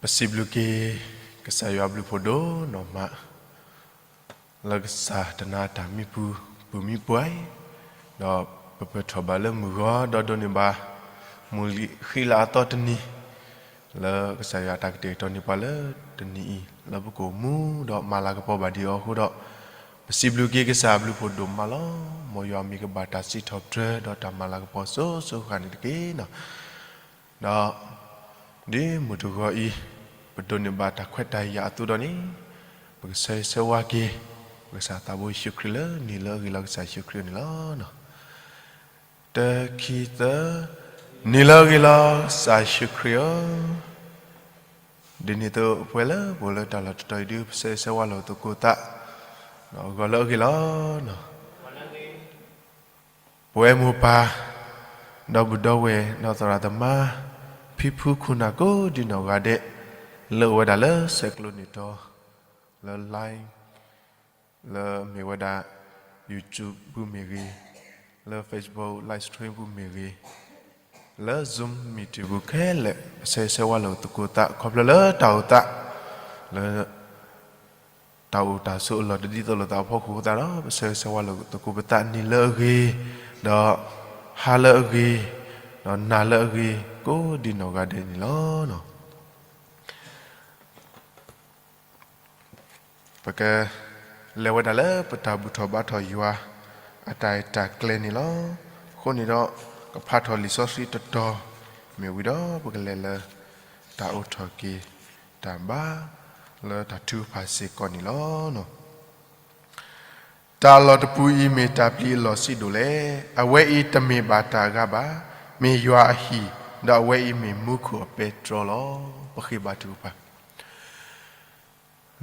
ပစံးဘျုးက့ၤ ကစၢ်ယွၤဘျုးဖးဒိၣ်နီၢ်မး လၢကစၢ်တနၤတၢ်မံပူၤ ပူၤမံပှဲၤအံၤ, ဒီးပပၢၢ်ထီၣ်ဘၣ်လၢမုၢ်ဂီၤ ဒီးဒိးန့ၢ်ဘၣ် မုၢ်ဃံလၤအသီတနံၤ လၢကစၢ်ယွၤအတၢ်ကတဲာ်ကတီၤန့ၢ်ပှၤလၢတနံၤအံၤ လၢပကအိၣ်မူဒီးမၤလၤကပီၤဘၣ်ဒံးအီၤအဃိဒီး, ပစံးဘျုးက့ၤကစၢ်အဘျုးဖးဒိၣ်မးလီၤ. မ်ယွၤမ့ၢ်ကဘၣ်တၢ်စံးထီၣ်ပတြၢၤ ဒီးတၢ်မၤလၤကပီၤစိၤစိၤဃၣ်ဃၣ်န့ၣ်တက့ၢ်နီၤ. ဒီး ဒ်မုၢ်တဂီၤအံၤ ပဒိးန့ၢ်ဘၣ်တၢ်ခွဲးတၢ်ယာ်အသိးဒီးန့ၣ်, ပကဆၢဂ့ၤဆၢဝါက့ၤ ပကစၢ်သးဘိယ့ၣ်ၡူးခရံာ်လၢနံၤလၢအဂ့ၤလီၤ ကစၢ်ယ့ၣ်ၡူးခရံာ်န့ၣ်လီၤ. တၢ ခံ သၢ, နံၤလၢအဂ့ၤလီၤ ကစၢ်ယ့ၣ်ၡူးခရံာ်ဧၢ, ဒ်န့ၣ်အသိးပဝဲလၢပအိၣ်လၢတၢ်လီၢ်တတီၤအံၤဒုး ပဆၢဂ့ၤဆၢဝါလိာ်သကိးသး, ဒီးဂီၤလၢအဂ့ၤလီၤ. ပဝဲမိၢ်ပၢ်, ဒီပုၢ်ဒီဝဲၢ် ဒီးသရၣ်သမါ, ဖံဖုခိၣ်နၢ် ကိးဒံနီၢ်ဂၤဒဲး, လၢအိၣ်ဝဲဒၣ်လၢဆဲးကျိးန့ၢ်တီၤ, လၢ line, လၢမ့ၢ်ဝဲဒၣ် YouTube ပူၤမ့ၢ်ဂ့ၤ, လၢ Facebook live stream ပူၤမ့ၢ်ဂ့ၤ, လၢ Zoom meeting ပူၤခဲလၢာ် ပဆၢဂ့ၤဆၢဝါလိာ်သကိးသး ခီဖျိလၢတၢ်အိၣ်သး လၢ တၢ်အိၣ်တၢ်ဆိးအလီၢ်တဒ်သိးလိာ်သးအဖီခိၣ်အဃိသတးဒီး ပဆၢဂ့ၤဆၢဝါလိာ်သကိးပသးနံၤလၢအဂ့ၤ, ဒီးဟါလၢအဂ့ၤ, ဒီးနၤလၢအဂ့ၤ ကိးဒံနီၢ်ဂၤဒဲးန့ၣ်လီၤ. ပကလဲၤဝဲဒၣ်လၢပတၢ်ဘူၣ်ထီၣ်ဘါထီၣ်ယွၤ အတၢ်အဲၣ်တၢ်ကျဲၤန့ၣ်လီၤ. အဃိန့ၣ်ဒီး ကဖးထီၣ်လံာ်စီဆှံတတီၤ မ့ၢ်ဝံၤဒီး ပကလဲၤလၢ တၢ်အိးထီၣ်က့ၤတၢ်ဘါ လၢတၢ်ထုကဖၣ်စ့ၢ်ကီးန့ၣ်လီၤ. တၢ်အလီၢ်တပူၤအံၤမ့ၢ်တၢ်ပျံၤအလီၢ်ဆံးဒိၣ်လဲၣ်. အဝဲအံၤတမ့ၢ်ဘၣ်တၢ်အဂၤဘၣ်. မ့ၢ်ယွၤအဟံၣ်, ဒီးအဝဲအံၤမ့ၢ်မူခိၣ်အပဲတြီလီၤ. ပဃ့ဘါထုကဖၣ်.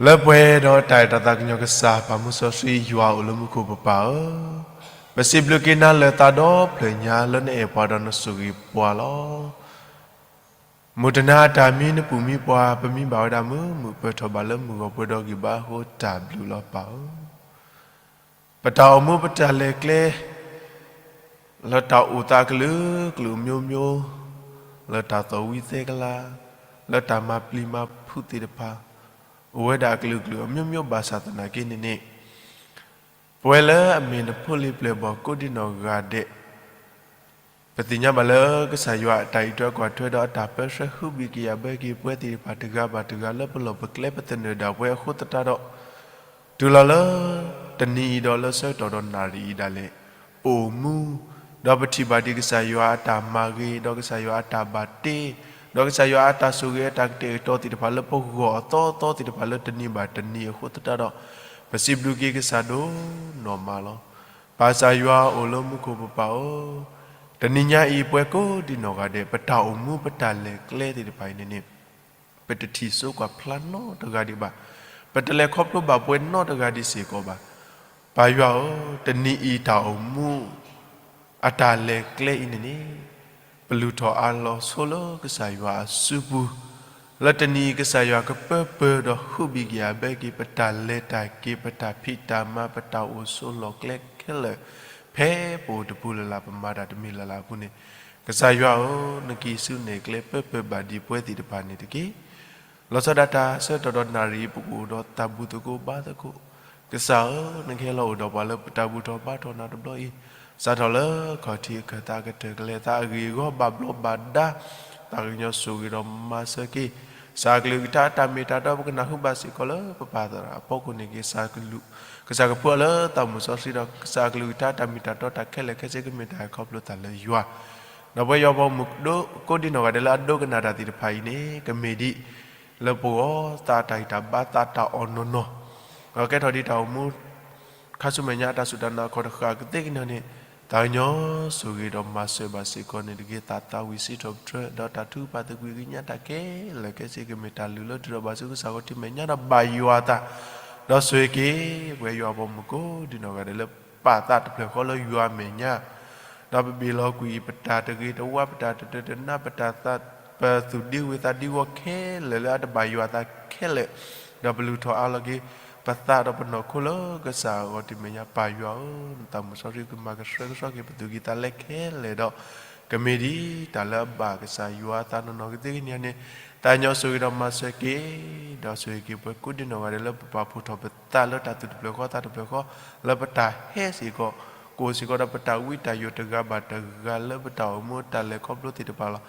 လၢပှဲၤဒီးတၢ်အဲၣ်တၢ်သးကညီၤကစၢ် ပၢ်မူစီဆှံယွၤအိၣ်လၢမူခိၣ်ပပၢ်ဧၢ, ပစံးဘျုးက့ၤနၤလၢသးဒီဖျၢၣ်ညါလၢနအဲၣ်ပှၤဒီးနဆိၣ်ဂ့ၤပှၤလီၤ. မုၢ်တနၤအတၢ်မံနပူၤမံပှၤ ပမံဘၣ်ဝဲဒၣ်မုာ်မုာ် ပၢၢ်ထီၣ်ဘၣ်လၢမုၢ်ဂီၤပှဲၤဒီးဂံၢ်ဘါအဃိတၢ်ဘျုးလီၤပၢ်ဧၢ. ပတၢ်အိၣ်မူပတၢ်လဲၤကျဲ လၢတၢ်အိၣ်သးကလုာ်ကလုာ်မျိုးမျိုး, လၢတၢ်သီၣ်ဝံသဲကလၤ, လၢတၢ်မၤပျံၤမၤဖုးသ့ၣ်တဖၣ်, အိၣ်ဝဲဒၣ်အကလုာ်ကလုာ်အမျိုးမျိုးဘၣ်ဆၣ်သနာ်က့န့ၣ်န့ၣ်, ပဝဲလၢအမ့ၢ်နဖိလံၤပျဲၢ်ဘီၣ်ကိးဒံနီၢ်ဂၤဒဲး ပသ့ၣ်ညါဘၣ်လၢကစၢ်ယွၤအတၢ်အံးထွဲကွၢ်ထွဲဒီးအတၢ်ပၢဆှၢဃုဘံၣ်ကယာ်ဘၢက့ၤပဝဲသ့ၣ်တဖၣ်တဂၤဘၣ်တဂၤလၢပလီၢ်ပကျဲပသနၢၣ်ဒၣ်ပဝဲအဃိသတးဒီး, တုၤလီၤလၢ တနံၤအံၤဒီးလၢဆၢကတီၢ်ဒီးနၣ်ရံၣ်အံၤဒၣ်လဲာ်, ပအိၣ်မူ, ဒီးပထံၣ်ဘၣ်ဒံးကစၢ်ယွၤအတၢ်မၤဂ့ၤ, ဒီးကစၢ်ယွၤအတၢ်ဘၣ်တ့, ဒီးကစၢ်ယွၤအတၢ်ဆိၣ်ဂ့ၤအတၢ်ကတဲာ်ကတီၤသ့ၣ်တဖၣ်လၢပဂီၢ်အသီသီသ့ၣ်တဖၣ်လၢတနံၤဘၣ်တနံၤအဃိသတးဒီး, ပစံးဘျုးက့ၤကစၢ်ဒိၣ်နီၢ်မးလီၤ. ပၢ်ကစၢ်ယွၤအိၣ်လၢမူခိၣ်ပပၢ်ဧၢ, တနံၤညါအံၤပဝဲကိးဒံနီၢ်ဂၤဒဲး ပတၢ်အိၣ်မူပတၢ်လဲၤကျဲသ့ၣ်တဖၣ်အံၤန့ၣ်န့ၣ်, ပတထံၣ်စိကွၢ်ဖျါနီတဂၤဒံးဘၣ်, ပတလဲၤခီဖျိဘၣ်ပှဲၤနီတဂၤဒံးစ့ၢ်ကီးဘၣ်. ပၢ်ယွၤဧၢ, တနံၤအံၤတၢ်အိၣ်မူ အတၢ်လဲၤကျဲအံၤန့ၣ်န့ၣ်, ပလုၢ်ထီၣ်အါလီၤဆိလၢကစၢ်ယွၤအစုပူၤ, လၢတနံၤအံၤကစၢ်ယွၤကပၢပၢၤဒီးဃုဘံၣ်ကယာ်ဘၢက့ၤ ပတၢ်လဲၤတၢ်က့ၤ ပတၢ်ဖံးတၢ်မၤ ပတၢ်အိၣ်ဆိးလီၢ်ကျဲခဲလၢာ်, ဖဲပအိၣ်တပူၤလၢ်လၢ် ပမၤတၢ်တမံၤလၢ်လၢ်အပူၤန့ၣ်, ကစၢ်ယွၤဧၢ, နကံၢ်ဆူၣ်နဲၣ်ကျဲပၢပၢၤဘၣ်ဒံးပဝဲသ့ၣ်တဖၣ်န့ၣ်တက့ၢ်. လီၤဆီဒၣ်တၢ်ဆၢကတီၢ်ဒီးနၣ်ရံၣ်အံၤ ပကအိၣ်ဒီးတၢ်ဘူၣ်သကိးဘါသကိး, ကစၢ်ဧၢ, နကဟဲလီၤအိၣ်ဒီးပှၤလၢပတၢ်ဘူၣ်ထီၣ်ဘါထီၣ်နၤတဘျီအံၤ, စးထီၣ်လၢခီၣ်ထံးအခၢၣ်သးကတၢၢ်ကလဲၤသးအဂ့ၢ်အဂီၢ်ဘၣ်ဘျီးဘၣ်ဒါ, သးကညီၤဆိၣ်ဂ့ၤဒီးမၤစၢၤက့ၤ, ကစၢ်အကလုၢ်ကထါအတၢ်မ့ၢ်တၢ်တီ ပကနၢ်ဟူဘၣ်စ့ၢ်ကီးလၢပပၢ်သရၣ်အဖီခိၣ်န့ၣ်က့ၤ, ကစၢ်ကဖှူအီၤလၢသးမုၢ်စီဆှံဒီး ကစၢ်အကလုၢ်ကထါအတၢ်မ့ၢ်တၢ်တီတၢ်ခဲလၢာ်ခဲဆ့ကမ့ၢ်တၢ်ခီဖျိသးလၢယွၤ, ဒီးပဝဲယွၤအပှၤမုၣ်ကိးဒံနီၢ်ဂၤဒဲးလၢအဒိကနၣ်တၢ်သ့ၣ်တဖၣ်အံၤန့ၣ် ကမ့ၢ်ဒ် လၢပဂီၢ်သးအတၢ်ဂံၢ်တၢ်ဘါသးတၢ်အီၣ်နီၢ်နီၢ်, ဒီးကဲထီၣ်ဒံးတၢ်အိၣ်မူ ခါဆူမဲာ်ညါအတၢ်စူၢ်တၢ်နာ်ခီၣ်တဃာ်ကသ့ကညါန့ၣ်, သးကညီၤဆိၣ်ဂ့ၤဒီးမၤစၢၤဘၣ်စ့ၢ်ကီးန့ၣ်တက့ၢ်, သးသးဝံၣ်စံးထီၣ်ပတြၢၤ ဒီးတၢ်ထုကဖၣ်သကွံၢ်ကညးတၢ်ခဲလၢာ်ခဲဆ့ကမ့ၢ်တၢ်လုၢ်လၢထူဒီးဘၣ်ဆူကစၢ်ခီၣ်ထံးမဲာ်ညါဒီးဘၣ်ယွၤအသး, ဒီးဆိၣ်ဂ့ၤက့ၤ ပဝဲယွၤအပှၤမုၣ်ကိးဒံနီၢ်ဂၤဒဲးလၢပာ်သးတဖျၢၣ်ဃီလၢယွၤအမဲာ်ညါ ဒီးပဘ့ၣ်လီၤကွံာ်ပတၢ်တဂ့ၤတဝါ ပတၢ်တတၢတနါ ပတၢ်သး ပသူၣ်ဒ့ဝ့ၢ်သးဒ့ဝီခဲလၢာ်လၢအတဘၣ်ယွၤအသးခဲလၢာ်, ဒီးပလုၢ်ထီၣ်အါလီၤက့ၤ ပသးဒီးပနီၢ်ခိလၢကစၢ်အဂီၢ်တမ့ၢ်ညါ ပၢ်ယွၤဧၢ, နသးမုၢ်စီဆှံကမၤကဆှဲကဆှီက့ၤပသူၣ်ကံၢ်သးလဲခဲလၢာ်ဒီး ကမ့ၢ်ဒ်တၢ်လၢအဘၣ်ကစၢ်ယွၤအသးနီၢ်နီၢ်ကသ့ကညါန့ၣ်, တၢ်ညီဆိၣ်ဂ့ၤဒီးမၤစၢၤက့ၤ, ဒီးဆိၣ်ဂ့ၤက့ၤပှၤကိးဒံနီၢ်ဂၤဒဲးလၢပပာ်ဖှိၣ်ထီၣ်ပသးလၢတၢ်သူၣ်တဖျၢၣ်ဃီသးတဖျၢၣ်ဃီ, လၢပတၢ်ဟဲစ့ၢ်ကီး, ကအိၣ်စ့ၢ်ကီးဒီးပတၢ်ဝံတၢ်ယိးတဂၤဘၣ်တဂၤလၢပတၢ်အိၣ်မူတၢ်လဲၤခီဖျိသ့ၣ်တဖၣ်လီၤ.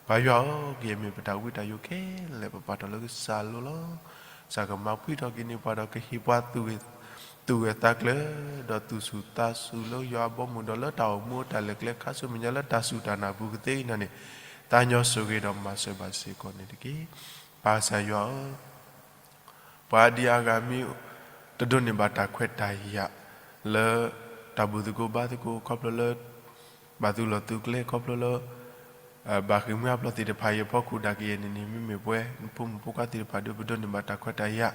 ပၢ်ယွၤဧၢ, ကယဲၢ်မ့ၢ်ပတၢ်ဝံတၢ်ယိးခဲလၢာ် ပပာ်ထီၣ်လၢကစၢ်လိၤလီၤ. ကစၢ်ကမၤဖှံထီၣ်က့ၤန့ၢ်ပှၤဒီးကဟ့ၣ်ပှၤ သူၣ်ဂဲၤသးကျၢၤ, ဒီးသူၣ်ဆူၣ်သးဆူၣ်လၢယွၤအဘီအမုၢ်ဒီးလၢတၢ်အိၣ်မူတၢ်လဲၤကျဲခါဆူမဲာ်ညါလၢတၢ်စူၢ်တၢ်နာ်ပူၤကသ့အံၤန့ၣ်, သးညီဆိၣ်ဂ့ၤဒီးမၤစၢၤဘၣ်စ့ၢ်ကီးန့ၣ်တက့ၢ်. ပၢ်ကစၢ်ယွၤဧၢ, ပှၤဒံးအါဂၤမ့ၢ်တဒိးန့ၢ်ဘၣ်တၢ်ခွဲးတၢ်ယာ်လၢ တၢ်ဘူၣ်သကိးဘါသကိးခီဖျိလၢ ဘၣ်သူၣ်လီၢ်သူၣ်ကျဲခီဖျိလၢ ဘၣ်ဃ့ၢ်မှံဟးဖျိးသ့ၣ်တဖၣ်အံၤအဖီခိၣ်ဒၣ်ကယဲၢ်န့ၣ်န့ၣ် မ့မ့ၢ်ပှၤဖိမုၣ်ဖိခွါသ့ၣ်တဖၣ်ဒီး ပဒိးန့ၢ်ဘၣ်တၢ်ခွဲးတၢ်ယာ်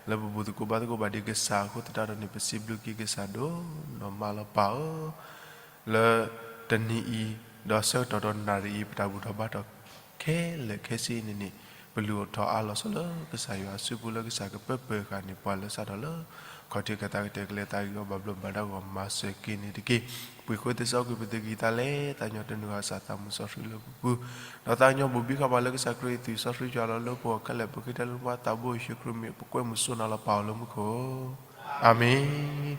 လၢပဘူၣ်သကိးဘါသကိးဘၣ်ဒံးကစၢ်အဃိသတးဒီးန့ၣ် ပစံးဘျုးက့ၤကစၢ်ဒိၣ်နီၢ်မးလီၤပၢ်ဧၢ. လၢတနံၤအံၤ ဒီးဆၢကတီၢ်ဒီးနၣ်ရံၣ်အံၤ ပတၢ်ဘူၣ်ထီၣ်ဘါထီၣ်ခဲလၢာ်ခဲဆ့အံၤန့ၣ်န့ၣ် ပလုၢ်အီၣ်ထီၣ်အါလီၤဆီလၢကစၢ်ယွၤအစုပူၤလၢကစၢ်ကပၢပၢၢ်ဃာ်န့ၢ်ပှၤလၢစးထီၣ်လၢ ခီၣ်ထံးကသးကတဲာ်ကလဲၤသးဂံၢ်အီၣ်ဘၣ်ဘျီးဘၣ်ဒါဂီၢ်မၤစၢၤက့ၤန့ၣ်တက့ၢ်. ပှ့ၤဃီသ့စီကွံာ်ပသူၣ်ကံၢ်သးလဲ သးညီတနုာ်ဃာ်စၢ်သးမုၢ်စီဆှံလၢပပူၤ, ဒီးသးကညီဘိၣ်ဘံဃာ်ပှၤလၢကစၢ်ခရံာ်အသွံၣ်စီဆှံယွၤလီၤလၢပဂီၢ်ခဲလၢာ် ပဃ့တၢ်လၢပှၤသးဘိယ့ၣ်ၡူးခရံာ်မံၤ ပကွဲမုာ်စိနၤလီၤပၢ်အီၤလၢမူခိၣ်. အၤမ့ၣ်.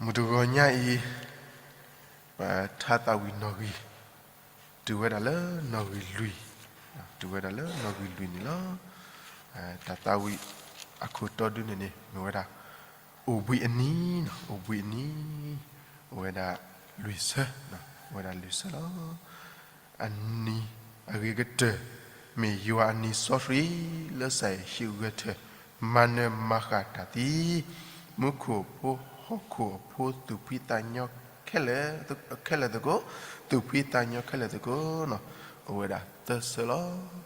မုၢ်တဂီၤညါအံၤ ပထါသးဝံၣ်နီၣ်ဂံၢ် တုၤဝဲဒၣ်လၢနီၣ်ဂံၢ်လွံၢ်, တုၤဝဲဒၣ်လၢနီၣ်ဂံၢ်လွံၢ်န့ၣ်လီၤ. တၢ်သးဝံၣ်အခိၣ်တီဒုန့ၣ်န့ၣ် မ့ၢ်ဝဲဒၣ် အိၣ်ဘှံးအနံၤ, အိၣ်ဘှံးအနံၤ, အိၣ်ဝဲဒၣ်လွံၢ်ဆၢ, အိၣ်ဝဲဒၣ်လွံၢ်ဆၢလီၤ. အနံၤအဂ့ၤကတၢၢ် မ့ၢ်ယွၤအနံၤစီဆှံ လၢကစၢ်ယ့ၣ်ၡူးဂဲၤထၢၣ် မၤနၢၤမၤဃၣ်တၢ်သံ, မူခိၣ်ဖိဟီၣ်ခိၣ်အဖိသူၣ်ဖှံသးညီ ခဲလၢာ်သကိး, သူၣ်ဖှံသးညီခဲလၢာ်သကိး, အိၣ်ဝဲဒၣ်သၢဆၢလီၤ.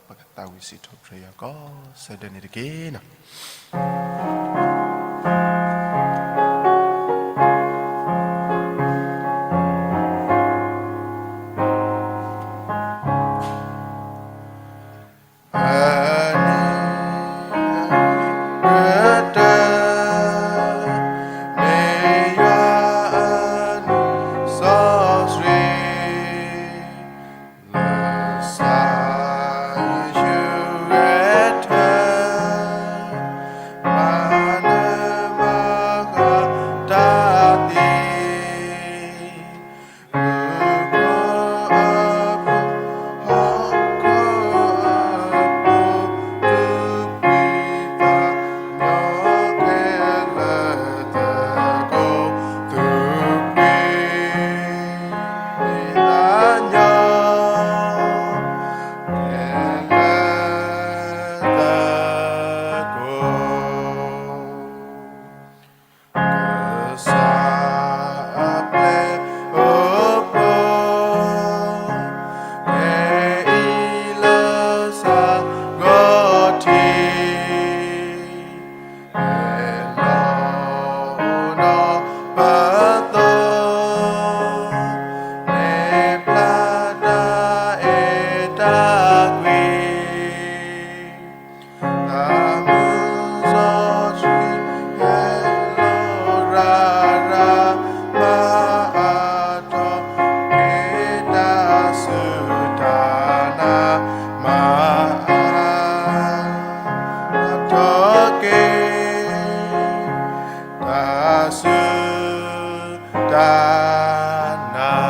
ပကသးဝံၣ်စံးထီၣ်ပတြၢၤယွၤကီးစဲဒၢးန့ၣ်တက့ၢ်. အနံၤအဂ့ၤကတၢၢ် မ့ၢ်ယွၤအနံၤစီဆှံ လၢကစၢ်ယ့ၣ်ၡူးဂဲၤထၢၣ် မၤနၢၤမၤဃၣ်တၢ်သံ မူခိၣ်အဖိဟီၣ်ခိၣ်အဖိ သူၣ်ဖှံသးညီခဲလၢာ်သကိး, သူၣ်ဖှံသးညီ ခဲလၢာ်သကိး, ကစၢ်အပျဲၢ်အဖိ ဟဲအံၤလၢစးဂီၤထံး ဟဲလီၤအိၣ်ဒီးပသိး, မ့ၢ်ပျၢ်တၢ်အဲၣ်တၢ်ကွံ, သးမုၢ်စီဆှံဟဲလီၤရၤရၤ, မၤအါထီၣ်က့ၤတၢ်စူၢ်တၢ်နာ်, မၤအါ ထီၣ်က့ၤ တၢ်စူၢ်တၢ်နာ်.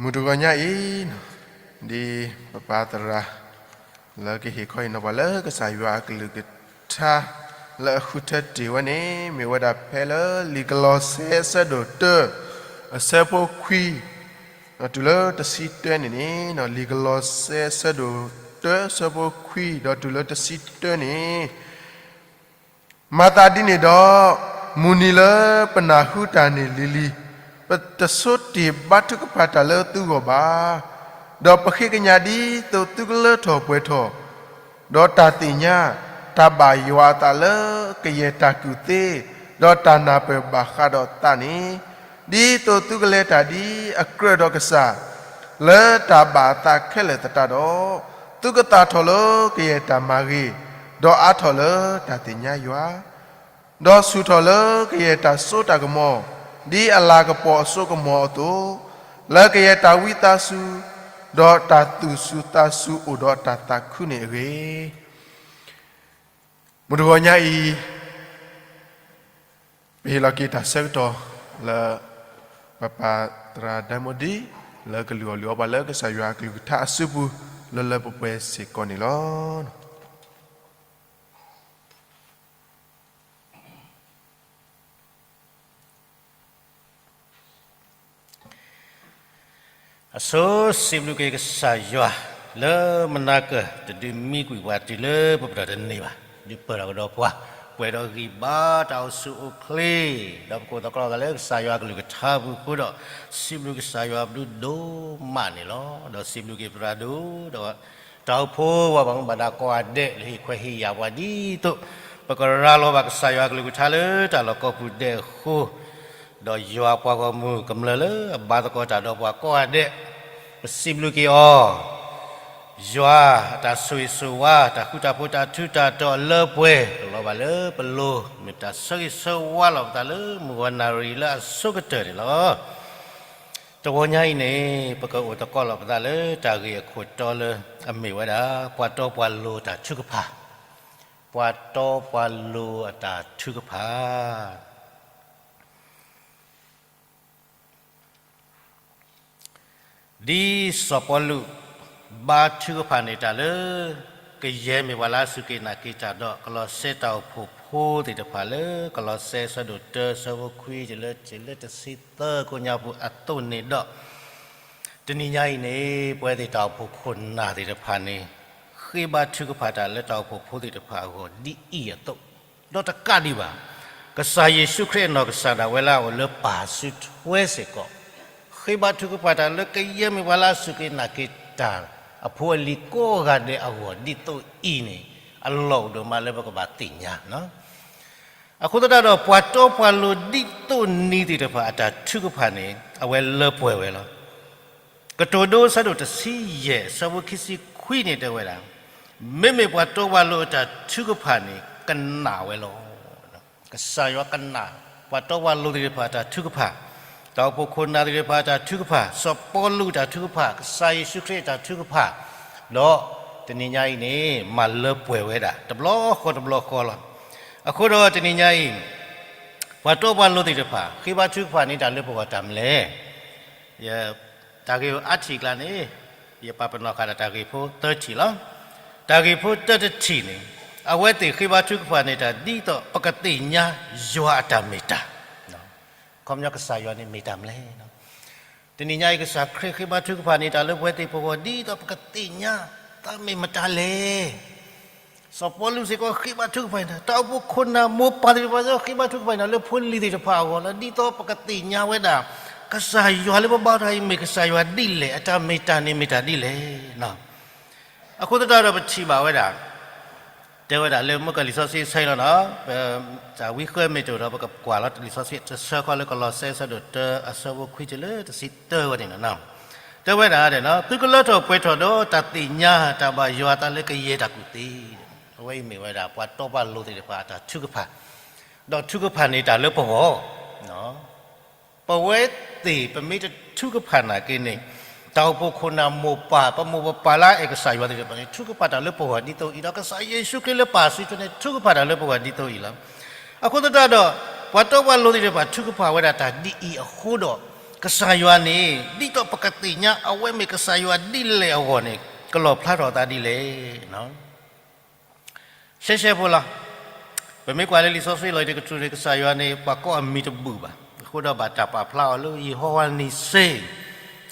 မုၢ်တဂီၤညါအံၤ, ဒ်ပပၢ်သရၣ် လၢကဟ့ၣ်ခီဟ့ၣ်နီၤပှၤလၢကစၢ်ယွၤအကလုၢ်ကထါ လၢအဃုထၢတ့ၢ်ဝဲန့ၣ် မ့ၢ်ဝဲဒၣ်ဖဲလၢလံာ်ကလီးစဲအဆၢဒိၣ်တၢ အဆၢဖိခွံ ဒီးတုၤလၢတဆံတၢန့ၣ်န့ၣ်, လံာ်ကလီးစဲအဆၢဒိၣ်တၢ အဆၢဖိခွံ ဒီးတုၤလၢတဆံတၢန့ၣ် မၤသးဒ်န့ၣ်ဒီး, မုၢ်နံၤလၢပနၢ်ဟူတၢ်န့ၣ်လံၤလံၤ, ပတဆိတ့ၢ်ဘါထုကဖၣ်တၢ်လၢသုဂီၢ်ဘၣ်. ဒီးပဃ့ကညးဒ်သိးသုကလၢထီၣ်ပှဲၤထီၣ်, ဒီးတၢ်သ့ၣ်ညါ, တၢ်ဘၣ်ယွၤအသးလၢကယဲၢ်တၢ်ကူၣ်သ့, ဒီးတၢ်နၢ်ပၢၢ်ဘၣ်ဃးဒီးသးန့ၣ်, ဒ်သိးသုကလဲၤတၢ်ဒ်အကြၢးဒီးကစၢ် လၢတၢ်ဘၣ်အသးခဲလၢာ်သတးဒီး, သုကသၣ်ထီၣ်လၢကယဲၢ်တၢ်မၤဂ့ၤ, ဒီးအါထီၣ်လၢတၢ်သ့ၣ်ညါယွၤ, ဒီးဆူၣ်ထီၣ်လၢကယဲၢ်တၢ်စိတၢ်ကမီၤ, ဒ်အလၤကပီၤအစိကမီၤအသိး, လၢကယဲၢ်တၢ်ဝံသးစူၤ, ဒီးတၢ်သူၣ်စူၤသးစူၤအိၣ်ဒီးတၢ်သးခုန့ၣ်အဂ့ၢ်. မုၢ်တဂီၤညါအံၤ, ပဟ့ၣ်လီၤက့ၤတၢ်ဆၢကတီၢ်လၢ ပပၢ်သရၣ်ဒဲမိဒံ လၢကလုၢ်အီၣ်လုၢ်အီပှၤလၢကစၢ်ယွၤအကလုၢ်ကထါအစုပူၤ လၢလၢပှဲၤပှဲၤစ့ၢ်ကီးန့ၣ်လီၤ. အဆိစံးဘျုးက့ၤကစၢ်ယွၤ လၢမနၤကၢၢ်တဒုးမံကွံာ်ပှၤတုၤလၢပပတီၢ်တန့ၢ်ဘၣ်, ဒုးပၢၢ်ထီၣ်ကဒီးပှၤ, ပှဲၤဒီးဂံၢ်ဘါတၢ်အိၣ်ဆူၣ်အိၣ်ချ့, ဒီးပကအိၣ်သကိးသးလၢကစၢ်ယွၤအကလုၢ်ကထါပူၤအဃိဒီး, စံးဘျုးကစၢ်ယွၤဘျုးဒိၣ်မးန့ၣ်လီၤ. ဒီးစံးဘျုးက့ၤသရၣ်ဒိၣ်ဒီး တၢ်အိၣ်ဖှိၣ်ဝဲပှၤမူဘၣ်ဒါကိးဂၤဒဲး လၢဟ့ၣ်ခွဲးဟ့ၣ်ယာ်ပှၤဒ်သိး ပကရၤလီၤဘၣ်ကစၢ်ယွၤအကလုၢ်ကထါလၢတၢ်လီၢ်ကိးပူၤဒဲးအဃိ, ဒီးယွၤပှၤဂီၢ်မုၢ်ကမျၢၢ်လၢအဘါသကိးတၢ်ဒီးပှၤကိးဂၤဒဲး, ပစံးဘျုးက့ၤအီၤ, ယွၤအတၢ်ဆိၣ်ဂ့ၤဆိၣ်ဝါ တၢ်ဃူတၢ်ဖိးတၢ်ထူးတၢ်တီၤအလၢပှဲၤ ကလီၤဘၣ်လၢပလိၤ မ့ၢ်တၢ်ဆၢဂ့ၤဆၢဝါလီၤပသးလၢမုၢ်ဂီၤနၣ်ရံၣ်လၢအဆိကတၢၢ်န့ၣ်လီၤ. တဂီၤညါအံၤန့ၣ် ပကအိၣ်သကိးလီၤပသးလၢတၢ်ဂ့ၢ်အခိၣ်တီလၢအမ့ၢ်ဝဲဒၣ် ပှၤတီပှၤလိၤတၢ်ထုကဖၣ်, ပှၤတီပှၤလိၤအတၢ်ထုကဖၣ်. ဒ်စီၤပီလူး ဘါထုကဖၣ်န့ၢ်တၢ်လၢ ကယဲၢ်မ့ၢ်ပှၤလၢအစူၢ်က့ၤနာ်က့ၤတၢ်ဒီး ကလီးစဲတၢ်အိၣ်ဖှိၣ်ဖိသ့ၣ်တဖၣ်လၢ ကလီးစဲအဆၢဒိၣ်တၢ အဆၢဖိခွံ တုၤလၢ တုၤလၢတဆံသၢကိညါပူၤအသိးန့ၣ်ဒီး, တနံၤညါအံၤန့ၣ် ပဝဲသ့ၣ်တၢ်အိၣ်ဖှိၣ်ခိၣ်နၢ်သ့ၣ်တဖၣ်န့ၣ် ဃ့ဘါထုကဖၣ်တၢ်လၢတၢ်အိၣ်ဖှိၣ်ဖိသ့ၣ်တဖၣ်အဂီၢ်ဒ်အံၤအသိး, ဒီးတကးဒံးဘၣ်, ကစၢ်ယ့ၣ်ၡူးခရံာ်အနီၢ်ကစၢ်ဒၣ်ဝဲလၢအအိၣ်လၢပၢ်စုထွဲစ့ၢ်ကီး, ဃ့ဘါထုကဖၣ်တၢ်လၢကယဲၢ်မ့ၢ်ပှၤလၢအစူၢ်က့ၤနာ်က့ၤတၢ် အဖိအလံၤကိးဂၤဒဲးအဂီၢ်ဒ်သိးအံၤန့ၣ်, အလီၢ်အိၣ်ဒိၣ်မးလၢပကဘၣ်သ့ၣ်ညါ အဃိသတးဒီး ပှၤတီပှၤလိၤဒ်သိးနံၤသ့ၣ်တဖၣ်အတၢ်ထုကဖၣ်န့ၣ် အဝဲလၢပှဲၤဝဲလီၤ. ကတိၤဒိအဆၢဒိၣ်တဆံယဲၢ် အဆၢဖိခံဆံခွံန့ၣ်တဲဝဲဒၣ်, မ့မ့ၢ်ပှၤတီပှၤလိၤအတၢ်ထုကဖၣ်န့ၣ် ကနၣ်ဝဲလီၤ. ကစၢ်ယွၤကနၣ် ပှၤတီပှၤလိၤသ့ၣ်တဖၣ်အတၢ်ထုကဖၣ်, တၢ်အိၣ်ဖှိၣ်ခိၣ်နၢ်သ့ၣ်တဖၣ်အတၢ်ထုကဖၣ်, စီၤပီလူးအတၢ်ထုကဖၣ်, ကစၢ်ယ့ၣ်ၡူးခရံာ်အတၢ်ထုကဖၣ်, ဒီးတနံၤညါအံၤန့ၣ် မၤလၢပှဲၤဝဲဒၣ် တဘျီဃီတဘျီဃီလီၤ. အဃိဒီးတနံၤညါအံၤ ပှၤတီပှၤလိၤသ့ၣ်တဖၣ် ဃ့ဘါထုကဖၣ်န့ၢ်တၢ်လၢပဂီၢ်တၢ်မနုၤလဲၣ်. ယ တၢ်ဂ့ၢ်အါထံၣ်အကျါန့ၣ် ယပာ်ပနီၣ်ဃာ်ဒီးတၢ်ဂ့ၢ်ဖိသၢထံၣ်လီၤ. တၢ်ဂ့ၢ်ဖိတၢတထံၣ်န့ၣ် အဝဲသ့ၣ်ဃ့ဘါထုကဖၣ်န့ၢ်တၢ်ဒ်သိးပကသ့ၣ်ညါယွၤအတၢ်မ့ၢ်တၢ်, ခီပညီကစၢ်ယွၤန့ၣ်မ့ၢ်တၢ်မနုၤလဲၣ်. တနံၤညါအံၤ ကစၢ်ခရံာ်ဃ့ဘါထုကဖၣ်န့ၢ်တၢ်လၢပဝဲသ့ၣ်ပဂီၢ်ဒ်သိးပကသ့ၣ်ညါ သးမ့ၢ်မတၤလဲၣ်. စီၤပီလူးစ့ၢ်ကီးဃ့ဘါထုကဖၣ်န့ၢ်တၢ်, တၢ်အိၣ်ဖှိၣ်ခိၣ်နၢ်မိၢ်ပၢ်သ့ၣ်တဖၣ်စ့ၢ်ကီး ဃ့ဘါထုကဖၣ်န့ၢ်တၢ်လၢဖိလံၤသ့ၣ်တဖၣ်အဂီၢ်လီၤ. ဒ်သိးပကသ့ၣ်ညါဝဲဒၣ် ကစၢ်ယွၤလၢပဘါတၢ်အံၤမ့ၢ်ကစၢ်ယွၤဒ်လဲၣ်, အတၢ်မ့ၢ်တၢ်န့ၣ်မ့ၢ်တၢ်ဒ်လဲၣ်. အဃိသတးဒီးပထံၣ်ဘၣ်ဝဲဒၣ် တဲဝဲဒၣ်လၢမ့ၢ်ကလံာ်စီဆှံအဆၢအံၤလီၤနီၤ, တၢ်ဝံဃၢမ့ၢ်တအိၣ်ဒီး ပကကွၢ်လီၤလံာ်စီဆှံတဆၢခီလၢကလီးစဲအဆၢဒိၣ်တၢ အဆၢဖိခွံတုၤလၢတဆံသၢဝဲန့ၣ်လီၤ. တဲဝဲဒၣ်, သုကလၢထီၣ်ပှဲၤထီၣ်ဒီးတၢ်သ့ၣ်ညါ တၢ်ဘၣ်ယွၤအသးလၢကယဲၢ်တၢ်ကူၣ်သ့, အဝဲအံၤမ့ၢ်ဝဲဒၣ် ပှၤတီပှၤလိၤသ့ၣ်တဖၣ်အတၢ်ထုကဖၣ်, ဒီးထုကဖၣ်န့ၢ်တၢ်လၢပဂီၢ် ပဝဲသ့ၣ်ပမ့ၢ်တထုကဖၣ်နာ်က့န့ၣ်, တၢ်အိၣ်ဖှိၣ်ခိၣ်နၢ်မိၢ်ပၢ် ပမိၢ်ပပၢ်လၢအအဲၣ်ကစၢ်ယွၤသ့ၣ်တဖၣ်န့ၣ် ထုကဖၣ်တၢ်လၢပဂီၢ်ဒ်သိးအံၤဒီး ကစၢ်ယ့ၣ်ၡူးခရံာ်လၢပၢ်စုထွဲန့ၣ် ထုကဖၣ်တၢ်လၢပဂီၢ်ဒ်သိးအံၤလီၤ. အဃိသတးဒီး ပှၤတီပှၤလိၤသ့ၣ်တဖၣ်ထုကဖၣ်ဝဲဒၣ်တၢ်ဒ်အံၤအဃိဒီး, ကစၢ်ယွၤန့ၣ် ဒ်သိးပကသ့ၣ်ညါအဝဲမ့ၢ်ကစၢ်ယွၤဒ်လဲၣ်အဂီၢ်န့ၣ် ကလီၣ်ဖျါထီၣ်အသးဒ်လဲၣ်. ရှဲရှဲဖိလီၤ. ပမ့ၢ်ကွၢ်လၢလံာ်စီဆှံလီၤတကတြူၢ်န့ၣ် ကစၢ်ယွၤန့ၣ် ပှၤကိးအမံၤတဘူၣ်ဘၣ်. အဃိဒီးဘၣ်တၢ်ပာ်ဖျါအီၤလၢယဟိဝၤနံၤစ့,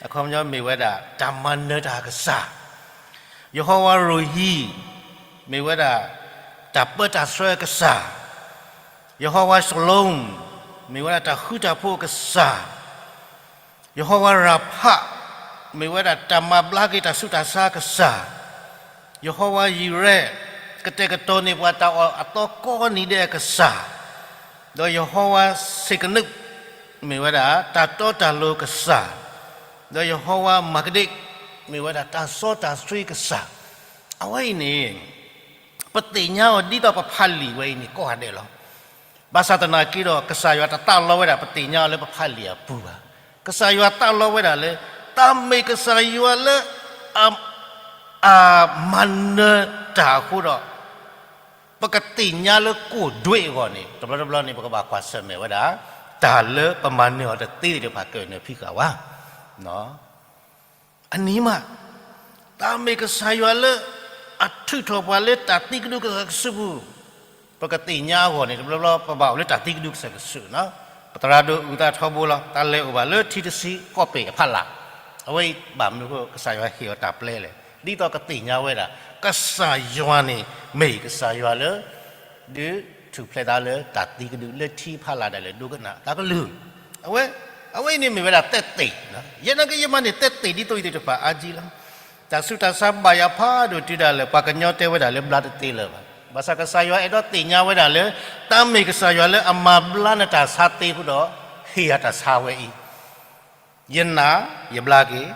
အခီပညီမ့ၢ်ဝဲဒၣ် တၢ်မၤနၢၤတၢ်ကစၢ်. ယဟိဝၤရူၤဟံ, မ့ၢ်ဝဲဒၣ် တၢ်ပၢတၢ်ဆှၢကစၢ်. ယဟိဝၤၡလိ, မ့ၢ်ဝဲဒၣ်တၢ်ဃူတၢ်ဖိးအကစၢ်. ယဟိဝၤရၤဖး, မ့ၢ်ဝဲဒၣ်တၢ်မၤဘျါက့ၤတၢ်ဆူးတၢ်ဆါအကစၢ်. ယဟိဝၤယံၤရဲး, ကတဲာ်ကတီၤန့ၢ်ပှၤတၢ်အီၣ်အသီကိးနံၤဒဲးအကစၢ်. ဒီးယဟိဝၤဆ့ၣ်ကနူး, မ့ၢ်ဝဲဒၣ်တၢ်တီတၢ်လိၤကစၢ်. ဒီးယဟိဝၤမၤကဒ့း, မ့ၢ်ဝဲဒၣ်တၢ်စီတၢ်ဆှံကစၢ်. အဝဲအံၤန့ၣ် ပသ့ၣ်ညါအီၤဒ်သိးပဖးလံာ်ဝဲအံၤန့ၣ် ကိးဂၤဒဲးလီၤ. ဘၣ်ဆၣ်သနာ်က့ဒီး ကစၢ်ယွၤတသးလီဝဲဒၣ် ပသ့ၣ်ညါအီၤလၢပဖးလံာ်အပူၤဘၣ်. ကစၢ်ယွၤသးလီဝဲဒၣ်လၢ တၢ်မ့ၢ်ကစၢ်ယွၤလၢ အ အမၤနၢၤတၢ်အဃိဒီး ပကသ့ၣ်ညါလၢကိၣ်ဒွဲအဂီၢ်န့ၣ် တဘျီတဘျီန့ၣ် ပကဘၣ်ကွၢ်ဆၢၣ်မဲာ်ဝဲဒၣ် တၢ်လၢပမၤနၢၤအီၤတသ့သ့ၣ်တဖၣ်ကနၢၤဖံးဃာ်ဝဲ အနံၤမး, တၢ်မ့ၢ်ကစၢ်ယွၤလၢ အထုးထီၣ်ပှၤလၢတၢ်သံကဒုကစၢ်ကဆူးပူၤ, ပကသ့ၣ်ညါအဂီၢ်န့ၣ် တဘျီဘျီပဘၣ်အိၣ်လၢတၢ်သံကဒုကစၢ်ကဆူးနီၤ. ပသရၣ်ဒိၣ်အုၣ်သးထီဘိလီၤ, တၢ်လဲၤအိၣ်ဘၣ်လၢထံတဆံကီၢ်ပဲာ်အဖီလာ်, အဝဲအံၤဘၣ်မနုၤအဃိ ကစၢ်ယွၤဟ့ၣ်အီၤတၢ်ပျဲလဲၣ်, ဒ်သိးကသ့ၣ်ညါဝဲဒၣ် ကစၢ်ယွၤန့ၣ် မ့ၢ်ကစၢ်ယွၤလၢ ဒုးထူၣ်ဖျဲးသးလၢတၢ်သံကဒု လၢထံဖီလာ်ဒၣ်လဲာ်ဒိကနၣ်သးကလုၢ်, အဝဲ, အဝဲအံၤန့ၣ်မ့ၢ်ဝဲဒၣ်သက်သေ, ယဲနာ်က့ယမၤန့ၢ်သက်သေဒ်သိးအံၤသ့ၣ်တဖၣ်အါကံလီၤ. တၢ်ဆူးတၢ်ဆါဘၣ်ယၤဖးဒိၣ်တုၤဒၣ်လဲာ် ပှၤကညီတဲဝဲဒၣ်လၢဘျါတသ့လၢၤဘၣ်. ဘၣ်ဆၣ်ကစၢ်ယွၤအဲၣ်ဒိးသ့ၣ်ညါဝဲဒၣ်လၢ တၢ်မ့ၢ်ကစၢ်ယွၤလၢအမၤဘျါနတၢ်ဆါသ့အဃိဒီး ဟ့ၣ်ယၤတၢ်ဆါဝဲအံၤ ယနာ်ယဘျါက့ၤ,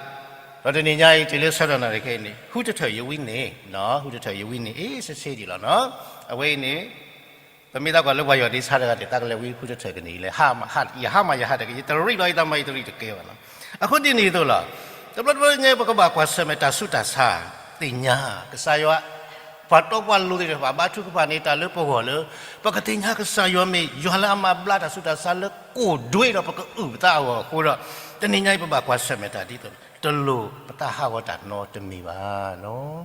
ဒီးတနံၤညါအံၤ တုၤလၢဆၢထၢၣ်နၣ်ရံၣ်ခဲအံၤန့ၣ် ဟူးတထၢၣ်ယဝံန့ၣ်, ဟူးတထၢၣ်ယဝံန့ၣ် အ့ၣ် စ့ဆ့ဒံးလီၤနီၤ. အဝဲအံၤန့ၣ် ပမ့ၢ်သးကွၢ်လၢပှၤယွၤဒ့ဆါတဂၤန့ၣ် သးကလဲၤဝံဟူးတထၢၣ်ကနံၤလဲၣ်, ယဟါမၢ်ယဟါတက့ၢ်, ယတရံးလီၤယသးမၤယတရံးတကဲဘၣ်နီၤ. အဃိဒ်န့ၣ်အသိးလီၤ, တဘျီတဘျီညါ ပကဘၣ်ကွၢ်ဆၢၣ်မဲာ်တၢ်ဆူးတၢ်ဆါ, သ့ၣ်ညါ ကစၢ်ယွၤ ပှၤတီပှၤလိၤသ့ၣ်တဖၣ် ဘါထုကဖၣ်န့ၢ်တၢ်လၢပဂီၢ်လၢ ပကသ့ၣ်ညါကစၢ်ယွၤမ့ၢ် ယွၤလၢအမၤဘျါတၢ်ဆူးတၢ်ဆါလၢကိၣ်ဒွဲဒီးပကအုၣ်ပသးအဂီၢ်အဃိဒီး တနံၤညါအံၤ ပဘၣ်ကွၢ်ဆၢၣ်မဲာ်တၢ်ဒ်သိး တလိၣ်ပသးဟးဂီၤတၢ်နီတမံၤဘၣ်နီၤ.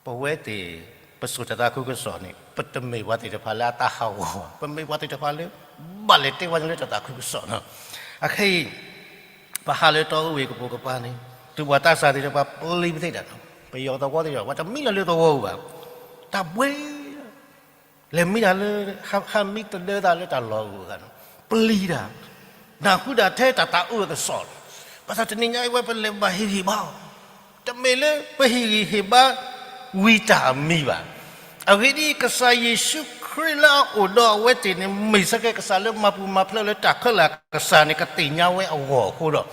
ပဝဲသ့ၣ် ပစိာ်တၢ်သးခုကစီၣ်န့ၣ် ပတမ့ၢ်ပှၤသ့ၣ်တဖၣ်လၢအသးဟးဂီၤဘၣ်, ပမ့ၢ်ပှၤသ့ၣ်တဖၣ်လၢ ဘၣ်လဲၤတဲဝဲလၢတၢ်သးခုကစီၣ်နီၤ. အခဲအံၤ ပဟးလၢတီအူဝ့ၢ်ကပိာ်ကပၤန့ၣ် သူၣ်ဘီၣ်သးစၢ်သ့ၣ်တဖၣ်ပျံၤပသ့ၣ်တၢ်နီၤ, ပယီၤသဝီသ့ၣ်တဖၣ် ပှၤတမံလၢၤလၢသဝီပူၤဘၣ်, တၢ်ဘှဲ လဲၤမံတၢ်လၢ ဟးမံတဒၢသးလၢတၢ်လီၢ်အဂီၢ်ဂၤနီၤ, ပျံၤတၢ်, နၢ်ဟူတၢ်ထဲတၢ်သးအုးအကစီၣ်လီၤ. ဘၣ်ဆၣ်တနံၤညါအံၤဝဲပလဲၤဘၣ်ဟ့ၣ်ဂံၢ်ဟ့ၣ်ဘါအီၤ, တမ့ၢ်လၢပဟ့ၣ်ဂံၢ်ဟ့ၣ်ဘါဝံၤတၢ်အမံၤဘၣ်. အဂ့ၢ်ဒ်အံၤ ကစၢ်ယ့ၣ်ၡူးခရံာ်လၢအအိၣ်ဒီးအဝဲသ့ၣ်န့ၣ် မ့ၢ်စ့ၢ်ကီးကစၢ်လၢမၤပူၤမၤဖျဲးလၢတၢ်ခဲလၢာ်အကစၢ်န့ၣ် ကသ့ၣ်ညါဝဲအဂီၢ်အဃိဒီး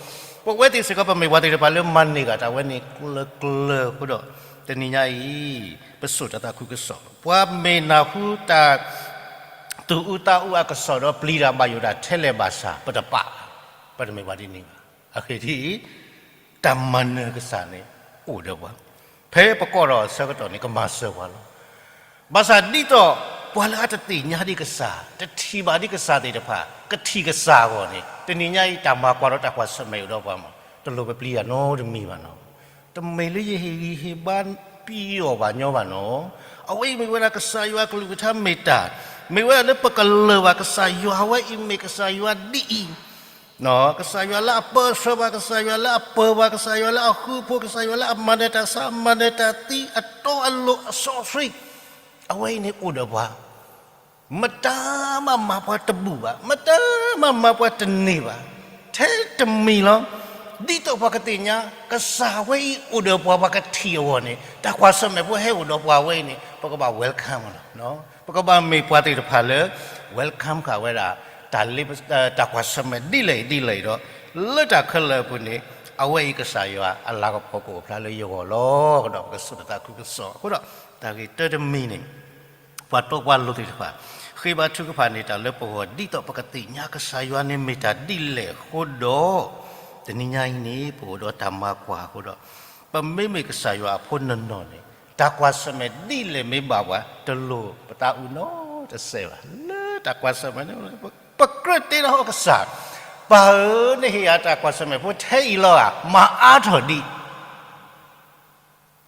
ပဝဲသ့ၣ်စ့ၢ်ကီး ပမ့ၢ်ပှၤသ့ၣ်တဖၣ်လၢမၤန့ၢ်ဂ့ၤတၢ်ဝဲန့ၣ်ကျၢၤကျၢၤအဃိဒီး တနံၤညါအံၤ ပစိာ်တၢ်သးခုကစီၣ်, ပှၤမ့ၢ်နၢ်ဟူတၢ် သူၣ်အူသးအူအကစီၣ်ဒီးပျံၤတၢ်ဘၣ်ယိၣ်တၢ်ထဲလဲၣ်ဘၣ်ဆၣ် ပတပာ်ဘၣ်, ပတမ့ၢ်ပှၤဒ်န့ၣ်ဘၣ်. အဂ့ၢ်ဒ်အံၤ တၢ်မၤနၢၤကစၢ်န့ၣ်အိၣ်ဒီးပှၤ, ဖဲပကိးထီၣ်အဆၢကတီၢ်န့ၣ် ကမၤစၢၤပှၤလီၤ. ဘၣ်ဆၣ်ဒ်သိး ပှၤလၢအတသ့ၣ်ညါဒံးကစၢ်, တထံၣ်ဘၣ်ဒံးကစၢ်သ့ၣ်တဖၣ် ကထံၣ်ကစၢ်အဂီၢ်န့ၣ် တနံၤညါအံၤ တၢ်မၤကွၢ်ဒီးတၢ်ကွၢ်ဆၢၣ်မဲာ်အိၣ်ဒီးပှၤမး, တလိၣ်ပပျံၤတၢ်နီတမံၤဘၣ်နီၤ. တမ့ၢ်လၢယဟ့ၣ်ဂံၢ်ဟ့ၣ်ဘါပျံၤအီၤဘၣ်ညီဘၣ်နီၤ. အဝဲအံၤမ့ၢ်ဝဲဒၣ်ကစၢ်ယွၤကလုၢ်ကထါမ့ၢ်တၢ်, မ့ၢ်ဝဲဒၣ်လၢပကလၢၤဘၣ်ကစၢ်ယွၤ အဝဲအံၤမ့ၢ်ကစၢ်ယွၤဒ်အံၤ ကစၢ်ယွၤလၢအပၢဆှၢပှၤ, ကစၢ်ယွၤလၢအပၢၤပှၤ, ကစၢ်ယွၤလၢအဃူဖိ, ကစၢ်ယွၤလၢအမၤနၢၤတၢ်ဆါ, မၤနၢၤတၢ်သံ, အတီအလိၤအစီဆှံ, အဝဲအံၤန့ၣ်အိၣ်ဒီးပှၤ, မတၤမၤမၤပှၤတဘူၣ်ဘၣ်, မတၤမၤမၤပှၤတန့ၢ်ဘၣ်, ထဲတမံၤလီၤ. ဒ်သိးပှၤကသ့ၣ်ညါ ကစၢ်ဝဲအံၤအိၣ်ဒီးပှၤ ပှၤကထံၣ်အဂီၢ်န့ၣ် တၢ်ကွၢ်ဆၢၣ်မဲာ်ဖိဟဲအိၣ်ဒီးပှၤဝဲအံၤန့ၣ် ပကဘၣ် welcome လီၤ. ပကဘၣ်မ့ၢ်ပှၤသ့ၣ်တဖၣ်လၢ welcome ဃာ်ဝဲဒၣ် တၢ်လ့ တၢ်ကွၢ်ဆၢၣ်မဲာ်ဒ်လဲၣ်ဒ်လဲၣ်ဒီး လၢတၢ်ခဲလၢာ်အပူၤန့ၣ် အဝဲအံၤကစၢ်ယွၤအလၤကပီၤကအိၣ်ဖျါလၢယဂီၢ်လီၤ. ကဒီးပကစိာ်တၢ်သးခုကစီၣ်အဃိဒီး တၢ်ဂ့ၢ်တၢတမံၤန့ၣ် ပှၤတီပှၤလိၤသ့ၣ်တဖၣ် ဃ့ဘါထုကဖၣ်န့ၢ်တၢ်လၢပဂီၢ် ဒ်သိးပကသ့ၣ်ညါကစၢ်ယွၤန့ၣ်မ့ၢ်တၢ်ဒ်လဲၣ်အဃိဒီး တနံၤညါအံၤန့ၣ် ပအိၣ်ဒီးတၢ်မၤကွၢ်အဃိဒီး ပမ့မ့ၢ်ကစၢ်ယွၤအဖိနီၢ်နီၢ်န့ၣ် တၢ်ကွၢ်ဆၢၣ်မဲာ်ဒ်လဲၣ်မ့ၢ်ဘၣ်ပှၤ တလိၣ်ပသးအုးနီတစဲးဘၣ်. လၢတၢ်ကွၢ်ဆၢၣ်မဲာ်န့ၣ် ပကြၢးတ့ထီၣ်ကစၢ်, ပ ပၢ်ဧၢ, နဟ့ၣ်ယၤတၢ်ကွၢ်ဆၢၣ်မဲာ်ဖိထဲအံၤလီၤဧါ, မၤအါထီၣ်ဒံး.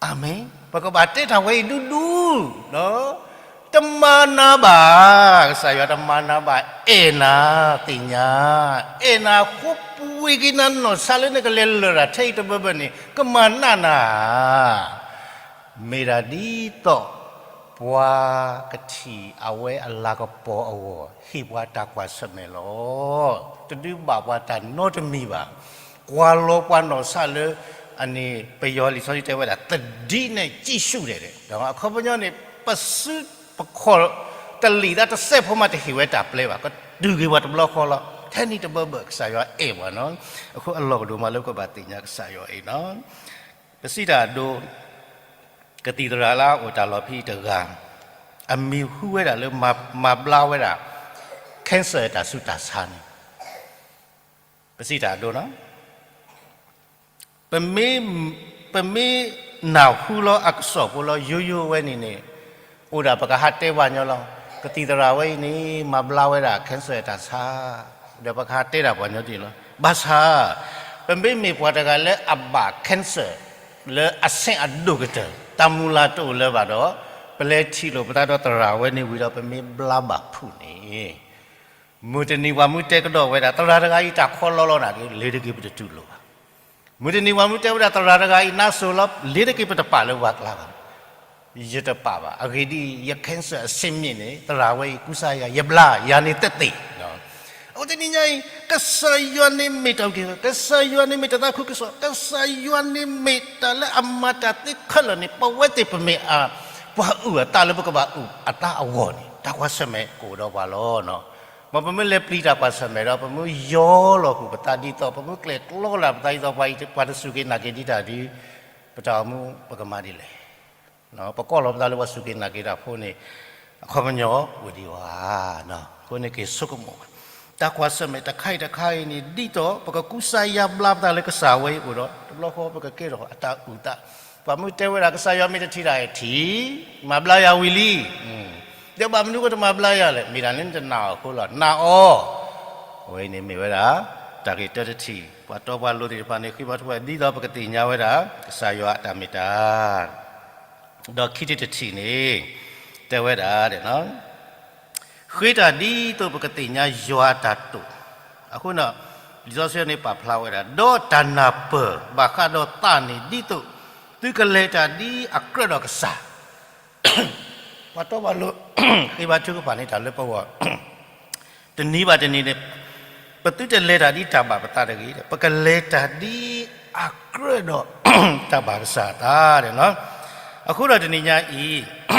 အၤမ့ၣ်. ပကဘၣ်တဲတၢ်ဝဲအံၤဒူဒူ, တမၤနၤဘၣ်, ကစၢ်ယွၤတမၤနၤဘၣ်, အဲၣ်နၤ, သ့ၣ်ညါ, အဲၣ်နၤအဃိ ပှ့ၤက့ၤနၤနီၢ်ဆါလၢနကလဲၤလၢာ်တၢ်ထဲအံၤတဘၢဘၢန့ၣ် ကမၤနးနၤ မ့ၢ်ဒၣ်ဒ်သိး ပှၤကထံၣ်အဝဲအလၤကပီၤအဂီၢ် ဟ့ၣ်ပှၤတၢ်ကွၢ်ဆၢၣ်မဲာ်လီၤ. တဒုးဘၣ်ပှၤတၢ်နီတမံၤဘၣ်. ကွၢ်လီၤပှၤနီၢ်ဆါလၢ အန့ၣ် ပယီၤလံာ်စီဆှံတဲဝဲဒၣ် သတိနဲ့ကြည့်ရှုတယ်, အခီပညီန့ၣ် ပစုပခီၣ်တလံာ်သးတစဲးဖိမးတဟ့ၣ်ဝဲတၢ်ပျဲဘၣ်, ကတုၤက့ၤပှၤတဘျီဃီလီၤ. ထဲန့ၣ်တဘၢဘၢ ကစၢ်ယွၤအဲၣ်ပှၤနီၤ. အဃိအလီၢ်ကဒိၣ်မးလၢပကဘၣ်သ့ၣ်ညါကစၢ်ယွၤအံၤနီၤ. ပစံးတၢ်အဒိ ကသံၣ်သရၣ်လၢအအိၣ်တၢ်လီၢ်ဖဲအံၤတဂၤ, အမံၤဟူဝဲဒၣ်လၢ မၤဘျါဝဲဒၣ် cancer တၢ်ဆူးတၢ်ဆါန့ၣ်, ပစံးတၢ်အဒိနီၤ. ပမ့ၢ်နၢ်ဟူလီၤအကစီၣ်ဖိလီၤ ယိယိဝဲန့ၣ်န့ၣ်, အိၣ်ဒၣ်ပကဟးတဲပှၤညီလီၤ. ကသံၣ်သရၣ်ဝဲအံၤန့ၣ် မၤဘျါဝဲဒၣ် cancer တၢ်ဆါ, ဒီးပကဟးတဲဒၣ်ပှၤညီဒ်န့ၣ်လီၤ. ဘၣ်ဆၣ် ပမ့မ့ၢ်ပှၤတဂၤလၢအဘၣ် cancer လၢအဆင့်အဒိၣ်ကတၢၢ် တၢ်မုၢ်လၢ်တအိၣ်လၢၤဘၣ်ဒီး, ပလဲၤထံၣ်လိာ်ပသးဒီးသရၣ်ဝဲန့ၣ်ဝံၤဒီး ပမ့ၢ်ဘျါဘၣ်ဖုးန့ၣ်, မုၢ်တနံၤပှၤမုၢ်တဲကဒီးဝဲဒၣ် သရၣ်တဂၤအံၤတၢ်ခီလီလီနၤက့ၤ လ့ၤတက့ၤပတတူၢ်လိာ်ဘၣ်. မုၢ်တနံၤပှၤမုၢ်တဲဝဲဒၣ် သရၣ်တဂၤအံၤနါစိၤလီၤ လ့ၤတက့ၤပတပာ်လၢပှၤကျါဘၣ်. ယတပာ်ဘၣ်. အဂ့ၢ်ဒ်အံၤ ယcancerအဆင့်မြင့်န့ၣ် သရၣ်ဝဲအံၤကူစါယၤ ယဘျါ ယၤန့ၣ်သက်သေ. အဃိတနံၤညါအံၤ ကစၢ်ယွၤန့ၣ်မ့ၢ်တၢ်အုၣ်က့ၤခီၣ်, ကစၢ်ယွၤန့ၣ်မ့ၢ်တၢ်သးခုကစီၣ်, ကစၢ်ယွၤန့ၣ်မ့ၢ်တၢ်လၢအမၤတၢ်သ့ခဲလၢာ်န့ၣ် ပဝဲသ့ၣ်ပမ့ၢ်အပှၤအုၣ်အသးလၢပကဘၣ်အုၣ်အသးအဂီၢ်န့ၣ် တၢ်ကွၢ်ဆၢၣ်မဲာ်ကအိၣ်ဒီးပှၤလီၤ. မ်ပမ့ၢ်လဲၤပျံၤတၢ်ကွၢ်ဆၢၣ်မဲာ်ဒီး ပမ့ၢ်ယီလီၤဃုာ်ပသးဒ်သိး ပမ့ၢ်ကျဲၣ်ကျီလၢ်ပသးဒ်သိး ပှၤတစူၢ်က့ၤနာ်က့ၤဒံးတၢ်ဒီး ပတၢ်အိၣ်မူပကမၤဒ်လဲၣ်. ပကိးလီၤပသးလၢပှၤစူၢ်က့ၤနာ်က့ၤတၢ်ဖိန့ၣ် အခီပညီအိၣ်ဒံးဘၣ်. အဃိန့ၣ်က့ၤဆိကမိၣ်ဘၣ်. တၢ်ကွၢ်ဆၢၣ်မဲာ်တခါအံၤတခါအံၤန့ၣ် ဒ်သိးပကကူစါယါဘျါပသးလၢကစၢ်ဝဲအံၤအိၣ်ဒီး တဘျီဃီပကကဲထီၣ်အတၢ်အုၣ်သး, ပှၤမ့ၢ်တဲဝဲဒၣ် ကစၢ်ယွၤမ့ၢ်တထံၣ်တၢ်အံၤထံၣ်, မၤဘျါယၤဝံၤလံ. ဒီးဘၣ်မနုၤအဃိတမၤဘျါယၤလဲၣ်, မ့ၢ်ဒၣ်လၢနတနာ်အီၤအဃိလီၤ. နာ်အီၤ, အဝဲအံၤန့ၣ်မ့ၢ်ဝဲဒၣ် တၢ်ဂ့ၢ်တၢတထံၣ်, ပှၤတီပှၤလိၤသ့ၣ်တဖၣ်န့ၣ် ဃ့ဘါထုကဖၣ် ဒ်သိးပကသ့ၣ်ညါဝဲဒၣ် ကစၢ်ယွၤအတၢ်မ့ၢ်တၢ် ဒီးခံထံၣ်တထံၣ်န့ၣ် တဲဝဲဒၣ် ဃ့တၢ်ဒ်သိးပကသ့ၣ်ညါယွၤအတၢ်တိာ်, အဃိန့ၣ် လံာ်စီဆှံန့ၣ်ပာ်ဖျါဝဲဒၣ် ဒီးတၢ်နၢ်ပၢၢ်ဘၣ်ဃးဒီးသးန့ၣ် ဒ်သိးသုကလဲၤတၢ်ဒ်အကြၢးဒီးကစၢ် ပှၤတီပှၤလိၤ ဃ့ဘါထုကဖၣ်န့ၢ်တၢ်လၢပဂီၢ် တနံၤဘၣ်တနံၤန့ၣ် ပသုတလဲၤတၢ်ဒ်တၢ်ဘၣ်ပသးတဂ့ၤ, ပကလဲၤတၢ်ဒ်အကြၢးဒီး တၢ်ဘၣ်ကစၢ်အသးန့ၣ်လီၤ. အဃိဒီးတနံၤညါအံၤ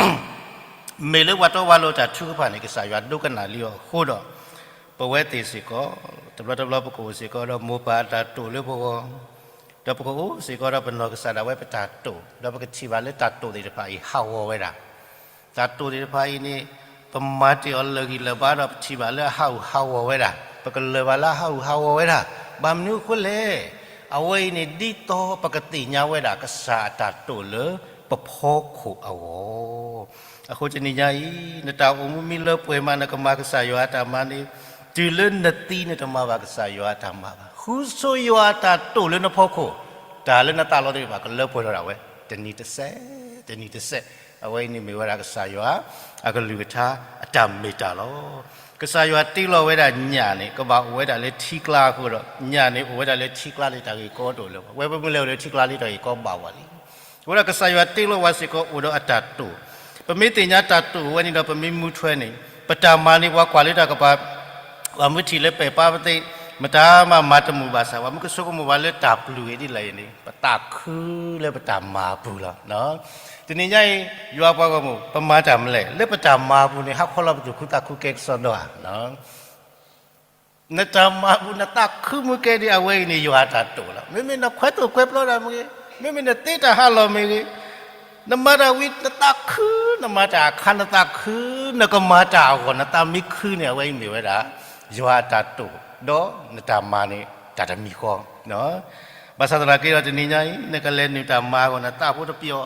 မ့ၢ်လၢပှၤတီပှၤလိၤတၢ်ထုကဖၣ်န့ၣ် ကစၢ်ယွၤဒိကနၣ်လံအီၤအဃိဒီး ပဝဲသ့ၣ်စ့ၢ်ကီး တဘျီတဘျီပကအိၣ်စ့ၢ်ကီးဒီးမိၢ်ပၢ်အတၢ်တိာ်လၢပဂီၢ်, ဒီးပကအိၣ်စ့ၢ်ကီးဒီးပနီၢ်ကစၢ်ဒၣ်ဝဲပတၢ်တိာ်, ဒီးပကထံၣ်ဘၣ်လၢတၢ်တိာ်သ့ၣ်တဖၣ်အံၤဟးဂီၤဝဲဒၣ် တၢ်တိာ်သ့ၣ်တဖၣ်အံၤန့ၣ် ပမၤတ့ၢ်အီၤလၢာ်ဂံၢ်လၢာ်ဘါဒီး ပထံၣ်ဘၣ်လၢအဟးဂူာ်ဟးဂီၤဝဲဒၣ်, ပကလၢၤဘၣ်လၢအဟးဂူာ်ဟးဂီၤဝဲဒၣ်, ဘၣ်မနုၤအဃိလဲၣ်. အဝဲအံၤန့ၣ် ဒ်သိးပကသ့ၣ်ညါဝဲဒၣ် ကစၢ်အတၢ်တိာ်လၢပဖီခိၣ်အဂီၢ်. အဃိတနံၤညါအံၤ နတၢ်အိၣ်မူမ့ၢ်လၢပှဲၤမး နကမၤကစၢ်ယွၤအတၢ်မၤန့ၣ် တုၤလၢနသံနတမၤဘၣ်ကစၢ်ယွၤအတၢ်မၤဘၣ်. ဃုဆိယွၤအတၢ်တိာ်လၢနဖီခိၣ်, တၢ်လၢနသးလီသ့ၣ်တဖၣ် ကလၢပှဲၤထီၣ်ဒၣ်ဝဲ တနံၤတစဲး, တနံၤတစဲး. အဝဲအံၤန့ၣ်မ့ၢ်ဝဲဒၣ်ကစၢ်ယွၤအကလုၢ်ကထါအတၢ်မ့ၢ်တၢ်လီၤ. ကစၢ်ယွၤတ့လီၤဝဲဒၣ်ညၣ်န့ၣ် ကဘၣ်အိၣ်ဝဲဒၣ်လၢထံကျါအဃိဒီး ညၣ်န့ၣ်အိၣ်ဝဲဒၣ်လၢထံကျါလၢတၢ်ဂ့ၢ်ကီတအိၣ်လၢၤဘၣ်. ဝဲပမ့ၢ်လဲၤအိၣ်လၢထံကျါလၢတၢ်ဂ့ၢ်ကီဘၣ်ဝဲလံ. အဃိဒီးကစၢ်ယွၤတ့လီၤဝဲစ့ၢ်ကီးအိၣ်ဒီးအတၢ်တိာ်, ပမ့ၢ်သ့ၣ်ညါတၢ်တိာ်ဝဲန့ၣ်ဒီး ပမ့ၢ်မူထွဲန့ၣ် ပတၢ်မၤန့ၣ် ပှၤကွၢ်လၢတၢ်ကပၤ ပှၤမ့ၢ်ထံၣ်လၢပဲာ်ပၢ်ပသ့ မတၤမၤမၤတမုာ်ဘၣ်ဆၣ် ပှၤမ့ၢ်ကဆိကမိၣ်ဘၣ်လၢတၢ်ပျုၢ်အံၤဒ်လဲၣ်အံၤန့ၣ် ပသးခုလၢပတၢ်မၤအပူၤလီၤ. တနံၤညါအံၤ ယွၤပှၤဂီၢ်မုၢ် ပမၤတၢ်မနုၤလဲၣ်, လၢပတၢ်မၤအပူၤန့ၣ် ဟးခီလီၤပသူၣ်ခုသးခုကဲကစီဒီဧါ. နတၢ်မၤအပူၤ နသးခုမုၢ်ကဲဒ်အဝဲအံၤန့ၣ် ယွၤအတၢ်တိာ်လီၤ. မ့မ့ၢ်နခွဲးသိၣ်ခွဲးပျီတၢ်မ့ၢ်ဂ့ၤ, မ့မ့ၢ်နသ့တၢ်ဟးလီၢ်မ့ၢ်ဂ့ၤ, နမၤတၢ်ဝံၤနသးခု, နမၤတၢ်အခါနသးခု, နကမၤတၢ်အဂီၢ် နသးမ့ၢ်ခုန့ၣ် အဝဲအံၤမ့ၢ်ဝဲဒၣ် ယွၤအတၢ်တိာ်, ဒီးနတၢ်မၤန့ၣ် တၢ်တမံၤဃီ ဘၣ်ဆၣ်သနာ်က့ဒီး တနံၤညါအံၤ နကလဲၤနုာ်တၢ်မၤအဂီၢ် နသးဖိတပျီၤ,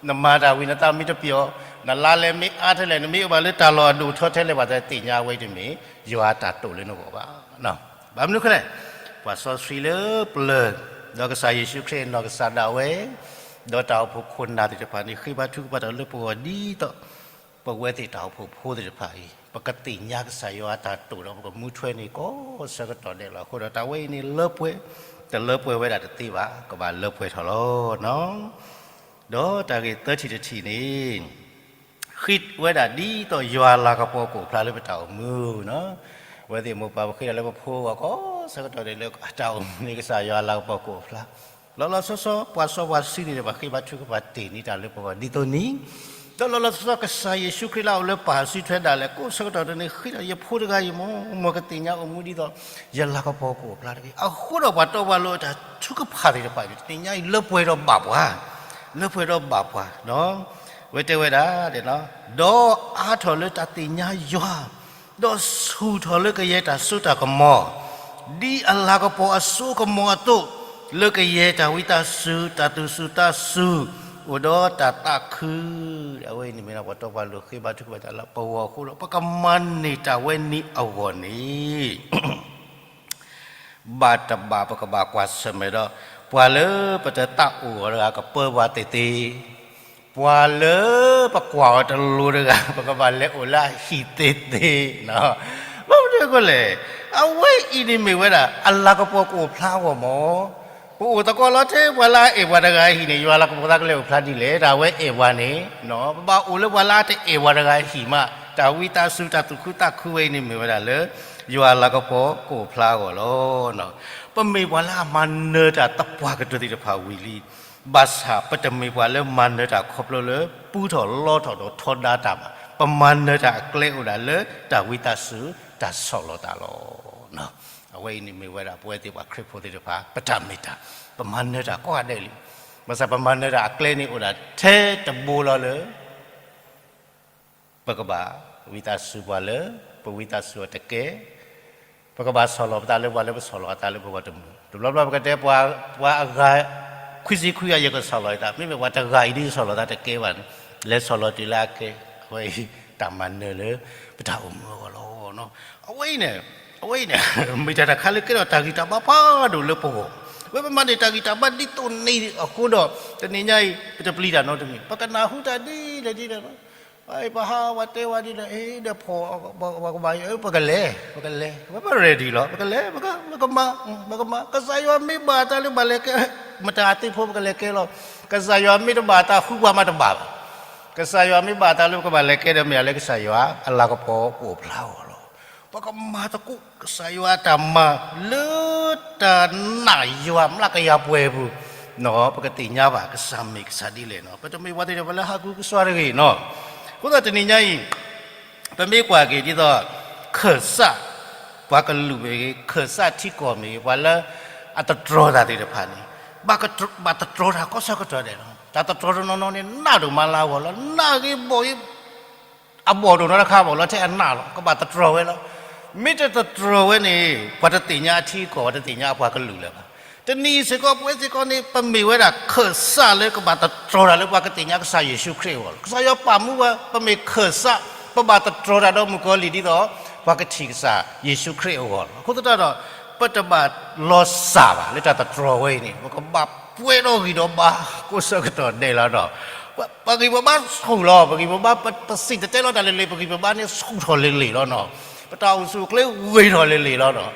နမၤတၢ်ဝံၤနသးမ့ၢ်တပျီၤ, နလါလဲမ့ၢ်အါထဲလဲၣ် နမ့ၢ်အိၣ်ဘၣ်လၢတၢ်လီၢ်အဒိၣ်ထီထဲလဲၣ်ဘၣ် သ့ၣ်ညါအဝဲအံၤတမ့ၢ် ယွၤအတၢ်တိာ်လၢနဂီၢ်ဘၣ်. ဘၣ်မနုၤအဃိလဲၣ်, ပှၤစီဆှံလၢပျၢၤ, ဒီးကစၢ်ယ့ၣ်ၡူးခရံာ်အနီၢ်ကစၢ်ဒၣ်ဝဲ, ဒီးတၢ်အိၣ်ဖှိၣ်ခိၣ်နၢ်သ့ၣ်တဖၣ်န့ၣ် ဃ့ဘါထုကဖၣ်တၢ်လၢပဂီၢ်ဒ်သိး ပဝဲသ့ၣ်တၢ်အိၣ်ဖှိၣ်ဖိသ့ၣ်တဖၣ်အံၤ ပကသ့ၣ်ညါကစၢ်ယွၤအတၢ်တိာ်ဒီးပကမူထွဲန့ၣ်ကိးဆၢကတီၢ်ဒဲးလီၤ. အဃိဒီးတၢ်ဝဲအံၤန့ၣ်လၢပှဲၤ, တလၢပှဲၤဝဲဒၣ်တသ့ဘၣ်, ကဘၣ်လၢပှဲၤထီၣ်လီၤ. ဒီးတၢ်ဂ့ၢ်သၢထံၣ်တထံၣ်န့ၣ် ဃ့ဝဲဒၣ်ဒ်သိးယွၤအလၤကပီၤကအိၣ်ဖျါလၢပတၢ်အိၣ်မူ, အဝဲသ့ၣ်မိၢ်ပၢ်ပဃ့ဒၣ်လၢပဖိအဂီၢ်ကိးဆၢကတီၢ်ဒဲးလၢတၢ်အိၣ်မူန့ၣ် ကစၢ်ယွၤအလၤကပီၤကအိၣ်ဖျါ လီၤလီၤဆီဆီ ပှၤစီပှၤဆှံန့ၣ် ဘၣ်ဃ့ဘါထုကဖၣ်တ့ၢ်န့ၢ်တၢ်လၢပဂီၢ်ဒ်သိးန့ၣ်, ဒီးလီၤလီၤဆီဆီကစၢ်ယ့ၣ်ၡူးခရံာ်လၢအအိၣ်လၢပၢ်စုထွဲဒၣ်လဲာ် ကိးဆၢကတီၢ်ဒ်န့ၣ် ဃ့ဒီးယဖိတဂၤအံၤ မ်ကသ့ၣ်ညါအိၣ်မူဒ်သိး ယလၤကပီၤကအိၣ်ဖျါတဂ့ၤ. အဃိဒီးပှၤတီပှၤလိၤအတၢ်ထုကဖၣ်သ့ၣ်တဖၣ်န့ၣ် တနံၤညါအံၤလၢပှဲၤဒီးဘၣ်ပှၤ, လၢပှဲၤဒီးဘၣ်ပှၤ, ဝဲတဲဝဲဒၣ် ဒီးအါထီၣ်လၢတၢ်သ့ၣ်ညါယွၤ, ဒီးဆူၣ်ထီၣ်လၢကယဲၢ်တၢ်စိတၢ်ကမီၤ, ဒ်အလၤကပီၤအစိကမီၤအသိး, လၢကယဲၢ်တၢ်ဝံသးစူၤ တၢ်သူၣ်စူၤသးစူၤ အိၣ်ဒီးတၢ်သးခု, အဝဲအံၤန့ၣ်မ့ၢ်ဒၣ်ပှၤတီပှၤလိၤဃ့ဘါထုကဖၣ်တၢ်လၢပဂီၢ်အဃိဒီး ပကမၤန့ၢ်တၢ်ဝဲန့ၣ်အဂီၢ်န့ၣ် ဘၣ်တဘၣ်ပကဘၣ်ကွၢ်ဆၢၣ်မဲာ်ဒီး ပှၤလၢပတသးအိၣ်အီၤတဂၤကပၢပှၤသ့သ့, ပှၤလၢပကွၢ်အီၤတလိၤတဂၤ ပကဘၣ်လဲၤအိၣ်လၢအဟံၣ်သ့သ့, ဘၣ်မနုၤအဃိလဲၣ်, အဝဲအံၤန့ၣ်မ့ၢ်ဝဲဒၣ် အလၤကပီၤကအိၣ်ဖျါအဂီၢ်မး, ပအိၣ်သကိးလီၤထဲပှၤလၢအအဲၣ်ပှၤတဂၤအဟံၣ်န့ၣ် ယွၤအလၤကပီၤသးကလဲၤအိၣ်ဖျါဒ်လဲၣ်, တၢ်ဝဲအဲၣ်ပှၤန့ၣ်, ပဘၣ်အိၣ်လၢပှၤလၢအတအဲၣ်ပှၤတဂၤအဟံၣ်မး, တၢ်ဝံသးစူၤ တၢ်သူၣ်ခုသးခုဝဲအံၤန့ၣ်မ့ၢ်ဝဲဒၣ်လၢ ယွၤအလၤကပီၤကအိၣ်ဖျါအဂီၢ်လီၤ. ပမ့ၢ်ပှၤလၢအမၤနၢၤတၢ်သပှၢ်ကတၢၢ်သ့ၣ်တဖၣ်ဝံၤလံ, ဘၣ်ဆၣ်ပတမ့ၢ်ပှၤလၢမၤနၢၤတၢ်ခီဖျိလၢ ပူထီၣ်လီထီၣ်ဒီးထီဒါတၢ်ဘၣ်, ပမၤနၢၤတၢ်အကျဲအိၣ်ဒၣ်လၢတၢ်ဝံသးစူၤ တၢ်ဆီၣ်လီၤသးလီၤ. အဝဲအံၤန့ၣ်မ့ၢ်ဝဲဒၣ် ပဝဲသ့ၣ်ပှၤခရံာ်ဖိသ့ၣ်တဖၣ် ပတၢ်မ့ၢ်တၢ်, ပမၤနၢၤတၢ်ကိးဂၤဒဲးလံ, ဘၣ်ဆၣ်ပမၤနၢၤတၢ်အကျဲန့ၣ်အိၣ်ဒၣ်ထဲတဘိလီၤလၢ ပကဘၣ်ဝံသးစူၤပှၤလၢ ပဝံသးစူၤအီၤတကဲ, ပကဘၣ်ဆီၣ်လီၤပသးလၢပှၤလၢပဆီၣ်လီၤအသးလၢပဂီၢ်တမုာ်, တဘျီဘျီပကတဲပှၤ, ပှၤအဂၤ ခွံဆံခွံဂၤ ယကဆီၣ်လီၤယသး, မ့မ့ၢ်ပှၤတဂၤအံၤဒ်ယဆီၣ်လီၤသးတကဲဘၣ်န့ၣ်, လဲၤဆီၣ်လီၤတုၤလၢအကဲ, အဝဲအံၤ တၢ်မၤနၢၤလၢ ပတၢ်အိၣ်မူအဂီၢ်လီၤ. အဝဲအံၤန့ၣ်, အဝဲအံၤန့ၣ် မ့ၢ်တၢ်တခါလၢကဲထီၣ်တၢ်ဂံၢ်တၢ်ဘါဖးဒိၣ်လၢပဂီၢ်, ဝဲပမၤန့ၢ်တၢ်ဂံၢ်တၢ်ဘါဒ်သိးန့ၣ်အဃိဒီး တနံၤညါအံၤ ပတပျံၤတၢ်နီတမံၤ, ပကနၢ်ဟူတၢ်ဒ်လဲၣ်ဒ်လဲၣ် ပှၤတဲဝဲဒ်လဲၣ်, ဒီးဖီၣ်, ပကဘၣ်, ပကလဲၤ, ပကလဲၤ, ပ ready လီၤ, ပကလဲၤ, ပကမၤ, ပကမၤ, ကစၢ်ယွၤမ့ၢ်ဘၣ်တၢ်လၢပှၤလဲၤကဲ, မတၤအသ့ၣ်ဖိ ပကလဲၤကဲလီၤ. ကစၢ်ယွၤမ့ၢ်တဘၣ်တၢ်ဃုပှၤမးတဘၣ်ဘၣ်. ကစၢ်ယွၤမ့ၢ်ဘၣ်တၢ်လၢပကဘၣ်လဲၤကဲဒီးမ့ၢ်လၢကစၢ်ယွၤအလၤကပီၤကအိၣ်ဖျါအဂီၢ်လီၤ. ပကမၤသကိးကစၢ်ယွၤအတၢ်မၤလၢတၢ်နာ်ယွၤမျးကယၤပှဲၤပူၤ, ပကသ့ၣ်ညါဘၣ်ကစၢ်မ့ၢ်ကစၢ်ဒ်လဲၣ်နီၤ, ပတမ့ၢ်ပှၤသ့ၣ်တဖၣ်လၢဟးကူကစွါတဂ့ၤနီၤ. အဃိသတးတနံၤညါအံၤ ပမ့ၢ်ကွၢ်က့ၤဒ်သိး ခၢၣ်စး, ပှၤကလုာ်မ့ၢ်ဂ့ၤ, ခၢၣ်စးထံကီၢ်မ့ၢ်ဂ့ၤ, ပှၤလၢအတတြီတၢ်သ့ၣ်တဖၣ်န့ၣ် ဘၣ်တတြီတၢ်ကိးဆၢကတီၢ်ဒဲးလီၤ. တၢ်တတြီတနီၤနီၤန့ၣ် နးဒိၣ်မးလၢအဂီၢ်လီၤ. နးဂ့ၤဘီၣ်ဂ့ၤ အဘီၣ်ဒိၣ်နီတခါဘၣ်လီၤ, ထဲအနးလီၤ. ကဘၣ်တတြီဝဲလီၤ. မ့ၢ်တတတြီဝဲန့ၣ် ပှၤတသ့ၣ်ညါအထံအကီၢ်, ပှၤတသ့ၣ်ညါအပှၤကလုာ်လၢၤဘၣ်. တနံၤအံၤစ့ၢ်ကီး ပဝဲစ့ၢ်ကီးန့ၣ် ပမ့ၢ်ဝဲဒၣ်ခၢၣ်စးလၢကဘၣ်တတြီတၢ်လၢပှၤကသ့ၣ်ညါကစၢ်ယ့ၣ်ၡူးခရံာ်အဂီၢ်လီၤ. ကစၢ်ယွၤပာ်မူပှၤ ပမ့ၢ်ခၢၣ်စး, ပဘၣ်တတြီတၢ်ဒီးမုၣ်ကီၤလံၢ်ဒ်သိး ပှၤကထံၣ်ကစၢ်ယ့ၣ်ၡူးခရံာ်အဂီၢ်လီၤ. အဃိသတးဒီး ပတဘၣ်လီၤစၢ်ဘၣ်လၢတၢ်တတြီဝဲအံၤန့ၣ် ပကဘၣ်ပှဲၤထီၣ်ဂံၢ်ဒီးဘါကိးဆၢကတီၢ်ဒဲးလီၤနီၤ. ပဂံၢ်ပဘါဆူၣ်လီၤ, ပဂံၢ်ပဘါ ပစံၣ်တဲၤတဲလီၤတၢ်လၢလ့ၤ, ပဂံၢ်ပဘါန့ၣ်ဆူၣ်ထီၣ်လ့ၤလ့ၤလီၤနီၤ. ပတၢ်အိၣ်ဆူၣ်အိၣ်ချ့ဂ့ၤထီၣ်လ့ၤလ့ၤလီၤနီၤ.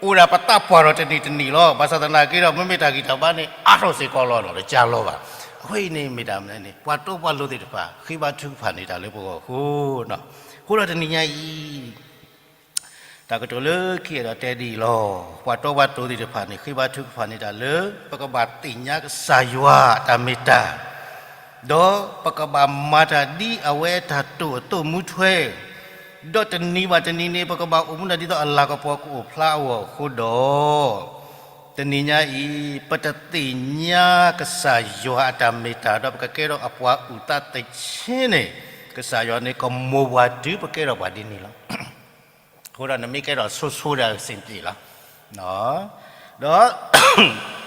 အိၣ်ဒၣ်ပသးပှၢ်ထီၣ်တနံၤတနံၤလီၤ. ဘၣ်ဆၣ်သနာ်က့ဒီး မ့မ့ၢ်တၢ်ဂံၢ်တၢ်ဘါန့ၣ် အါထီၣ်စ့ၢ်ကီးလီၤနီၤ, တကးလီၤဘၣ်. အဃိအံၤန့ၣ်မ့ၢ်တၢ်မနုၤန့ၣ် ပှၤတီပှၤလိၤသ့ၣ်တဖၣ် ဃ့ဘါထုကဖၣ်န့ၢ်တၢ်လၢပဂီၢ်အဃိ အဃိဒီးတနံၤညါအံၤ တၢ်ကတိၤလၢခံအဲၣ်ဒိးတဲဒ်အံၤလီၤ. ပှၤတီပှၤလိၤသ့ၣ်တဖၣ်န့ၣ် ဃ့ဘါထုကဖၣ်န့ၢ်တၢ်လၢ ပကဘၣ်သ့ၣ်ညါကစၢ်ယွၤအတၢ်မ့ၢ်တၢ်, ဒီးပကဘၣ်မၤတၢ်ဒ်အဝဲအတၢ်တိာ်အသိးမူထွဲ, ဒီးတနံၤဘၣ်တနံၤန့ၣ် ပကဘၣ်အိၣ်မူဒၣ်ဒ်သိးအလၤကပီၤကအိၣ်ဖျါအဂီၢ်အဃိဒီး တနံၤညါအံၤ ပတသ့ၣ်ညါကစၢ်ယွၤအတၢ်မ့ၢ်တၢ် ဒီးပကကဲထီၣ်အပှၤအုၣ်သးသ့ၣ်ဆ့န့ၣ် ကစၢ်ယွၤန့ၣ်ကမိၢ်ပှၤတုၤပကဲထီၣ်ပှၤဒ်န့ၣ်လီၤ. အဃိဒီးနမ့ၢ်ကဲထီၣ်ဆိဆိဒီးအဆင်ပြေလီၤ. ဒီး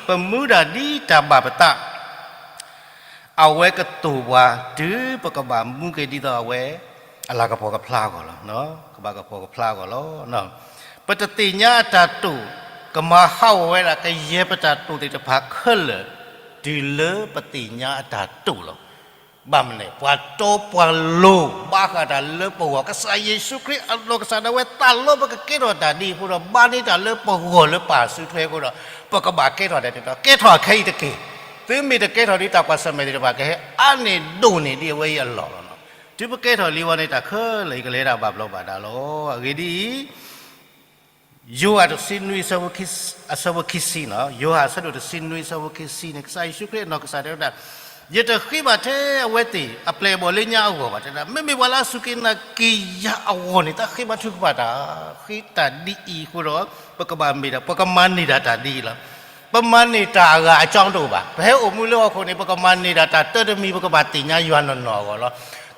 ပမူဒၣ်ဒ်တၢ်ဘၣ်ပသး အဝဲကသိၣ်ပှၤ တုၤပကဘၣ်မူက့ၤဒ်သိးအဝဲ အလၤကပီၤကဖျါအဂီၢ်လီၤ. ကဘၣ်ကပီၤကဖျါအဂီၢ်လီၤ. ပတသ့ၣ်ညါအတၢ်တိာ်, ကမၤဟးဂီၤဝဲဒၣ်ကယဲၢ်ပတၢ်တိာ်သ့ၣ်တဖၣ်ခဲလၢာ်, တုၤလၢပသ့ၣ်ညါအတၢ်တိာ်လီၤ. ဘၣ်မနုၤလဲၣ်, ပှၤတီပှၤလိၤ ဘၣ်ဃးတၢ်လၢပဂီၢ်, ကစၢ်ယ့ၣ်ၡူးခရံာ်အနီၢ်ကစၢ်ဒၣ်ဝဲ သးလီပကကဲထီၣ်တၢ်ဒ်အံၤအဃိဒီး ဘၣ်န့ၢ်တၢ်လၢပဂီၢ်လၢပာ်စုထွဲအဃိဒီး ပကဘၣ်ကဲထီၣ်တၢ်န့ၣ်ဒီး ကဲထီၣ်ခဲအံၤတက့ၢ်. သုမ့ၢ်တကဲထီၣ်ဒ်တၢ်ကွၢ်ဆၢၣ်မဲာ်သ့ၣ်တဖၣ် ကဟဲအါန့ၢ်ဒိၣ်န့ၢ်ဒ်အဝဲအံၤအလီၢ်လီၤ. တုၤပကဲထီၣ်လံဝဲန့ၣ် တၢ်ခဲလၢာ်အံၤကလဲၤဒၣ်ဘၣ်ဘျီးဘၣ်ဒါလီၤ. အဂ့ၢ်ဒ်အံၤ, ယိၤဟၣ်တဆံနွံအဆၢဖိခံဆံ, ယိၤဟၣ်အဆၢဒိၣ်တဆံနွံအဆၢဖိခံဆံန့ၣ် ကစၢ်ယ့ၣ်ၡူးခရံာ်အနီၢ်ကစၢ်ဒၣ်ဝဲဒၣ်, ယတဃ့ဘၣ်ထဲအဝဲသ့ၣ်အပျဲၢ်အဘီၣ်လၢညါအဂီၢ်ဘၣ်, တဒၣ် မ့မ့ၢ်ပှၤလၢအစူၢ်က့ၤနာ်က့ၤယၤအဂီၢ်န့ၣ် တၢ်ဃ့ဘါထုကဖၣ်တၢ်, ဃ့တၢ်ဒ်အံၤအဃိဒီး ပကဘၣ်မ့ၢ်ဒၣ် ပကမၤန့ၢ်ဒၣ်တၢ်ဒ်အံၤလီၤ. ပမၤန့ၢ်တၢ်အဂၤအကၠီတအိၣ်ဘၣ်. ပဟဲအိၣ်မူလၢဟီၣ်ခိၣ်န့ၣ် ပကမၤန့ၢ်ဒၣ်တၢ်တၢတမံၤ ပကဘၣ်သ့ၣ်ညါယွၤနီၢ်နီၢ်အဂီၢ်လီၤ.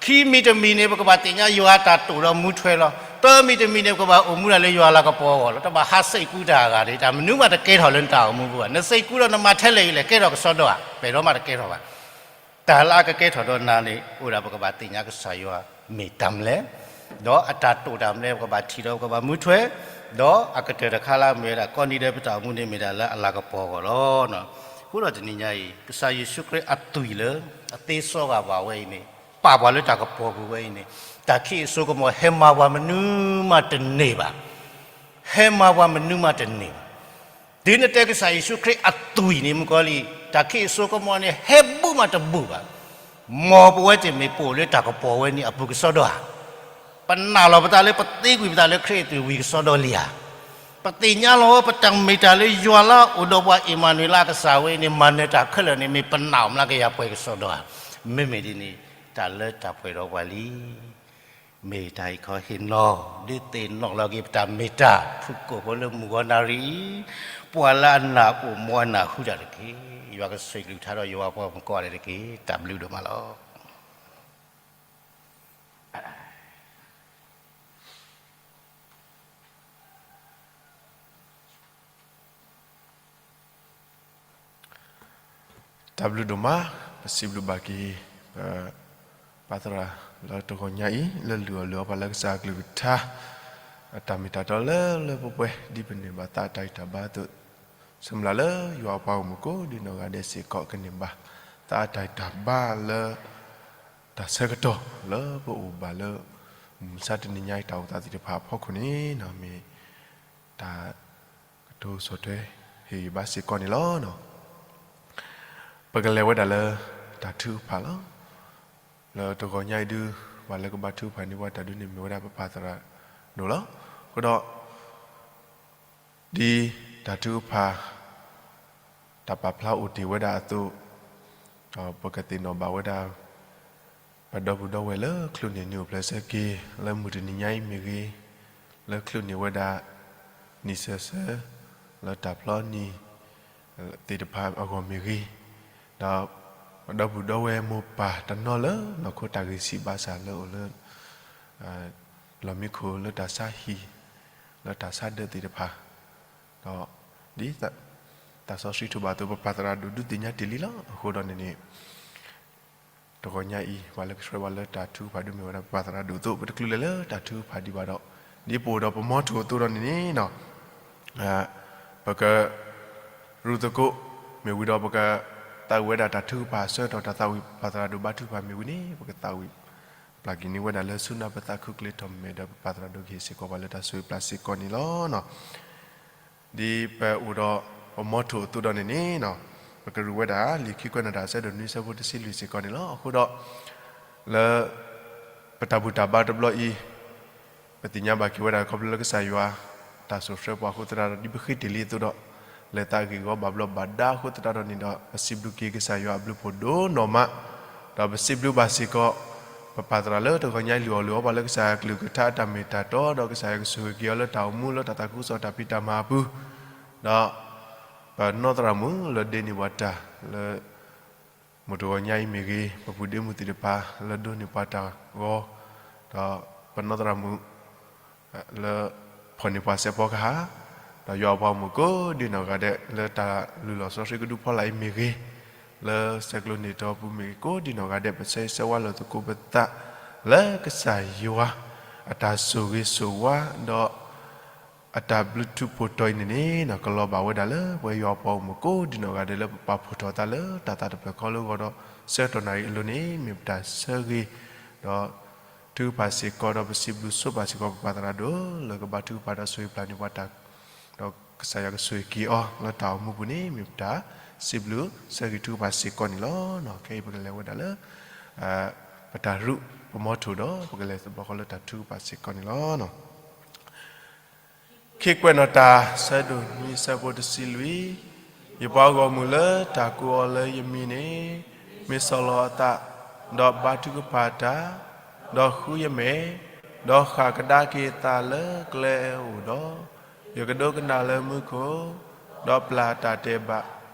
ခံမံၤတမံၤန့ၣ် ပကဘၣ်သ့ၣ်ညါယွၤအတၢ်တိာ်ဒီးမူထွဲလီၤ. သၢမံၤတမံၤန့ၣ် ပကဘၣ်အိၣ်မူဒၣ်လၢယွၤလၤကပီၤအဂီၢ်လီၤ. တဘၣ်ဟးစ့ၢ်ကူးတၢ်အဂၤန့ၣ် တၢ်မနုၤမးတကဲထီၣ်လၢနတၢ်အိၣ်မူပူၤဘၣ်. နစ့ၢ်ကူးဒီးနမၤထဲလဲၣ်အံၤလဲၣ် ကဲထီၣ်ကစီဒီဧါ, ပှဲၤဒီးမးတကဲထီၣ်ဘၣ်. တၢ်လၢအကကဲထီၣ်ဒီးနၤန့ၣ် အိၣ်ဒၣ်ပကဘၣ်သ့ၣ်ညါကစၢ်ယွၤမ့ၢ်တၢ်မနုၤလဲၣ်, ဒီးအတၢ်တိာ်တၢ်မနုၤလဲၣ် ပကဘၣ်ထံၣ်ဒီးပကဘၣ်မူထွဲ, ဒီးအကတၢၢ်တခါလၢအမ့ၢ်ဝဲဒၣ် ကိးနံၤဒဲးပတၢ်အိၣ်မူန့ၣ်မ့ၢ်ဒၣ်လၢအလၤကပီၤအဂီၢ်လီၤ. အဃိဒီးတနံၤညါအံၤ ကစၢ်ယ့ၣ်ၡူးခရံာ်အသွံၣ်လၢ အသ့စီဂာ်ဘၣ်ဝဲအံၤန့ၣ် ပာ်ပှၤလၢတၢ်ကပီၤပူၤဝဲအံၤန့ၣ် တၢ်ခံးအစိကမီၤဟဲမၤပှၤမနုၤမးတန့ၢ်ဘၣ်. ဟဲမၤပှၤမနုၤမးတန့ၢ်ဘၣ်. တုၤနတဲကစၢ်ယ့ၣ်ၡူးခရံာ်အသွံၣ်န့ၣ် မုၣ်ကီၤလံၢ် တၢ်ခံးအစိကမီၤန့ၣ် ဟဲဘူးမးတဘူးဘၣ်. မ်ပဝဲသ့ၣ်မ့ၢ်ပိာ်လၢတၢ်ကပီၤဝဲန့ၣ်အပူၤကစီဒီဧါ. ပနာ်လီၤပသးလၢပသံကွံာ်ပသးလၢခရံာ်အသွံၣ်ဝံၤကစီဒီလံဧါ. ပသ့ၣ်ညါလီၤဝဲ ပတၢ်မ့ၢ်တၢ်လၢယွၤလၢအအိၣ်ဒီးပှၤ အ့ၣ်မၤနူၤအ့လးကစၢ်ဝဲအံၤန့ၣ် မၤနၢၤတၢ်ခဲလၢာ်န့ၣ် မ့ၢ်ပနာ်အီၤမျးကယၤပှဲၤကစီဒီဧါ. မ့မ့ၢ်ဒ်န့ၣ် တၢ်လၢတၢ်ပှဲၤဒီးပှၤလံ မ့ၢ်တၢ်အံၤခီဟ့ၣ်နီၤ ဒုးသ့ၣ်နီၣ်လီၤက့ၤပတၢ်မ့ၢ်တၢ် ဖုၣ်ကိာ်ဖိလၢမုၢ်ဂီၤနၣ်ရံၣ်အံၤ, ပှၤလၢအနာ်အိၣ် မ်အနာ်ဟူးတၢ်တက့ၢ်. ယွၤကဆိၣ်ဂ့ၤကလုၢ်ကထါဒီးယွၤပှၤမုၣ်ကိးဂၤဒဲးတက့ၢ်. တၢ်ဘျုးဒိၣ်မးလီၤ. တၢ်ဘျုးဒိၣ်မး, ပစံးဘျုးဘၣ်က့ၤ ပပၢ်သရၣ်လၢတဂီၤညါအံၤ လၢလုၢ်အီၣ်လုၢ်အီပှၤလၢကစၢ်အကလုၢ်ကထါ အတၢ်မ့ၢ်တၢ်တီလၢလၢပှဲၤပှဲၤ ဒ်ပန့ၢ်ဘၣ်သးအတၢ်ဂံၢ်တၢ်ဘါအသိး, ဆၢမုၢ်လၢ်လၢယွၤအပှၤဂီၢ်မုၢ်ကိးဒံနီၢ်ဂၤဒဲးစ့ၢ်ကီး ကန့ၢ်ဘၣ်သးအတၢ်ဂံၢ်တၢ်ဘါလၢ တၢ်ဆၢကတီၢ်လၢပအိၣ်ဘၣ်လၢ မုၢ်မဆါတနံၤညါအံၤ တၢ်အိၣ်သးသ့ၣ်တဖၣ်အဖီခိၣ်န့ၣ် မ့ၢ်တၢ်ကတိၤဆီၣ်ထွဲဟ့ၣ်ဂံၢ်ဘါစ့ၢ်ကီးန့ၣ်လီၤ. ပကလဲၤဝဲဒၣ်လၢတၢ်ထုကဖၣ်လီၤ. လၢတဂီၤညါအံၤဒုး ပှၤလၢကဘါထုကဖၣ်န့ၢ်ပှၤတၢ်ဒုးန့ၣ် မ့ၢ်ဝဲဒၣ်ပပၢ်သရၣ်ဒိၣ်လီၤ. အဃိဒီး ဒ်တၢ်ထုကဖၣ် တၢ်ပာ်ဖျါအိၣ်တ့ၢ်ဝဲဒၣ်အသိး, ဒီးပကသ့ၣ်နီၣ်ဘၣ်ဝဲဒၣ် ပဒီပုၢ်ဒီဝဲၢ်လၢချိၣ်န့ၢ်နံၣ်အိၣ်ဖျဲၣ်ဆၢက့ၤ လၢမုၢ်တနံၤညါအံၤမ့ၢ်ဂ့ၤ, လၢချိၣ်န့ၢ်ဝဲဒၣ် နံၣ်ဆၢဆၢ လၢတၢ်ဖျီနံၣ် သ့ၣ်တဖၣ်အဂီၢ်မ့ၢ်ဂ့ၤ, ဒီးပဒီပုၢ်ဒီဝဲၢ်မိၢ်ပၢ်တနီၤလၢနီၢ်ခိတၢ်ဂံၢ်ဆံးဘၣ်ဆၣ်လၢအိၣ်လၢ လီၢ်မံခိၣ်လၢတၢ်ဆါဟံၣ် လၢတၢ်ဆါဒၢးသ့ၣ်တဖၣ်, ဒီးဒ်သးစီဆှံထိးဘၣ်အသိး ပပၢ်သရၣ်ဒိၣ်ဒုးသ့ၣ်ညါတ့ၢ်လံလီၤ. အဃိဒီးန့ၣ်န့ၣ် တဂီၤညါအံၤ ပှၤလၢကဆှၢပှၤလၢတၢ်ထုကဖၣ်ဒုးမ့ၢ်ဝဲဒၣ်ပပၢ်သရၣ်ဒိၣ်အသိး ပတချုးလဲၤလၢတၢ်ထုကဖၣ်ဒံးဘၣ်ဒီး ဒ်ပအိၣ်ဒီးပမီထိၣ်အသိးဒီးန့ၣ်န့ၣ် ပကရူၢ်သကိး မ့ၢ်ဝံၤဒီးပကသးဝံၣ်ဝဲဒၣ်တၢ်ထုကဖၣ်အဆၢကတီၢ် တၢ်သးဝံၣ်ပပၢ်သရၣ်ဒိၣ်ဘါထုကဖၣ်မ့ၢ်ဝံၤန့ၣ် ပကသးဝံၣ်ပျၢ်က့ၤန့ၢ်ဝဲဒၣ်လၢဆူနၢ်ပသးခုကလ့ၤထီၣ်မဲာ်ဒီး ပပၢ်သရၣ်ဒိၣ်ကဟ့ၣ်စ့ၢ်ကီးပှၤလၢတၢ်ဆိၣ်ဂ့ၤပျၢ်စ့ၢ်ကီးန့ၣ်လီၤ. ဒ်ပအိၣ်ဒီးပမီထိၣ်အသိးဒီးန့ၣ်န့ၣ် ပကရူၢ်ဝဲဒၣ် လံာ်ခံကွဲးနီၣ်တၢ်အဆၢဒိၣ်နွံဆၢဖိတဆံလွံၢ်စ့ၢ်ကီးန့ၣ်လီၤ. အဃိဒီး လၢ ပတၢ်ဘူၣ်တၢ်ဘါတဘျီအံၤ ပသ့ၣ်ညါဘၣ်က့ၤဝဲဒၣ်ခီဖျိလၢကစၢ်ယွၤ တၢ်စိာ်ဆှၢပှၤအဃိသတးဒီး ဒ်ပဃ့တ့ၢ်လံအသိးဒီး လဲၤသးဂ့ၢ်ဂီၤဘၣ်ဘျီးဘၣ်ဒါအဃိသတးဒီးန့ၣ်ဒီး ပစံးဘျုးက့ၤကစၢ်ယွၤအဘျုးဖှိၣ်ဒိၣ်နီၢ်မး, ဒီးပစံးဘျုးဘၣ်စ့ၢ်ကီး ပပၢ်သရၣ်လၢတဂီၤညါအံၤလုၢ်အီၣ်လုၢ်အီပှၤလၢကစၢ်ယွၤကလုၢ်ကထါအတၢ်မ့ၢ်တၢ်တီ ဒီးကစၢ်ယွၤကဆိၣ်ဂ့ၤက့ၤအီၤလၢတၢ်အိၣ်မူလၢတၢ်သးခုကစီၣ်တၢ်ဖံးတၢ်မၤအပူၤ, ဒီး ပနီၢ်သရၣ်မုၣ်လၢဒ့န့ၢ်ပှၤတၢ်လၢ မုၢ်တဂီၤညါအံၤမ့ၢ်ဂ့ၤ, ပပုၢ်ဒ့မုၢ်သ့ၣ်တဖၣ်လၢဒိးန့ၢ်ပှၤတၢ်ဂီၤ, ဒီးပနီၢ်သရၣ်မုၣ် လၢဖီၣ်န့ၢ်ပှၤစဲးဖီကဟၣ်, ဒီးယွၤအပှၤဂီၢ်မုၢ်ကိးဒံနီၢ်ဂၤဒဲး လၢတၢ်လုၢ်လီၢ်စီဆှံကဒုဖီလာ်အံၤမ့ၢ်ဂ့ၤ, လၢဆဲးကျိးန့ၢ်တီပူၤမ့ၢ်ဂ့ၤ ကိးဒံနီၢ်ဂၤဒဲး ပဆၢဂ့ၤဆၢဝါလိာ်သကိးပသး လၢကစၢ်ယွၤအတၢ်ဆိၣ်ဂ့ၤဆိၣ်ဝါ ဒီး အတၢ်ဘျုးထူးဖိးတီၤအံၤန့ၣ်န့ၣ် ကလီၤဘၣ်ဝဲဒၣ်လၢပဝဲယွၤအပှၤဂီၢ်မုၢ်ကိးဒံနီၢ်ဂၤဒဲးလၢပပာ်ဖှိၣ်ထီၣ်အသးလၢတၢ်သးတဖျၢၣ်ခီလၢအဂီၢ်ဒီး ဆၢကတီၢ်နၣ်ရံၣ်အလိၤန့ၣ် မ့ၢ်ပတၢ်ဆၢဂ့ၤ ဒီးထုကဖၣ်စ့ၢ်ကီး ဒီးပစံးဘျုးဆိပာ်စ့ၢ်ကီးပပၢ်သရၣ်ဒိၣ်လၢကဘါထုကဖၣ်ဒီးဆိၣ်ဂ့ၤပျၢ်န့ၢ်ပှၤတၢ် ဒီးကစၢ်ယွၤကဆိၣ်ဂ့ၤက့ၤအီၤလၢတၢ်အိၣ်မူပူၤန့ၣ် မ့ၢ်ပတၢ်စံးဘျုးဆၢဂ့ၤထုကဖၣ်စ့ၢ်ကီးန့ၣ်လီၤ. ခဲအံၤပကလဲၤဝဲဒၣ်လၢ ပတၢ်ရူၢ်ပမီထိၣ်ဒီး ပကလဲၤသဘျီဃီလၢတၢ်ထုကဖၣ်စ့ၢ်ကီးန့ၣ်လီၤ. ခံကွဲးနီၣ်တၢ် ဆၢဒိၣ်နွံ ဆၢဖိတဆံလွံၢ်, ယပှၤဂီၢ်မုၢ်လၢတၢ်ကိးအီၤလၢယမံၤန့ၣ် မ့ၢ်ဆီၣ်လီၤအသး, ဒီးဘါထုကဖၣ်တၢ်, ဒီးဃုယမဲာ်, ဒီးဃၣ်ကဒါက့ၤအသးလၢကျဲအအိၣ်ဒီး, ယကဒိကနၣ်လၢမူခိၣ်, ဒီးပျၢ်တၢ်တဲဘၣ်,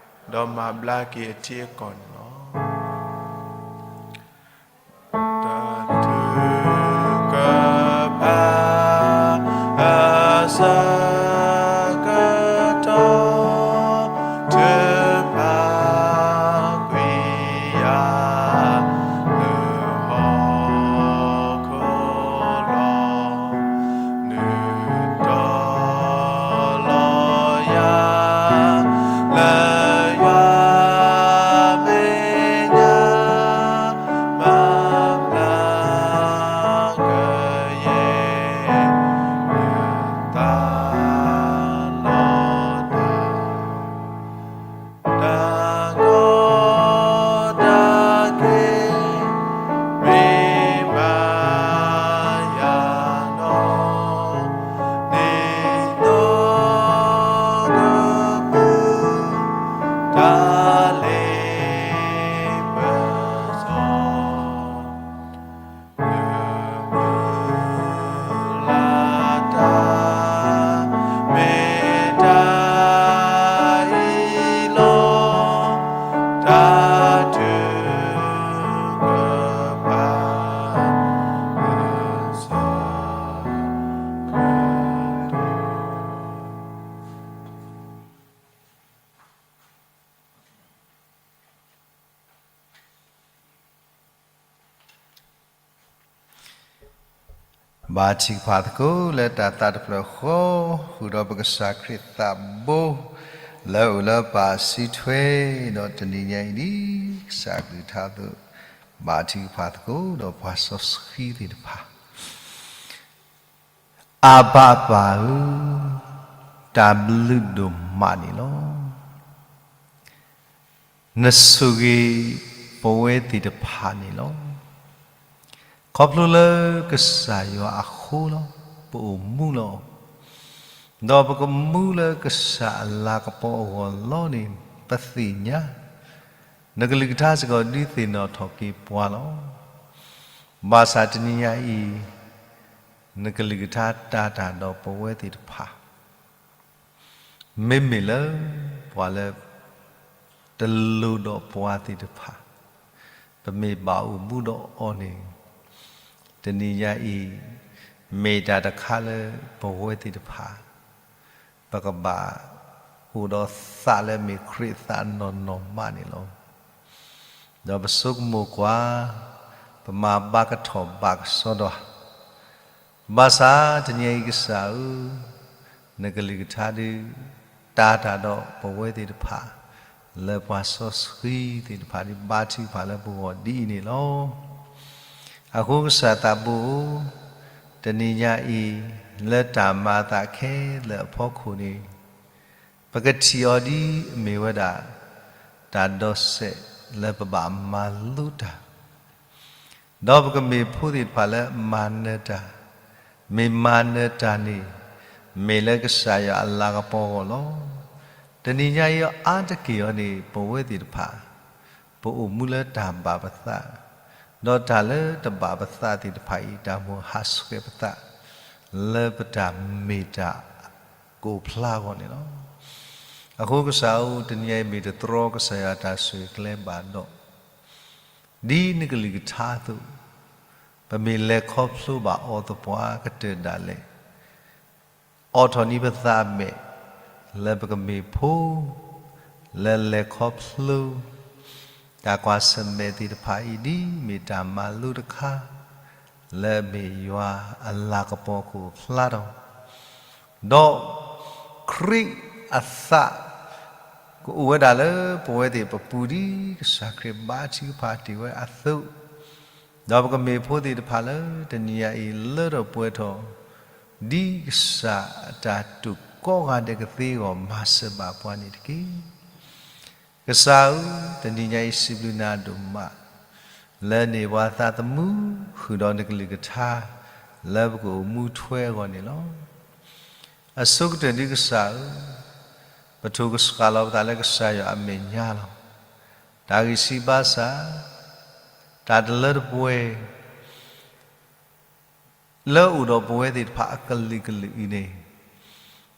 ဒီးမၤဘျါက့ၤအထံအကီၢ်န့ၣ်လီၤ. တၢ်ထုကဖၣ် အဆၢကတီၢ် ထုကဖၣ်ကွံာ်ယၤ လၢဟီၣ်ခိၣ်လီၤ. နုာ်တီၤလီၤယၤ လၢယွၤမဲာ်ညါ မၤဘျါကယဲၢ် ယသးလီၤတၢ် တၢ်ကီတၢ်ခဲ မ့ၢ်မၤယၤနီၢ် ဒ်သိးကပူၤ တၢ်လ့ပစီ လၢမုၢ်လၢ်တၢ် မ့ၢ်တၢ်အံၤလီၤ. တၢ်ထုကဖၣ် အဆၢကတီၢ် ဘါထုကဖၣ်သကိးလၢတၢ်သးတဖျၢၣ်ဃီ, ဃုာ်ဒီးပကစၢ်ခရံာ်သးဘိ လၢအအိၣ်လၢပၢ်စုထွဲ, ဒီးတနံၤညါအံၤဒ်ကစၢ်အကလုၢ်ကထါအသိး, ဘါထုကဖၣ်သကိးဒီးပှၤစီဆှံသ့ၣ်တဖၣ် အဘၣ်ပၢ်ဧၢ, တၢ်ဘျုးဒိၣ်မးန့ၣ်လီၤ. နဆိၣ်ဂ့ၤပဝဲသ့ၣ်တဖၣ်န့ၣ်လီၤ. ခီဖျိလၢကစၢ်ယွၤအဃိလီၤ, ပအိၣ်မူလီၤ. ဒီးပကမူလၢကစၢ်အလၤကပီၤအဂီၢ်လီၤန့ၣ် ပသ့ၣ်ညါ, နကလုၢ်ကထါစ့ၢ်ကီးဒုးသ့ၣ်နီၣ်ထီၣ်က့ၤပှၤလီၤ. ဘၣ်ဆၣ်တနံၤညါအံၤ နကလုၢ်ကထါတၤတၢ်ဒီးပဝဲသ့ၣ်တဖၣ် မ့မ့ၢ်လၢ ပှၤလၢ တလိၣ်ဒီးပှၤသ့ၣ်တဖၣ် ပမ့ၢ်ဘၣ်အိၣ်မူဒီးအီၤန့ၣ် တနံၤညါအံၤ မ့ၢ်တၢ်တခါလၢပဝဲသ့ၣ်တဖၣ် ပကဘၣ်အိၣ်ဒီးသးလၢအမ့ၢ်ခရံာ်သးနီၢ်နီၢ်မးန့ၣ်လီၤ. ဒီးပဆိကမိၣ်ကွၢ်, ပမၤဘၣ်ကထီၣ်ဘၣ်ကစီဒီဧါ. ဘၣ်ဆၣ်တနံၤအံၤကစၢ်ဧၢ, နကလုၢ်ကထါဒုး တၤတၢ်ဒီးပဝဲသ့ၣ်တဖၣ် လၢပှၤစီဆှံသ့ၣ်တဖၣ်ဒုးဘါထုကဖၣ်လၢပဂီၢ်ဒ်အံၤန့ၣ်လီၤ. အဃိကစၢ်သးဘိဧၢ, တနံၤညါအံၤ လၢတၢ်မၤအသးခဲလၢာ်အဖီခိၣ်န့ၣ် ပကထံၣ်အီၤဒ်အမ့ၢ်ဝဲဒၣ် တၢ်ဒီးစဲးလၢပဘၣ်မၤလိတၢ် ဒီးပကမ့ၢ်ဖိသ့ၣ်တဖၣ်လၢမၤနၢၤတၢ်, မ့ၢ်မၤနၢၤတၢ်န့ၣ် မ့ၢ်လၢကစၢ်ယွၤအလၤကပီၤအဂီၢ်လီၤ. တနံၤညါအံၤအါတက့ၢ်အံၤန့ၣ် ပဝဲသ့ၣ်တဖၣ် ပအိၣ်မူလၢတၢ်ဘၣ်ပသး, ဒီးတၢ်လၢတဘၣ်ပသးသ့ၣ်တဖၣ်အံၤ တၢ်မိၣ်ဟးဆှဲးပသး လၢပတၢ်မ့ၢ်တၢ်ကအိၣ်ဖျါအဂီၢ်န့ၣ်လီၤ. အဃိကစၢ်ဧၢ, တနံၤအံၤမ့ၢ်တတြီကစၢ်ယွၤတၢ်ဆိၣ်ဂ့ၤကျဲဘၣ်ဒီး ဒ်နကလုၢ်ကထါအသိး, ပမ့ၢ်လဲၤခီဖျိဘၣ်အီၤသပှၢ်ကတၢၢ်ဒၣ်လဲာ်, အိးထီၣ်န့ၢ်ပသးမဲာ် လၢပကမ့ၢ်ဖိ လၢလဲၤခီဖျိ တၢ်ကွၢ်ဆၢၣ်မဲာ်သ့ၣ်တဖၣ်အံၤ ဒ်မ့ၢ်တၢ်မၤလိတခါ လၢအမ့ၢ်ယွၤအလၤကပီၤကအိၣ်ဖျါဒီး ဒီးခရံာ်အသး ကအိၣ်ဝဲဒၣ်လၢပဝဲသ့ၣ်ပပူၤ ဒ်ကစၢ်ခရံာ်ဘါထုကဖၣ်တ့ၢ်ဝဲအသိး, ဒီးပကမ့ၢ်ဖိသ့ၣ်တဖၣ်လၢတနံၤညါအံၤ လၢထီၣ်ပှဲၤထီၣ် ဒ်ကစၢ်အတၢ်တိာ်ကိးဂၤဒဲးကသ့အဂီၢ် မၤစၢၤဘၣ်ပှၤန့ၣ်တက့ၢ်. ကစၢ်ဧၢ, တနံၤညါအံၤ စံးဘျုးနၤဒိၣ်မး လၢန့ၢ်ပှၤသးသမူ ဃုာ်ဒီးနကလုၢ်ကထါ လၢပကအိၣ်မူထွဲအဂီၢ်န့ၣ်လီၤ. အဆိကတၢၢ်ဒ်ကစၢ်ဧၢ, ပထိၣ်ကစှၤလီၤပသးလၢကစၢ်ယွၤအမဲာ်ညါလီၤ. တၢ်ဂံၢ်စၢ်ဘါစၢ်, တၢ်တလၢတပှဲၤ လၢအိၣ်ဒီးပဝဲသ့ၣ်တဖၣ်အကလုာ်ကလုာ်အံၤန့ၣ်,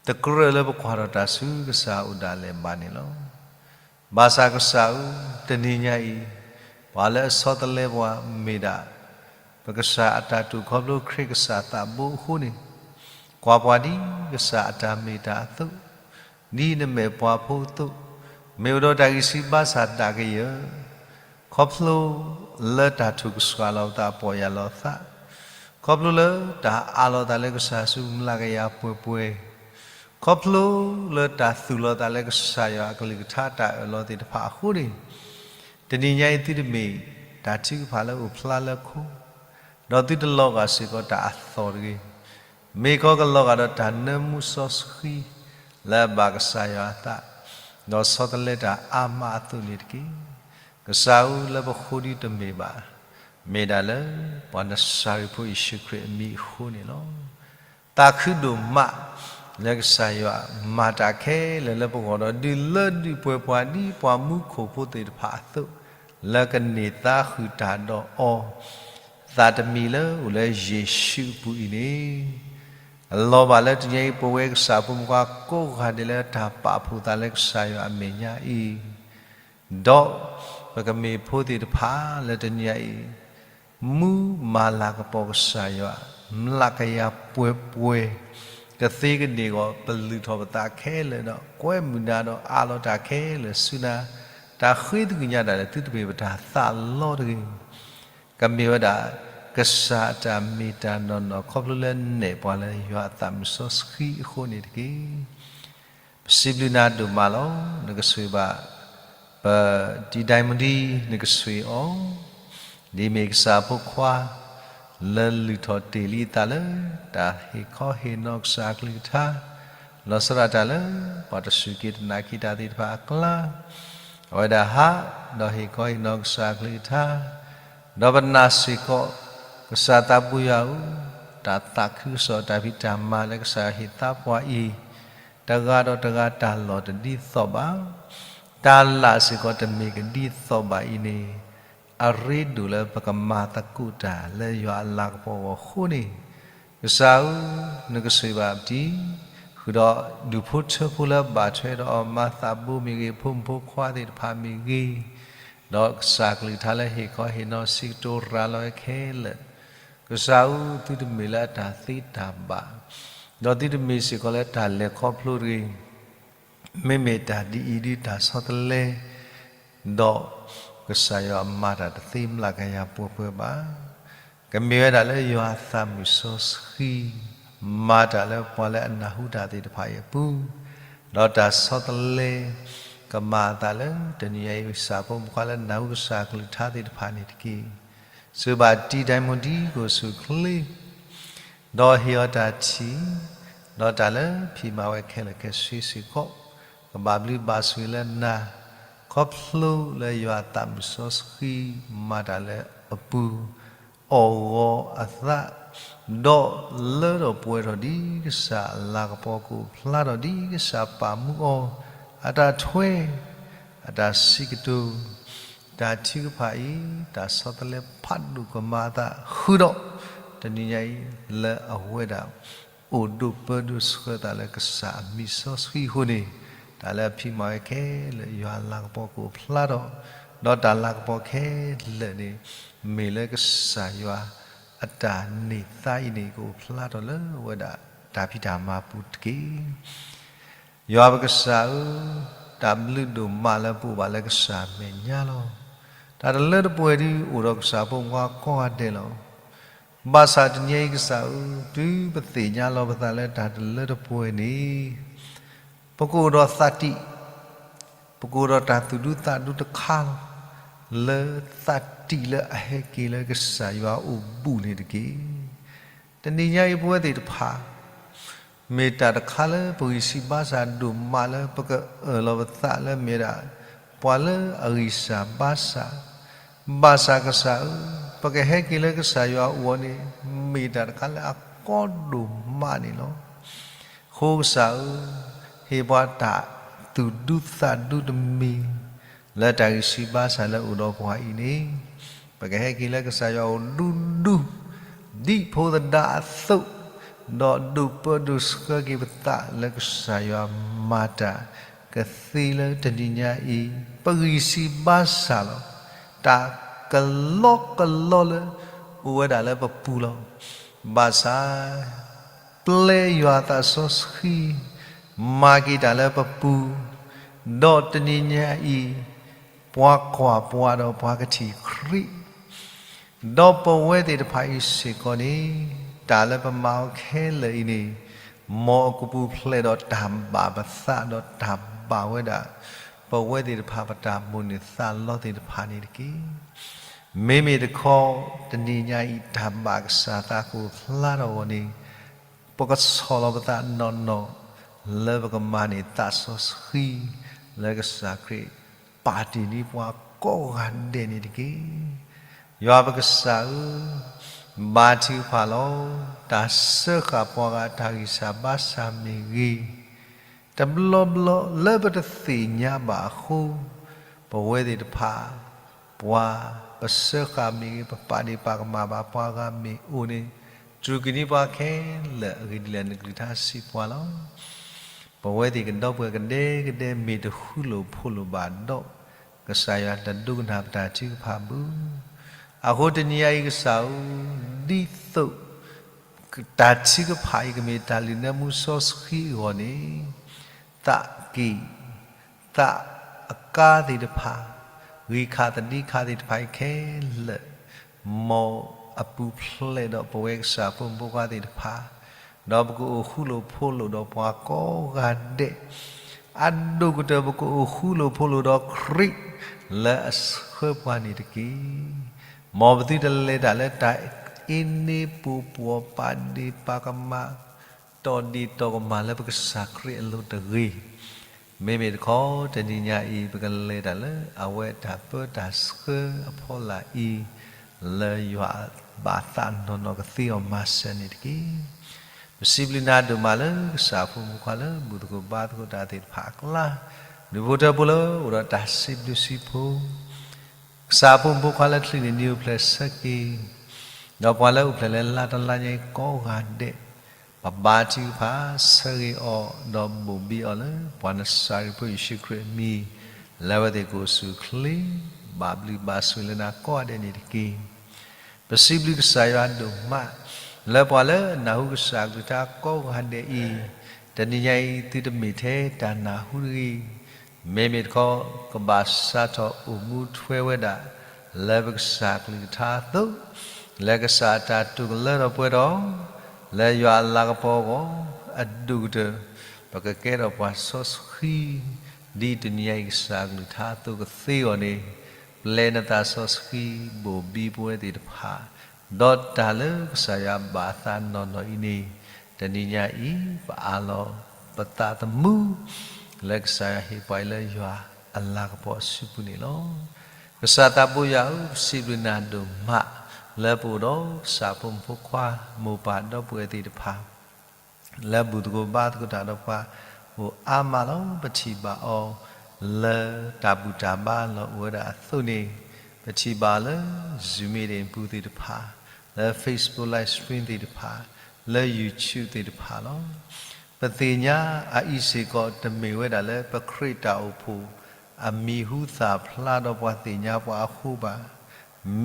တကြၢးလၢပကွၢ်ထီၣ်တၢ်ဆူကစၢ်အအိၣ်ဒၣ်လဲာ်ဘၣ်န့ၣ်လီၤ. ဘၣ်ဆၣ်ကစၢ်ဧၢ, တနံၤညါအံၤ ပှၤလၢအဆီတလဲပှၤမ့ၢ်ဒၣ် ပကစၢ်အတၢ်တိာ်ခီဖျိခရံာ်ကစၢ်သးဘိအဃိန့ၣ်, ကွၢ်ပှၤဒ်ကစၢ်အတၢ်မ့ၢ်တၢ်အသိး, ဒ်နမဲာ်ပှၤဖိအသိး, မ့ၢ်အိၣ်ဒီးတၢ်ဂံၢ်စၢ်ဘါစၢ်ဒၣ်ကယၢၤ ခီဖျိလၢတၢ်ထိၣ်ကစှၤလီၤပသး ပီၢ်ယၢ်လီၤသး, ခီဖျိလၢတၢ်အးလီၤသးလၢကစၢ်ဆူမျးကယၤပှဲၤပှဲၤ, ခီဖျိလၢတၢ်သူၣ်လီၤသးလၢကစၢ်ယွၤအကလုၢ်ကထါတၢ်အၢၣ်လီၤသ့ၣ်တဖၣ်အဃိန့ၣ်, တနံၤညါအံၤသုတမ့ၢ်တၢ်ထုကဖၣ်လၢအိၣ်ဖျါလၢခိ, ဒီးသုတလီၤဂာ်စ့ၢ်ကီးတၢ်အသီၣ်တဂ့ၤ မ့ၢ်ခီကလီၤဂာ်ဒီးတၢ်နၢမူစီဆှံ လၢအဘၣ်ကစၢ်ယွၤအသး, ဒီးဆီတလဲတၢ်အါမးအသိးန့ၣ်တက့ၢ်. ကစၢ်ဧၢ, လၢပဃိဒ်တမ့ၢ်ဘၣ်, မ့ၢ်ဒၣ်လၢပှၤနစၤရ့းဖိယ့ၣ်ၡူးခရံာ်အမံၤအဃိန့ၣ်လီၤ. သးခုဒိၣ်မး လၢကစၢ်ယွၤမၤတၢ်ခဲလၢာ်လၢပဂီၢ်ဒီး ဒုးလၢဒုးပှဲၤပှၤဒ်ပှၤမူခိၣ်ဖိသ့ၣ်တဖၣ်အသိး, လၢကန့ၢ်သါဃုာ်တၢ်ဒီးအီၤ သးတမံၤလၢအိၣ်လၢယ့ၣ်ၡူးအပူၤအံၤန့ၣ်, အလီၤဘၣ်လၢတနံၤအံၤ ပဝဲကစၢ်ဖိမုၣ်ဖိခွါကိးဂၤဒဲးလၢတၢ်ပာ်ဖှိၣ်သးလၢကစၢ်ယွၤအမဲာ်ညါအံၤ, ဒီးပကမ့ၢ်ဖိသ့ၣ်တဖၣ်လၢတနံၤအံၤ မူမၤလၤကပီၤကစၢ်ယွၤ မျးကယၤပှဲၤပှဲၤ ကသ့ကန့ၢ်အဂီၢ် ပလုၢ်ထီၣ်ပသးခဲလၢာ်ဒီး ကွဲမုာ်နၤဒီးအးလီၤတၢ်ခဲလၢာ်ဆူနၤ, တၢ်ဃ့သကွံၢ်ညါဒၣ်လဲာ် သုတမ့ၢ်ပတၢ်သးလီတဂ့ၤ ကမ့ၢ်ဝဲဒၣ် ကစၢ်အတၢ်မ့ၢ်တၢ်နီၢ်နီၢ် ခီဖျိလၢနဲၣ်ပှၤလၢယွၤအသးမုၢ်စီဆှံအဃိန့ၣ်တက့ၢ်. ပစံးဘျုးနၤဒိၣ်မးလီၤ. နကဆိၣ်ဂ့ၤဘၣ် ပတံၤဒဲမူဒံ နကဆိၣ်ဂ့ၤအီၤ, ဒ်မ့ၢ်ကစၢ်ဖိခွါ လၢလုၢ်ထီၣ်တ့ၢ်လံအသးလၢ တၢ်ဟ့ၣ်ခီဟ့ၣ်နီၤကစၢ်အကလုၢ်ကထါ, လီၤဆီဒၣ်တၢ်လၢ ပှၤတစူၢ်က့ၤတနာ်က့ၤတၢ်သ့ၣ်တဖၣ်အကျါ, အဝဲဒၣ်ဟး ဒီးဟ့ၣ်ခီဟ့ၣ်နီၤကစၢ်အကလုၢ်ကထါ, ဒီးပနာ်စ့ၢ်ကီး ကစၢ်သးပူၤယွၤဧၢ, တၢ်သးခုကစီၣ်တၢ်ဖံးတၢ်မၤလၢကစၢ်ယွၤဟ့ၣ်သါပှၤအံၤ, တဂၤဒီးတဂၤတၢ်လီၢ်တဒ်သိးဘၣ်, တၢ်လၢ်စ့ၢ်ကီးတမ့ၢ်ကဒ်သိးဘၣ်အံၤန့ၣ်, အရ့ဒိၣ်လၢပကမၤသကိးတၢ်လၢယွၤအလၤကပီၤအဂီၢ်အဃိန့ၣ်, ကစၢ်ဧၢ, နကဆိၣ်ဂ့ၤဘၣ်ပတံၤ, ဃုာ်ဒီးဒူၣ်ဖိထၢဖိလၢဘၣ်ထွဲဒီးအီၤ မၤသးဘိမ့ၢ်ဂ့ၤ, ဖိမုၣ်ဖိခွါသ့ၣ်တဖၣ်မ့ၢ်ဂ့ၤ, ဒီးကစၢ်ကလုၢ်ကထါလၢဟ့ၣ်ခီဟ့ၣ်နီၤစံးကတိၤရၤလီၤဝဲခဲလၢာ်, ကစၢ်ဧၢ, သုတမ့ၢ်လၢအတၢ်သ့တၢ်ဘၣ်, ဒီးသုတမ့ၢ်စ့ၢ်ကီးလၢတၢ်လဲၤခီဖျိတဂ့ၤ မ့မ့ၢ်တၢ်ဒ်အံၤဒ်တၢ်ဆီတလဲ, ဒီးကစၢ်ယွၤမၤတၢ်တသ့မျးကယၤပှဲၤပှဲၤဘၣ်. ကမ့ၢ်ဝဲဒၣ်လၢယွၤအသးမုၢ်စီဆှံ မၤတၢ်လၢပှၤလၢအနၢ်ဟူတၢ်သ့ၣ်တဖၣ်အံၤအပူၤ, ဒီးတၢ်ဆီတလဲ ကမၤအသးလၢတနံၤအံၤ ကစၢ်ဖိမုၣ်ဖိခွါလၢနၢ်ဟူကစၢ်ကလုၢ်ကထါသ့ၣ်တဖၣ်န့ၣ်တက့ၢ်. ဆိၣ်ဂ့ၤဘၣ်တံၤဒဲမူဒံ ကအိၣ်ဆူၣ်အိၣ်ချ့ ဒီးဟ့ၣ်အီၤတၢ်ထံၣ်, ဒီးတၢ်လၢဖံးမၤဝဲခဲလၢာ်ခဲဆ့စ့ၢ်ကီး, ကဘၣ်ဘျုးဘၣ်ဆိၣ်ဂ့ၤလၢနၤ, ခီဖျိလၢယွၤအသးမုၢ်စီဆှံ မၤတၢ်လၢအပူၤ, အီၣ်ဂီၤအသး, ဒီးလၢထီၣ်ပှဲၤထီၣ်ဒ်ကစၢ်အလၤကပီၤ ကအိၣ်ဖျါထီၣ်ဒ်ကစၢ်ပာ်မူအီၤ, အတၢ်ထွဲ အတၢ်စံးကတိၤ, တၢ်ထုကဖၣ်အံၤ တၢ်ဆီတလဲဖးဒိၣ်ကမၤအသးဃုာ်ဒီး တနံၤညါအံၤ လၢအဝဲဒၣ် အိၣ်ဒိၣ်ပၢဒိၣ်ဆှၢသးလၢကစၢ်အမံၤစီဆှံအဃိန့ၣ်, တၢ်လၢအဖံးမၤဝဲခဲလၢာ် ယွၤအလၤကပီၤကအိၣ်ဖျါထီၣ်, ဒီးတၢ်လၤကပီၤခဲလၢာ်န့ၣ် မ့ၢ်လၢကစၢ်ယွၤအတၢ်န့ၢ်သါအံၤန့ၣ် ကအိၣ်ဖျါထီၣ်လၢအဝဲဒၣ်တၢ်ဖံးတၢ်မၤပူၤတက့ၢ်. ယွၤပကစၢ်ဧၢ, တၢ်ဘျုးဒိၣ်မးလၢပအိၣ်ဘၣ်လၢကစၢ်အမဲာ်ညါလီၤ. တၢ်တလၢတပှဲၤဒုးအိၣ်ဒီးကစၢ်ဖိမုၣ်ဖိခွါကိးဂၤဒဲးလီၤ. ဘၣ်ဆၣ်တနံၤအံၤကစၢ်ဧၢ, တုၤပသ့ၣ်ညါလီၤပသးလၢတၢ်တလၢတပှဲၤန့ၣ်, ပကအိၣ်ဒီးသးတံၢ်, ပကအိၣ်ဒီးတၢ်သူၣ်ဒူသးဒူတခါလီၤ, လၢသးတံၢ်လၢအဟဲက့ၤလၢကစၢ်ယွၤအိၣ်ဘူးန့ၣ်တက့ၢ်. တနံၤညါအံၤပဝဲသ့ၣ်တဖၣ် မ့ၢ်တၢ်တခါလၢပဂံၢ်ဆံးဘါစၢ်ဒိၣ်မးလၢပကအၢၣ်လီၤပသးလၢမ့ၢ်ဒၣ် ပှၤလၢအဂံၢ်စၢ်ဘါစၢ်, ဘၣ်ဆၣ်ကစၢ်ဧၢ, ပကဟဲက့ၤလၢကစၢ်ယွၤအအိၣ်န့ၣ် မ့ၢ်တၢ်တခါလၢအကီဒိၣ်မးန့ၣ်လီၤ. အဃိကစၢ်ဧၢ, ဟ့ၣ်ပှၤတၢ်သူၣ်ဒူသးဒူတမံၤ လၢတၢ်ဂံၢ်ဆံးဘါစၢ်လၢအိၣ်ဒီးပှၤအံၤန့ၣ်, ပကဟဲက့ၤလၢကစၢ်ယွၤအအိၣ်ဒူဒူ ဒ်ဖိသဒါအသိး, ဒီးဒိးပၢဒိးဆှၢက့ၤပသးလၢကစၢ်ယွၤမၤတၢ်ကသ့လၢတနံၤညါအံၤ, ပဂံၢ်ဆံးဘါစၢ်လီၤ. တၢ်ကလီကလီလၢအိၣ်ဝဲဒၣ်လၢပပူၤလီၤ. ဘၣ်ဆၣ် ပျဲယွၤသးစီဆှံ မၤက့ၤတၢ်လၢပပူၤ, ဒီးတနံၤညါအံၤ ပှၤကွၢ်ပှၤဒီးပှၤကထံၣ်ခရံာ်, ဒီးပဝဲသ့ၣ်တဖၣ်အံၤစ့ၢ်ကီးန့ၣ်, တၢ်လၢပမၤအီၤခဲလၢာ်အံၤန့ၣ်, မ်အကပူၤဖျဲးဒီးတၢ်ဘၣ်ပသးဒီးတၢ်ဘၣ်ဝဲဒၣ် ပဝဲသ့ၣ်တဖၣ်ပတၢ်မိၣ်န့ၢ်သးလီသ့ၣ်တဖၣ်န့ၣ်တက့ၢ်. မ့မ့ၢ်တခီ တနံၤညါအံၤ တၢ်ဘၣ်ကစၢ်သးကိၢ်ဖျါထီၣ်အဂီၢ်န့ၣ်, ပကဆီၣ်လီၤပသးနီၢ်နီၢ် လၢပကမၤန့ၢ်သးစီဆှံ လၢကစၢ်ခရံာ် ပာ်တ့ၢ်န့ၢ်ပှၤကိးဂၤဒဲးန့ၣ်တက့ၢ်. ယွၤပကစၢ်ဧၢ, ဘါထုကဖၣ်လီၤ. တၢ်စၢဃာ်ပှၤဂၤတၢ်ဂံၢ်စၢ်ဘါစၢ်မ့ၢ်ဂ့ၤ, တဘျီဘျီလၢပတသ့ၣ်ညါဘၣ်အဃိ, ပဝဲသ့ၣ်တဖၣ် ပှၤပစၢဃာ်မ့ၢ်ဂ့ၤ, ပပာ်ဒ့ၣ်ပာ်ကမၣ်ဘၣ်ပှၤဂၤမ့ၢ်အိၣ်န့ၣ်, တြူာ်က့ၤန့ၢ်ပှၤခဲလၢာ်အဂ့ၢ်ဒ်လဲၣ် နကလုၢ်ကထါစံးပှၤလီၤ. ပဝဲသ့ၣ်ကဒီပုၢ်ဝဲၢ်ကဒဲကဒဲ မ့ၢ်တဃူလိာ်ဖိးလိာ်ဘၣ်ဒီး, ကစၢ်ယွၤတဒိကနၣ်ပတၢ်ထုကဖၣ်ဘၣ်. အဃိတနံၤအံၤကစၢ်ဧၢ, ဒ်သိး တၢ်ထုကဖၣ်အံၤ ကမ့ၢ်တၢ်လုၢ်နၢမူစီဆှံအဂီၢ်န့ၣ်, သးကံၢ်, သးအကါသ့ၣ်တဖၣ်, ဂံၢ်ခးသဒံခးသ့ၣ်တဖၣ်အံၤခဲလၢာ်, မ်အပူၤဖျဲးဒီးပဝဲကစၢ်ဖိမုၣ်ဖိခွါသ့ၣ်တဖၣ်, ဒီးပကအိၣ်ဃူလိာ်ဖိးလိာ်ဒီးပှၤကိးဂၤဒဲး, အဒိၣ်ကတၢၢ်ပကအိၣ်ဃူလိာ်ဖိးလိာ်ဒီးခရံာ် လၢအဆှၢပှၤန့ၣ်တက့ၢ်. မ်ပသုတလဲၤတၢ်လၢတၢ်အ့န့ပူၤပှီၢ် ပာ်ဒ့ၣ်ပာ်ကမၣ် တီၢ်ဒ့ၣ်တီၢ်ကမၣ်လၢပကစၢ်ခရံာ်အလိၤတဂ့ၤ. မ့မ့ၢ်တခီ တနံၤညါအံၤ ပကလဲၤတၢ်လၢအဝဲတၢ်ပၢတၢ်ဆှၢအဖီလာ်အံၤ, လၢယွၤဘၣ်သးနီၢ်နီၢ်ကသ့အီၤမၤစၢၤန့ၣ်တက့ၢ်. ပစံးဘျုးနၤဒိၣ်မးလၢကစၢ်အဖိမုၣ်ခွါလၢဘူၣ်သကိးဘါသကိးတၢ်သ့ၣ်တဖၣ်အကျါ, ဒုးဖိထၢဖိလၢအိၣ်ဒီးတၢ်စံးဘျုးစံးဖှိၣ် ကစၢ်အဖိမုၣ်ဖိခွါလၢချံးန့ၢ်နံၤအိၣ်ဖျဲၣ်ဆၢက့ၤ, ဒီးပှၤလၢအိၣ်ဖျဲၣ်လၢလါတလါညါအံၤကိးဂၤဒဲး, ပဘါထုကဖၣ်ဆၢဂ့ၤအီၤ ဒီးဘိၣ်ဘံအီၤလၢပှၤနစၤရ့းဖိယ့ၣ်ၡူးခရံာ်အမံၤ, လၢအဝဲသ့ၣ်ကအိၣ်ဆူၣ်အိၣ်ချ့, ဘၣ်ဘျုးဘၣ်ဆိၣ်ဂ့ၤလၢနၤကိးဂၤဒဲးန့ၣ်တက့ၢ်. ပစံးဘျုးကစၢ်ယွၤဒိၣ်မး, လၢပှၤလၢအနၢ်ဟူကစၢ်အကလုၢ်ကထါကိးဂၤဒဲးအံၤ, တနံၤညါအံၤသုတမ့ၢ်ထဲတၢ်နၢ်ဟူတဂ့ၤ, မ့မ့ၢ်တခီ ကဘၣ်စးထီၣ်အိၣ်မူထွဲဝဲဒၣ် လၢပကစၢ်အကလုၢ်ကထါအသိး, လၢကစၢ်အတၢ်တိာ်ကလၢထီၣ်ပှဲၤထီၣ်, လၢယွၤအလၤကပီၤအဂီၢ်, အဒိၣ်ကတၢၢ်, ပကကဲထီၣ်ပှၤစီဆှံ, ဒ်တနံၤညါအံၤကစၢ်အကလုၢ်ကထါအသိးကသ့အဂီၢ်န့ၣ်, ပျဲနသးစီဆှံဘိၣ်ဘံပဝဲသ့ၣ်တဖၣ်, ဒီးတၢ်လၢကစၢ်ယွၤဘၣ်သးနီၢ်နီၢ်အံၤန့ၣ်, တနံၤညါအံၤ ပအးလီၤပသးသမူ လၢကစၢ်ယွၤဟ့ၣ်ပှၤအံၤလၢယွၤအလၤကပီၤအစုပူၤန့ၣ်လီၤ. ကစၢ်သးဘိယွၤဧၢ, ပစံးဘျုးနၤဒိၣ်မး လၢပအိၣ်ဒီးကစၢ်ဖိမုၣ်ဖိခွါ မိၢ်ပၢ်ဒီပုၢ်ဝဲၢ်သ့ၣ်တဖၣ် လၢဘူၣ်သကိးဘါသကိးတၢ်ဒီးပှၤ အိၣ်အါမးလီၤ. ပထံၣ်ဘၣ်အီၤ လၢတၢ်ဘူၣ်တၢ်ဘါလီၤအိၣ်ဝဲဒၣ်အသိးန့ၣ်, ပထံၣ်ဘၣ်လၢ Zoom meeting ပူၤသ့ၣ်တဖၣ်, လၢ Facebook live stream သ့ၣ်တဖၣ်, လၢ YouTube သ့ၣ်တဖၣ်လီၤ. ပသ့ၣ်ညါအအံၤစ့ၢ်ကီး တမ့ၢ်ဝဲဒၣ်လၢပခရံာ်တၢ်အိၣ်ဖှိၣ် အမံၤဟူသၣ်ဖျါဒီးပှၤသ့ၣ်ညါပှၤအဃိဘၣ်.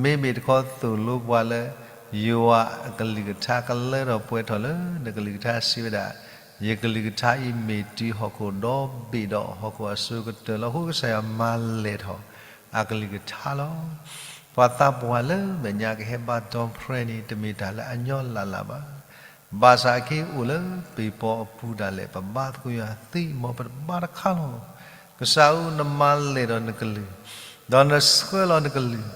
မ့မ့ၢ်တခီသိၣ်လိပှၤလၢ ယွၤအကလုၢ်ကထါကလၢထီၣ်ပှဲၤထီၣ်လၢနကလုၢ်ကထါစံးဝဲဒၣ်, ယကလုၢ်ကထါအံၤမ့ၢ်တုၤဟီၣ်ခိၣ်ဒီဘ့ၣ်ဒီးဟီၣ်ခိၣ်အစိၤကတၢၢ်လီၤ. အဃိကစၢ်ယွၤမၤလဲၢ်ထီၣ်အကလုၢ်ကထါလီၤ. ပှၤသးပှၢ်လၢမဲာ်ညါကဟဲဘါတီဖဲန့ၣ် တမ့ၢ်တၢ်လၢအညီလၢ်လၢ်ဘၣ်. ဘၣ်ဆၣ်အက့အိၣ်လၢပ့ၤပီအပူၤဒၣ်လဲာ် ပဘါသကိးယွၤသ့ မ်ပတဘါတခါလီၤ. ကစၢ်ဧၢ, နမၤလဲၢ်ဒီးနကလုၢ်, ဒီးနဆှၢလီၤနကလုၢ်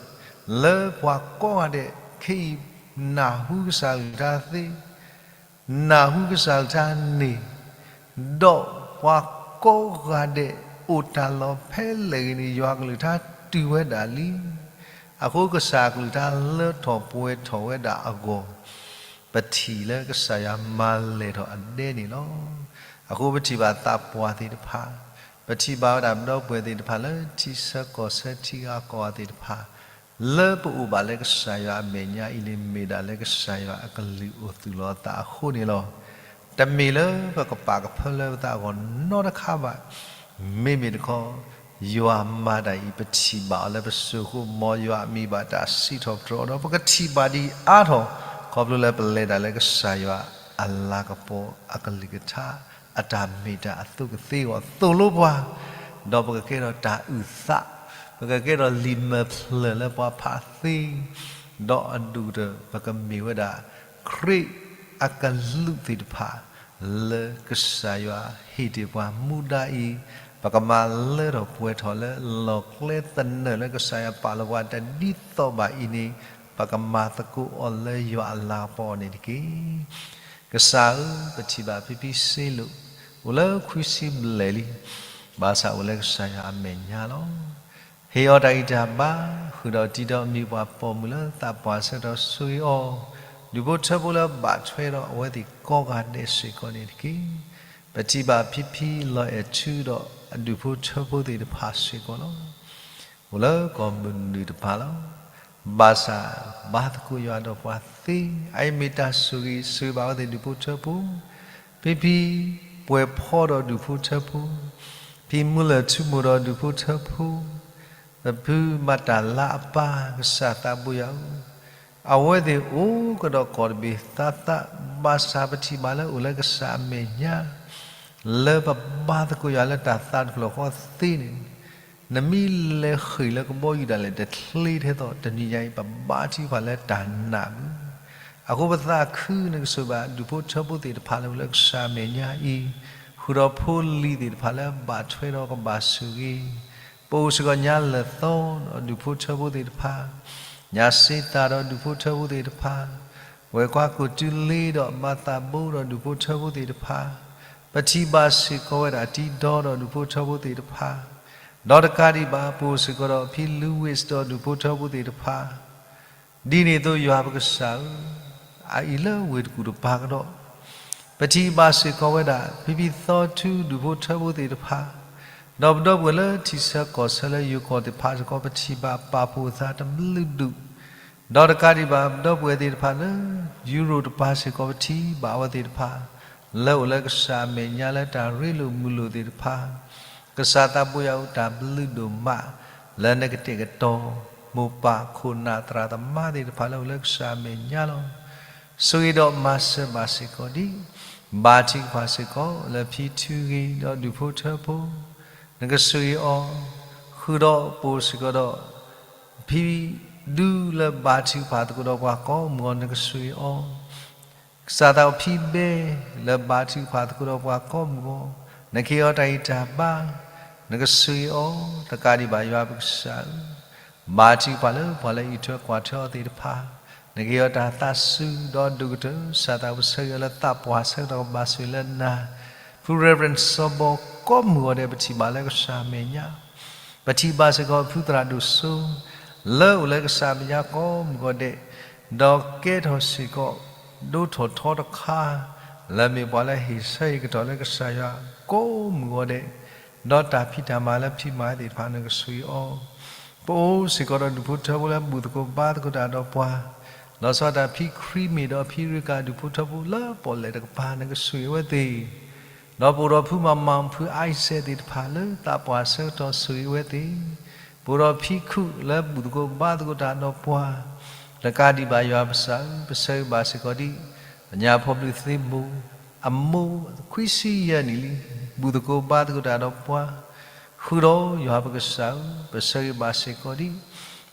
လၢပှၤကိးဂၤဒဲးခဲအံၤ နၢ်ဟူကစၢ်ကလုၢ်ကထါသ့ နၢ်ဟူကစၢ်ကလုၢ်ကထါန့ၣ်, ဒီးပှၤကိးဂၤဒဲးအိၣ်တၢ်လီၢ်ဖဲလဲၣ်ဂ့ၤန့ၣ် ယွၤကလုၢ်ကထါတုၤဝဲဒၣ်လံ. အဃိကစၢ်ကလုၢ်ကထါလၢထီၣ်ပှဲၤထီၣ်ဝဲဒၣ်အဂီၢ်, ပထံၣ်လၢကစၢ်ယွၤမၤလဲၢ်ထီၣ်အဒဲန့ၣ်လီၤ. အဃိပထံၣ်ဘၣ်သးပှၢ်သ့ၣ်တဖၣ်, ပထံၣ်ဘၣ်ဝဲဒၣ်ပဒီပုၢ်ဝဲၢ်သ့ၣ်တဖၣ်လၢထံဆၢကီၢ်ဆၢ ထံဂၤကီၢ်ဂၤသ့ၣ်တဖၣ် လၢပအိၣ်ဘၣ်လၢကစၢ်ယွၤအမဲာ်ညါအံၤန့ၣ် မ့ၢ်ဒၣ်လၢကစၢ်ယွၤအကလုၢ်အိၣ်သူၣ်လီၤအသးအဃိန့ၣ်လီၤ. တမ့ၢ်လၢပကပာ်ကဖၢလၢပသးအဂီၢ်နီတခါဘၣ်. မ့မ့ၢ်တခီ ယွၤမၤတၢ်အံၤ ပထံၣ်ဘၣ်အီၤလၢပစိၤဃိ မ်ယွၤအမံၤဘၣ်တၢ်စံးထီၣ်ပတြၢၤအီၤဒီး ပကထံၣ်ဘၣ်ဒ်အါထီၣ် ခီဖျိလၢပလဲၤတၢ်လၢကစၢ်ယွၤအလၤကပီၤအကလုၢ်ကထါ အတၢ်မ့ၢ်တၢ်အသိကသ့အဂီၢ် သိၣ်လိပှၤ, ဒီးပကကဲထီၣ်တၢ်အုၣ်သး, ပကကဲထီၣ်လံာ်မဲာ်ဖျၢၣ်လၢပှၤဖးသ့, ဒီးအဒိၣ်ကတၢၢ် ပကမ့ၢ်ဝဲဒၣ် ခရံာ်အကလူးသ့ၣ်တဖၣ် လၢကစၢ်ယွၤဟ့ၣ်တ့ၢ်ပှၤမူဒါအံၤ, ပကမၤလၢထီၣ်ပှဲၤထီၣ်လၢလီၢ်ကျဲသနၢၣ်လၢကစၢ်ယွၤပာ်လီၤပှၤ တဒ်သိးဘၣ်အံၤန့ၣ်, ပကမၤသကိးအီၤလၢယွၤအလၤကပီၤန့ၣ်တက့ၢ်. ကစၢ်ဧၢ, ပထံၣ်ဘၣ်ဖံဖံစ့လိာ် အိၣ်လၢခွံဆံဘျဲၣ်လံ, ဘၣ်ဆၣ်အိၣ်လၢကစၢ်ယွၤအမဲာ်ညါလီၤ. ဟ့ၣ်အီၤတၢ်ဂံၢ်တၢ်ဘါ, ဃုာ်ဒီးတံၤဒီးမံၤပှၤပိာ်မုၣ်လၢသးပှၢ်ဆၢကတီၢ်ဆိၣ်ဂ့ၤအီၤ, ဒူၣ်ဖိထၢဖိလၢဘၣ်ထွဲဒီးအဝဲသ့ၣ်ကိးဂၤဒဲးစ့ၢ်ကီးန့ၣ်တက့ၢ်. ပထံၣ်ဘၣ်ဖံဖံလီၤအဲၣ်ထူဒီးအဒူၣ်ဖိထၢဖိသ့ၣ်တဖၣ်စ့ၢ်ကီးလီၤ. အိၣ်လၢကီၢ်မုၢ်နုာ်တဖၣ်လီၤ. ဘၣ်ဆၣ်ဘါသကိးယွၤဒီးပှၤသ့, အအံၤမ့ၢ်တၢ်ဆိၣ်ဂ့ၤ ဆိၣ်ဂ့ၤဘၣ်အဝဲသ့ၣ်ဒူၣ်ဖိထၢဖိ, ဖံဖံပှဲၤဖီဒီးဒူၣ်ဖိထၢဖိ, ဖံမူလၢၢ်ထူမိၢ်ဒီးဒူၣ်ဖိထၢဖိ, ပဖုမၤတၢ်လါအပၢ် ကစၢ်သးဘိယွၤဧၢ, အဝဲသ့ၣ်အိၣ်ကဒီးကီၢ်တဘ့ၣ်သးသး, ဘၣ်ဆၣ်ပထံၣ်ဘၣ်လၢအိၣ်လၢကစၢ်အမဲာ်ညါ လၢပဘါသကိးယွၤလၢတၢ်သးတဖျၢၣ်ဃီသ့န့ၣ်, နမ့ၢ်လဲၤဃ့ၢ်လၢကဘီယူၤဒၣ်လဲာ် တချ့ထဲသိးတနံၤညါအံၤ ပဘါထုကဖၣ်လၢတၢ်နာ်မုၢ်. အဃိပသးခုနကဆိၣ်ဘၣ်ဒူၣ်ဖိထၢဖိသ့ၣ်တဖၣ်လၢအိၣ်လၢကစၢ်အမဲာ်ညါအံၤ, ဃုာ်ဒီးဖိလံၤသ့ၣ်တဖၣ်လၢဘၣ်ထွဲဒီးကဘၣ်ဆိၣ်ဂ့ၤ, ပအိၣ်စ့ၢ်ကီးညါလၢာ်သီဒီးဒူၣ်ဖိထၢဖိသ့ၣ်တဖၣ်, ညါစ့သၣ်ဒီးဒူၣ်ဖိထၢဖိသ့ၣ်တဖၣ်, ဝဲၤကွၢ်ကိၣ်တုလ့ဒီးမၤသးဘိဒီးဒူၣ်ဖိထၢဖိသ့ၣ်တဖၣ်, ပထံၣ်ဘၣ်စ့ၢ်ကီးဝဲဒၣ်တံၤဒီဒီးဒူၣ်ဖိထၢဖိသ့ၣ်တဖၣ်, ဒီးတကးဒံးဘၣ် ပအိၣ်စ့ၢ်ကီးဒီးဖံ Louis ဒီးဒူၣ်ဖိထၢဖိသ့ၣ်တဖၣ်, ဒ်န့ၣ်အသိးယွၤပကစၢ်ဧၢ, အအံၤလၢဝ့ၢ်တကူၣ်တပၤကဒီး, ပထံၣ်ဘၣ်စ့ၢ်ကီးဝဲဒၣ် ဖံဖံသီထူဒူၣ်ဖိထၢဖိသ့ၣ်တဖၣ်, ဒီးပဒီပုၢ်ဝဲၢ်လၢထံဆၢကီၢ်ဆၢလၢယိၤကီၢ်သ့ၣ်တဖၣ်စ့ၢ်ကီး ပထံၣ်ဘၣ်ပာ်ဖှိၣ်သးတဘျုးဒူၣ်, ဒီးတကးဒံးဘၣ် ပဒီပုၢ်ဝဲၢ်သ့ၣ်တဖၣ်လၢ ယူရိၣ်တပၤစ့ၢ်ကီး ပထံၣ်ဘၣ်အဝဲသ့ၣ်တဖၣ် လၢအိၣ်လၢကစၢ်အမဲာ်ညါလၢတၢ်ရ့လိာ်မုာ်လိာ်သ့ၣ်တဖၣ်, ကစၢ်သးဘိယွၤဧၢ တၢ်ဘျုးဒိၣ်မး လၢနကတဲာ်ကတီၤ မိၢ်ပၢ်ခိၣ်နၢ်သရၣ်သမါသ့ၣ်တဖၣ်လၢအိၣ်လၢကစၢ်အမဲာ်ညါလီၤ. ဆိၣ်ဂ့ၤဒီးမၤစၢၤဘၣ်စ့ၢ်ကီးဒံး, ဘါထုကဖၣ်စ့ၢ်ကီးလၢဖံထူဂ့ၤဒီးဒူၣ်ဖိထၢဖိ, နကဆိၣ်ဂ့ၤအီၤ, ဃုာ်ဒီးပအိၣ်စ့ၢ်ကီးဒီး ဖံဒူလၢဘါထုကဖၣ်သကိးဒီးပှၤကိးမုၢ်ဂီၤ နကဆိၣ်ဂ့ၤအီၤ, ကစၢ်သးအိၣ်ဖံဘဲ လၢဘါထုကဖၣ်သကိးဒီးပှၤကိးမုၢ်ဂီၤ, နကဟ့ၣ်အီၤတၢ်ဂံၢ်တၢ်ဘါ, နကဆိၣ်ဂ့ၤအီၤ, တကးဒံးဘၣ်ယွၤပကစၢ်ဧၢ, ဘါထုကဖၣ်လၢပှၤလၢအအံးထွဲကွၢ်ထွဲအီၤသ့ၣ်တဖၣ်, နကဟ့ၣ်အီၤတၢ်သးစူၤဒီးဒိၣ်ကတၢၢ် ကစၢ်သးအိၣ်ပဆၢဂ့ၤအီၤလၢသးပှၢ်ဆၢကတီၢ်ကဘၣ်ဆိၣ်ဂ့ၤလၢနၤ, ဖု Reverend စီၤဘီ ကိးမုၢ်ဂီၤဒဲး ပထံၣ်ဘၣ်လၢကစၢ်အမဲာ်ညါ ပထံၣ်ဘၣ်စ့ၢ်ကီးဖုသရၣ်ဒိၣ်စိ လၢအိၣ်လၢကစၢ်မဲာ်ညါကိးမုၢ်ဂီၤဒဲး, ဒီးကဲထီၣ်စ့ၢ်ကီး ဒိထီၣ်ထီတခါ လၢမ့ၢ်ပှၤလၢဟ့ၣ်ဆၢဟ့ၣ်ကတီၢ်လၢကစၢ်ယွၤကိးမုၢ်ဂီၤဒဲး, ဒီးတၢ်ဖံးတၢ်မၤလၢဖံးမၤသ့ၣ်တဖၣ် နကဆိၣ်ဂ့ၤအီၤ, ပအိၣ်စ့ၢ်ကီးဒီးဒူၣ်ဖိထၢဖိလၢဘူၣ်သကိးဘါသကိးတၢ်ဒီးပှၤ, လီၤဆီဒၣ်တၢ်ဖံခရံမ့ၢ်ဒီးဖံရကၤဒူၣ်ဖိထၢဖိလၢပီၣ်လဲၣ်တကပၤ နကဆိၣ်ဂ့ၤအဝဲသ့ၣ် ဒီးပအိၣ်ဒီးဖုမၤမၤ ဖု Isaac သ့ၣ်တဖၣ်လၢသးပှၢ်ဆၢကတီၢ်ဆိၣ်ဂ့ၤအဝဲသ့ၣ်, ပအိၣ်ဒီးဖံခုၣ်လၢဘူၣ်သကိးဘါသကိးတၢ်ဒီးပှၤ, တကးဒံးဘၣ်ယွၤပကစၢ်ဧၢ, ပဆၢဂ့ၤဘၣ်စ့ၢ်ကီးဒံး ပညၣ်ဖီၣ်ဘျုးသ့မိၢ်, အမိၢ်ခွံဆံယဲၢ်နံၣ်လံ, ဘူၣ်သကိးဘါသကိးတၢ်ဒီးပှၤ, ဃုာ်ဒီးယွၤပကစၢ်ဧၢ, ပဆၢဂ့ၤဘၣ်စ့ၢ်ကီးဒံး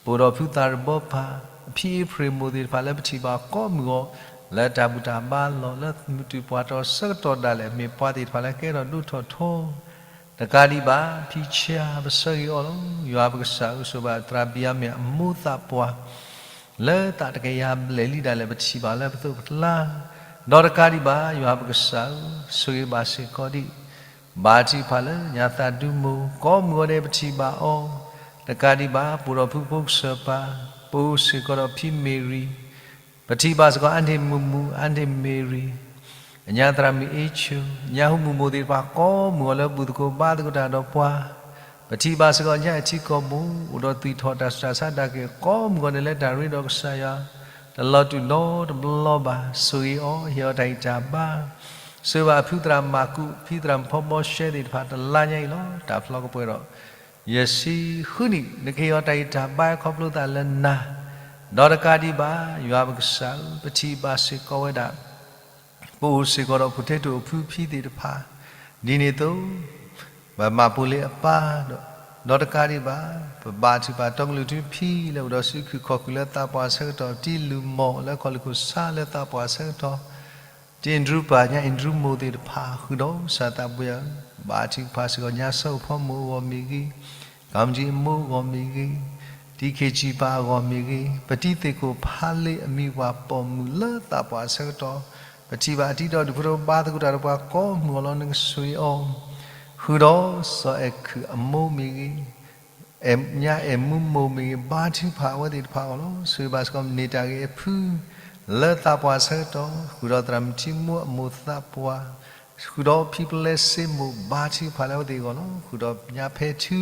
ပိာ်ဒီးဖုသးရဘီဖး, အဖံအ့ဖြ့ၣ်မိၢ်သ့ၣ်တဖၣ်လၢပထံၣ်ဘၣ်ကိးမုၢ်ဂီၤ လၢတၢ်ဘူၣ်တၢ်ဘါလီၢ် လၢမုၢ်တူာ်ပှၢ်တီၤဆၢကတီၢ်ဒၣ်လဲာ် မ့ၢ်ပှၤသ့ၣ်တဖၣ်လၢကဲထီၣ်ဒိၣ်ထီၣ်ထီ, တကးဒံးဘၣ် ဖံဆါ ပဆၢဂ့ၤအီၤလီၤ. ယွၤပကစၢ်ဧၢ, ဆိၣ်ဂ့ၤဘၣ်သရၣ်ဘံယၤမ့ၣ်အမိၢ်သးပှၢ် လၢသးတကယၤဘျဲၣ်လံဒၣ်လဲာ် ပထံၣ်ဘၣ်လၢပသိးပကျါ, ဒီးတကးဒံးဘၣ် ယွၤပကစၢ်ဧၢ, ဆိၣ်ဂ့ၤဘၣ်စ့ၢ်ကီးဒံး ဘါထုကဖၣ်လၢညါသးဒူမိၢ် ကိးမုၢ်ဂီၤဒဲးပထံၣ်ဘၣ်အီၤ, တကးဒံးဘၣ် ပိာ်ဒီးဖုဖိကစၢၢ်ပၤ, ပအိၣ်စ့ၢ်ကီးဒီးဖံမ့ၢ်ရံ, ပထံၣ်ဘၣ်စ့ၢ်ကီး အါန့ၢ်မုၢ်မုၢ် အါန့ၢ်မ့ၢ်ရံ, အညါသရၣ်မုၣ်အ့ဆိ, ညါဟူမုၢ်မိၢ်သ့ၣ်တဖၣ် ကိးမုၢ်ဂီၤလၢဘူၣ်သကိးဘါသကိးတၢ်ဒီးပှၤ, ပထံၣ်ဘၣ်စ့ၢ်ကီး ညါအထံကီၢ်ဘိ အိၣ်ဒီးသွံၣ်ထီၣ်တၢ်ဆူးတၢ်ဆါဒၣ်က့ၤ ကိးမုၢ်ဂီၤဒဲးလၢတၢ်ရ့ဒီးကစၢ်ယွၤ တလီၤတူာ်နီတဘျီဘၣ်, ဆိၣ်ဂ့ၤအီၤ ဟ့ၣ်အီၤတၢ်ဂံၢ်တၢ်ဘါ, ဆိၣ်ဂ့ၤဘၣ်ဖုသရၣ်မၤကူး ဖံသရၣ်မုၣ်ဖီဘီရှဲသ့ၣ်တဖၣ် တလါညါအံၤလီၤ တၢ်ဖျီကပှဲၤဒီး ယဲၢ်ဆံဃုနံၣ် နကဟ့ၣ်အီၤတၢ်ဂံၢ်တၢ်ဘါအခီဖျိသးလၢနၤ, ဒီးတကးဒံးဘၣ် ယွၤပကစၢ်ဧၢ, ပထံၣ်ဘၣ်စ့ၢ်ကီးဝဲဒၣ် ပအိၣ်စ့ၢ်ကီးဒီးဖိထ့တိၣ်အဖုဖံသ့ၣ်တဖၣ်, ဒ်န့ၣ်အသိး ပမၤပူၤလ့ၤအပၢ်, ဒီးတကးဒံးဘၣ် ပဘါထုကဖၣ်တီကလုာ်ထူဖံလၢအိၣ်ဒီးစုခုၣ်ခီၣ်ခုၣ်လၢသးပှၢ်ဆၢကတီၢ် တံလူၢ်မီၢ်လၢခီၣ်လ့ၢ်ခိၣ်ဆါလၢသးပှၢ်ဆၢကတီၢ်, တံၣ်အ့ဒြူပၢ် ညါအ့ဒြူမိၢ်သ့ၣ်တဖၣ် ဃုာ်ဒီးကစၢ်သးဘိယွၤဧၢ, ဘါထုကဖၣ်စ့ၢ်ကီးညါဆၢအိၣ်ဖီမိၢ်အဂီၢ်မ့ၢ်ဂ့ၤ, ကၣ်မကၠံအမိၢ်အဂီၢ်မ့ၢ်ဂ့ၤ, တံၣ်ခ့ၣ်စံၣ်ပၢ်အဂီၢ်မ့ၢ်ဂ့ၤ, ပတံၤသ့ၣ်ခိၣ်ဖးလ့အမံၤပှၢ်ပိာ်မုၣ်လၢသးပှၢ်ဆၢကတီၢ်, ပထံၣ်ဘၣ်အတံၤဒီးဒူၣ်ဖိထၢဖိဘါသကိးတၢ်ဒီးပှၤကိးမုၢ်အီၤလီၤ နကဆိၣ်ဂ့ၤအီၤ, ဃုာ်ဒီးစီၤအဲၣ်ခုၣ်အမိၢ်မ့ၢ်ဂ့ၤ, ညါအဲၣ်မူမိၢ်မ့ၢ်ဂ့ၤ, ဘါထုကဖၣ်အဝဲသ့ၣ်တဖၣ်အဂီၢ်လီၤ. ဆိၣ်ဂ့ၤဘၣ်စ့ၢ်ကီးမုၢ်နံၤတၢ်ဂ့ၤအဖု လၢသးပှၢ်ဆၢကတီၢ်, ဃုာ်ဒီးသရၣ်မုၣ်ထံမိၢ်အမိၢ်သးပှၢ်, ဃုာ်ဒီးဖံပလဲစ့မိၢ် ဘါထုကဖၣ်လၢအဝဲသ့ၣ်အဂီၢ်လီၤ. ဃုာ်ဒီးညါဖဲထု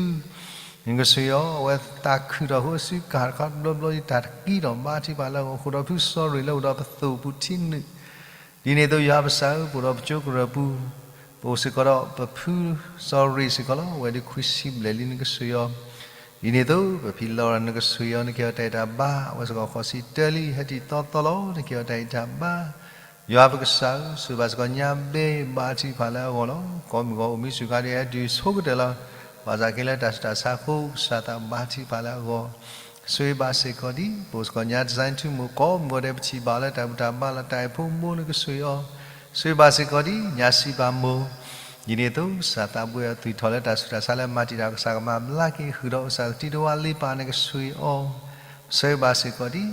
နကဆိၣ်ဂ့ၤအီၤ အဝဲသးခုၣ်ထီၣ်ဃုာ်အစုကၢ်တခီတဘျီဘျီ တၢ်တကံဒီးဘါထုကဖၣ်လၢအဂီၢ်, ဃုာ်ဒီးဖုစီၤရ့ၣ်လၢအိၣ်ဒီးပသိၣ်ပူၤထံနုာ် ဒ်န့ၣ်အသိး ယွၤပကစၢ်ဧၢ, ပအိၣ်ဒီးပကၠိကရၢၢ်ပူၤ, ပအိၣ်စ့ၢ်ကီးဒီးပဖုစီၤရ့ၣ်စ့ၢ်ကီးလီၤ. အဝဲဒၣ်ခွံဆံဘျဲၣ်လံ နကဆိၣ်ဂ့ၤအီၤ, ဒ်န့ၣ်အသိး ပဖံလီၤရၤ နကဆိၣ်ဂ့ၤအီၤ, နကဟ့ၣ်အီၤတၢ်ဂံၢ်တၢ်ဘါ, အဝဲစ့ၢ်ကီးဃိးဆံတၢလံ ဟဲတံၢ်သီသီလီၤ. နကဟ့ၣ်အီၤတၢ်ဂံၢ်တၢ်ဘါ, ယွၤပကစၢ်ဧၢ, ဆိၣ်ဂ့ၤဘၣ်စ့ၢ်ကီးညါဘ့ ဘါထုကဖၣ်လၢအဂီၢ်လီၤ. ကိးမုၢ်ဂီၤအိၣ်မူစူၢ်ကါဒ်အဒုးဆိကတၢၢ်လီၤ. ဘၣ်ဆၣ်က့ၤလၢတၢ်ဆူးတၢ်ဆါအဃိ ကစၢ်သးဘါထုကဖၣ်လၢအဂီၢ် ဆိၣ်ဂ့ၤဘၣ်စ့ၢ်ကီးဒံး ပအိၣ်စ့ၢ်ကီးညါ design ထူမိၢ် ကိးမုၢ်ဂီၤဒဲး ပထံၣ်ဘၣ်လၢတၢ်ဘူၣ်တၢ်ဘါလီၤ တၢ်အဲၣ်ဖိမိၢ် နကဆိၣ်ဂ့ၤအီၤ, ဆိၣ်ဂ့ၤဘၣ်စ့ၢ်ကီးဒံး ညါစံးပာ်မိၢ်, ဒ်န့ၣ်အသိး ကစၢ်သးဘိယွၤ သွံၣ်ထီၣ်လၢတၢ်ဆူးတၢ်ဆါလၢမၤတံာ်တာ် ကစၢ်ကမၤဘျါက့ၤ ဃုာ်ဒီးကစၢ်သထံတဝါလ့ပာ် နကဆိၣ်ဂ့ၤအီၤ, ဆိၣ်ဂ့ၤဘၣ်စ့ၢ်ကီးဒံး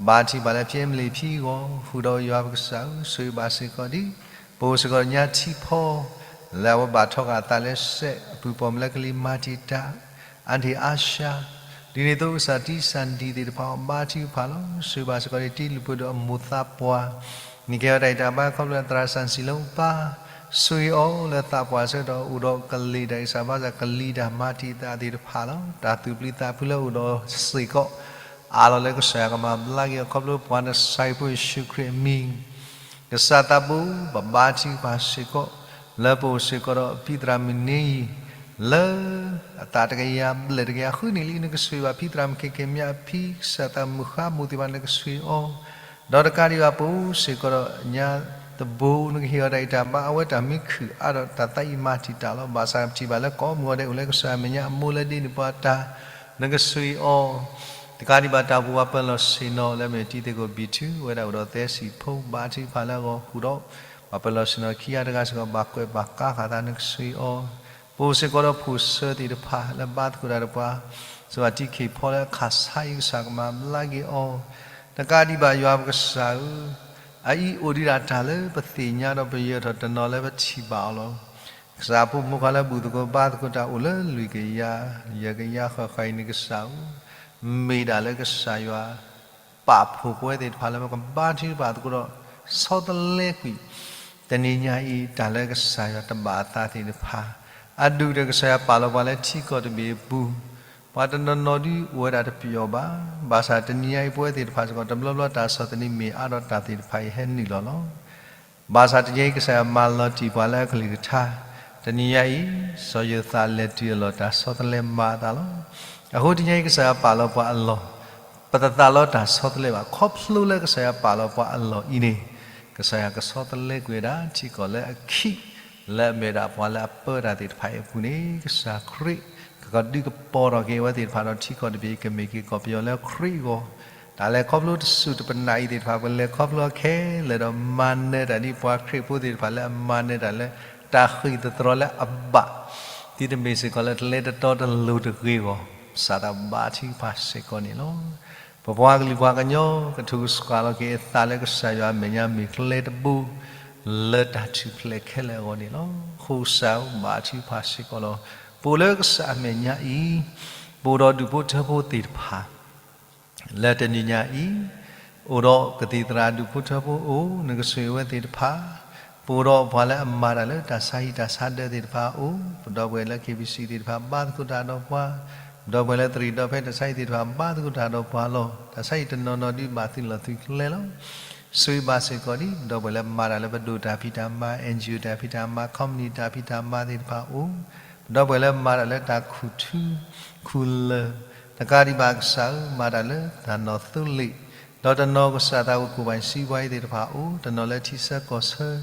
ဘါထုကဖၣ်လၢဖံမလ့ၣ်ဖံအဂီၢ် ဃုာ်ဒီးယွၤပကစၢ်ဧၢ, ဆိၣ်ဂ့ၤဘၣ်စ့ၢ်ကီးဒံး ပအိၣ်စ့ၢ်ကီးညါထံဖီ လၢအဝဲဘၣ်ထီၣ်ဃာ်အသးလၢစဲးအပူၤ ပိာ်မုၣ်လၢကလံၤမၤတံာ်တာ် အါဒံၣ်အါရှါ, ဒ်န့ၣ်အသိး ကစၢ်တံၢ်စၢ်ဒံၣ်သ့ၣ်တဖၣ်အီၤ ဘါထုကဖၣ်လီၤ. ဆိၣ်ဂ့ၤဘၣ်စ့ၢ်ကီးဒံး တံၢ်လူၢ်ဖိဒီးအမိၢ်သးပှၢ်, နကဟ့ၣ်အီၤတၢ်ဂံၢ်တၢ်ဘါ ခီဖျိသရၣ်စၣ်စံၤလၢအပၢ်, ဆိၣ်ဂ့ၤအီၤလၢသးပှၢ်ဆၢကတီၢ် အိၣ်ဒီးကလံၤတၢ်ဂံၢ်စၢ်ဘါစၢ် ကလံၤတၢ်မၤတံာ်တာ်သ့ၣ်တဖၣ်လီၤ. တၢ်သူၣ်ပျံၤသးဖုးလၢအိၣ်ဒီးစ့ၢ်ကီး အါလီၤလၢကစၢ်ယွၤကမၤဘျါက့ၤအီၤ ခီဖျိပှၤနဆၣ်ဖိယ့ၣ်ၡူးခရံာ်အမံၤ ကစၢ်သးဘိ ပဘါထုကဖၣ်စ့ၢ်ကီး လၢပအိၣ်စ့ၢ်ကီးဒီးဖံသရၣ်မုၣ်န့ၣ်အံၤ လၢအသးတကယၤဘျဲၣ်တကယၤဃုနံၣ်လံ နကဆိၣ်ဂ့ၤဘၣ် ဖံသရၣ်မုၣ်ခဲကဲမံအဖံ ကစၢ်သးမုၣ်ဃါမိၢ်သ့ၣ်တဖၣ် နကဆိၣ်ဂ့ၤအီၤ, ဒီးတကးဒံးဘၣ် ပအိၣ်စ့ၢ်ကီးဒီးညါသဘိ နကဟ့ၣ်အီၤတၢ်ဂံၢ်တၢ်ဘါ အဝဲတၢ်မံခုၣ်အါဒီးတၢ်သးအံၤမၤတံာ်တာ်လီၤ. ဘၣ်ဆၣ်ပထံၣ်ဘၣ်လၢကိးမုၢ်ဂီၤဒဲးအိၣ်လၢကစၢ်အမဲာ်ညါအမိၢ်လၢဒ့န့ၢ်ပှၤတၢ် နကဆိၣ်ဂ့ၤအီၤ, တကးဒံးဘၣ် တၢ်အိၣ်ဖှိၣ်ပှၤပၢၤလီၢ်ဆ့ၣ်နီၤ လၢအမ့ၢ်တံၤသကိးဘံၣ်ထူ အဝဲဒၣ်အိၣ်ဒီးသဲစံၣ်ဖိ ဘါထုကဖၣ်လၢအဂီၢ် ဃုာ်ဒီး ပှၤပၢၤလီၢ်ဆ့ၣ်နီၤခံဂၤတဂၤစ့ၢ်ကီး ဘၣ်ကွဲးဘၣ်ကါဃာ်သး နကဆိၣ်ဂ့ၤအီၤ, ပအိၣ်စ့ၢ်ကီးဒီးဖိၣ်စၢၤသ့ၣ်တဖၣ်လၢဘါသကိးတၢ်ဒီးပှၤ စ့ၢ်ကီးတံၢ်ခ့ၣ်ဖီလၢအခၣ်ဆါအံၤ ကစၢ်ကမၤဘျါက့ၤအီၤ, တကးဒံးဘၣ် ယွၤပကစၢ်ဧၢ, အအံၤအိၣ်ဒံးဒၣ်တၢ်လၢပသ့ၣ်ညါဒီးပယၢၤထီၣ်တနီၤလၢပထံၣ်ဘၣ်အီၤလီၤ. ကစၢ်အဖိမုၣ်ဃါလၢဘူၣ်သကိးဘါသကိးတၢ်အိၣ်လၢလွံၢ်ကယၤ ယဲၢ်ကယၤဃၣ်ဃၣ်အံၤ နကစၢ်ဧၢ, မ့ၢ်ဒၣ်လၢကစၢ်ယွၤ ပာ်ဖှိၣ်ပဝဲသ့ၣ်တဖၣ်လၢပကဘါထုကဖၣ်သကိးဒီး ဆီတလဲကွံာ် တနံၤညါအံၤ တၢ်လၢကစၢ်ယွၤတဘၣ်အသးသ့ၣ်တဖၣ်, အဒိၣ်ကတၢၢ်ကစၢ်ယွၤပာ်လီၤပှၤလၢထံကီၢ်တဘ့ၣ်အပူၤ, ပှၤတနီၤနီၤဒုးအိၣ်ဝဲဒၣ်တပျီၢ်ဘၣ်. ဘၣ်ဆၣ်တနံၤညါအံၤ ပဝဲသ့ၣ်တဖၣ်စ့ၢ်ကီး တဘျီဘျီတၢ်ဆီၣ်သနံးမ့ၢ်အါဒီးတၢ်သ့ၣ်တဖၣ်အံၤဟဲနုာ်လီၤလီၤ. ဘၣ်ဆၣ်တနံၤညါအံၤ ကစၢ်ယွၤမၤလီၤတံၢ်ပှၤလၢအကလုၢ်ကထါ, တနံၤညါအံၤ စီၤယိၤသးလဲၤတုၤအလီၢ် တၢ်ဆီတလဲမၤအသးလီၤ. အဃိတနံၤညါအံၤ ကစၢ်ယွၤပာ်လီၤပှၤအလီၢ်, ပတသးလီတၢ်ဆီတလဲဘၣ်. ခီဖျိလၢကစၢ်ယွၤပာ်လီၤပှၤအလီၢ်အံၤန့ၣ်, ကစၢ်ယွၤကဆီတလဲကွံာ်ဝဲဒၣ် ထံကီၢ်လၢအခံး လၢအမ့ၢ်ဒၣ်ပှၤလၢအပၢတၢ်သ့ၣ်တဖၣ်အံၤအပူၤန့ၣ် ကစၢ်ခရံာ် ကဒုးကပီၤထီၣ်က့ၤအဝဲသ့ၣ်တဖၣ်ဒီးထံကီၢ်တဘ့ၣ် ကမ့ၢ်က့ၤကီၢ်ပယီၤလၢခရံာ်အဂီၢ်, တၢ်လဲၤခီဖျိတစူၢ်တပနၢ်အံၤသ့ၣ်တဖၣ် ပလဲၤခီဖျိခဲလၢာ်ဒီး မၤနၢၤတၢ်ဒ်ပှၤခရံာ်ဖိသ့ၣ်တဖၣ်လၢအမၤနၢၤတၢ်လၢ တၢ်ဃံၢ်သတြီၤလၢအဘၣ်, ဒ်တမ့ၢ်စ့ၢ်ကီးလၢတလဲၤတတီတလိၤတဂ့ၤအဂီၢ်, ကစၢ်သးဘၣ်ထုကဖၣ်စ့ၢ်ကီးန့ၣ်လီၤ. ပပှၤကလုာ်ပှၤကညီ ကထုးကဆှီလီၤက့ၤအသးလၢကစၢ်ယွၤအမဲာ်ညါမ့ၢ်ကျဲတဘိ လၢတၢ်ထူၣ်ဖျဲးခဲလၢာ်အဂီၢ်န့ၣ်လီၤ. အဃိကစၢ်ဧၢ ဘၣ်ထုကဖၣ်စ့ၢ်ကီးလီၤ. ပအိၣ်လၢကစၢ်အမဲာ်ညါအံၤ, ပအိၣ်ဒီးဒူၣ်ဖိထၢဖိသ့ၣ်တဖၣ် လၢတနံၤညါအံၤ, အိၣ်ဒီးကသံၣ်သရၣ်ဒူၣ်ဖိထၢဖိအိၣ် နကဆှံအဝဲသ့ၣ်တဖၣ်, ပအိၣ်ဒီးပှၤလၢအမၤတၢ်လၢတၢ်ဆါဟံၣ်တၢ်ဆါဒၢသ့ၣ်တဖၣ်အိၣ်, ပဒီပုၢ်ဝဲၢ်လၢ KBC သ့ၣ်တဖၣ် ဘါသကိးတၢ်ဒီးပှၤ, ပဒီပုၢ်ဝဲၢ်လၢသရံၣ်ဒီဖဲတၢ်ဆါဟံၣ်သ့ၣ်တဖၣ် ဘါသကိးတၢ်ဒီးပှၤလီၤ. တၢ်ဆါဟံၣ်တနီၤနီၤဒုးဘၣ်သုးလီၢ်သုးကျဲလီၤ. ဆိၣ်ဂ့ၤဘၣ်စ့ၢ်ကီးဒ် ပဒီပုၢ်ဝဲၢ်လၢမၤတၢ်လၢပဒိၣ်တၢ်ဖံးတၢ်မၤ, NGO တၢ်ဖံးတၢ်မၤ, company တၢ်ဖံးတၢ်မၤသ့ၣ်တဖၣ်အိၣ်, ပဒီပုၢ်ဝဲၢ်လၢမၤတၢ်လၢတၢ်ခူၣ်ထူခူၣ်လၢာ်, တကးဒံးဘၣ်ကစၢ်ဧၢ မၤတၢ်လၢတၢ်နီၣ်သိလ့ၣ်, ဒီးတနီၤကစၢ်သးဝံၣ်ကိၣ်ဘၣ်စံးဘှါအံၤသ့ၣ်တဖၣ်အိၣ်, တနီၤလၢထံဆၢကီၢ်ဆၢ,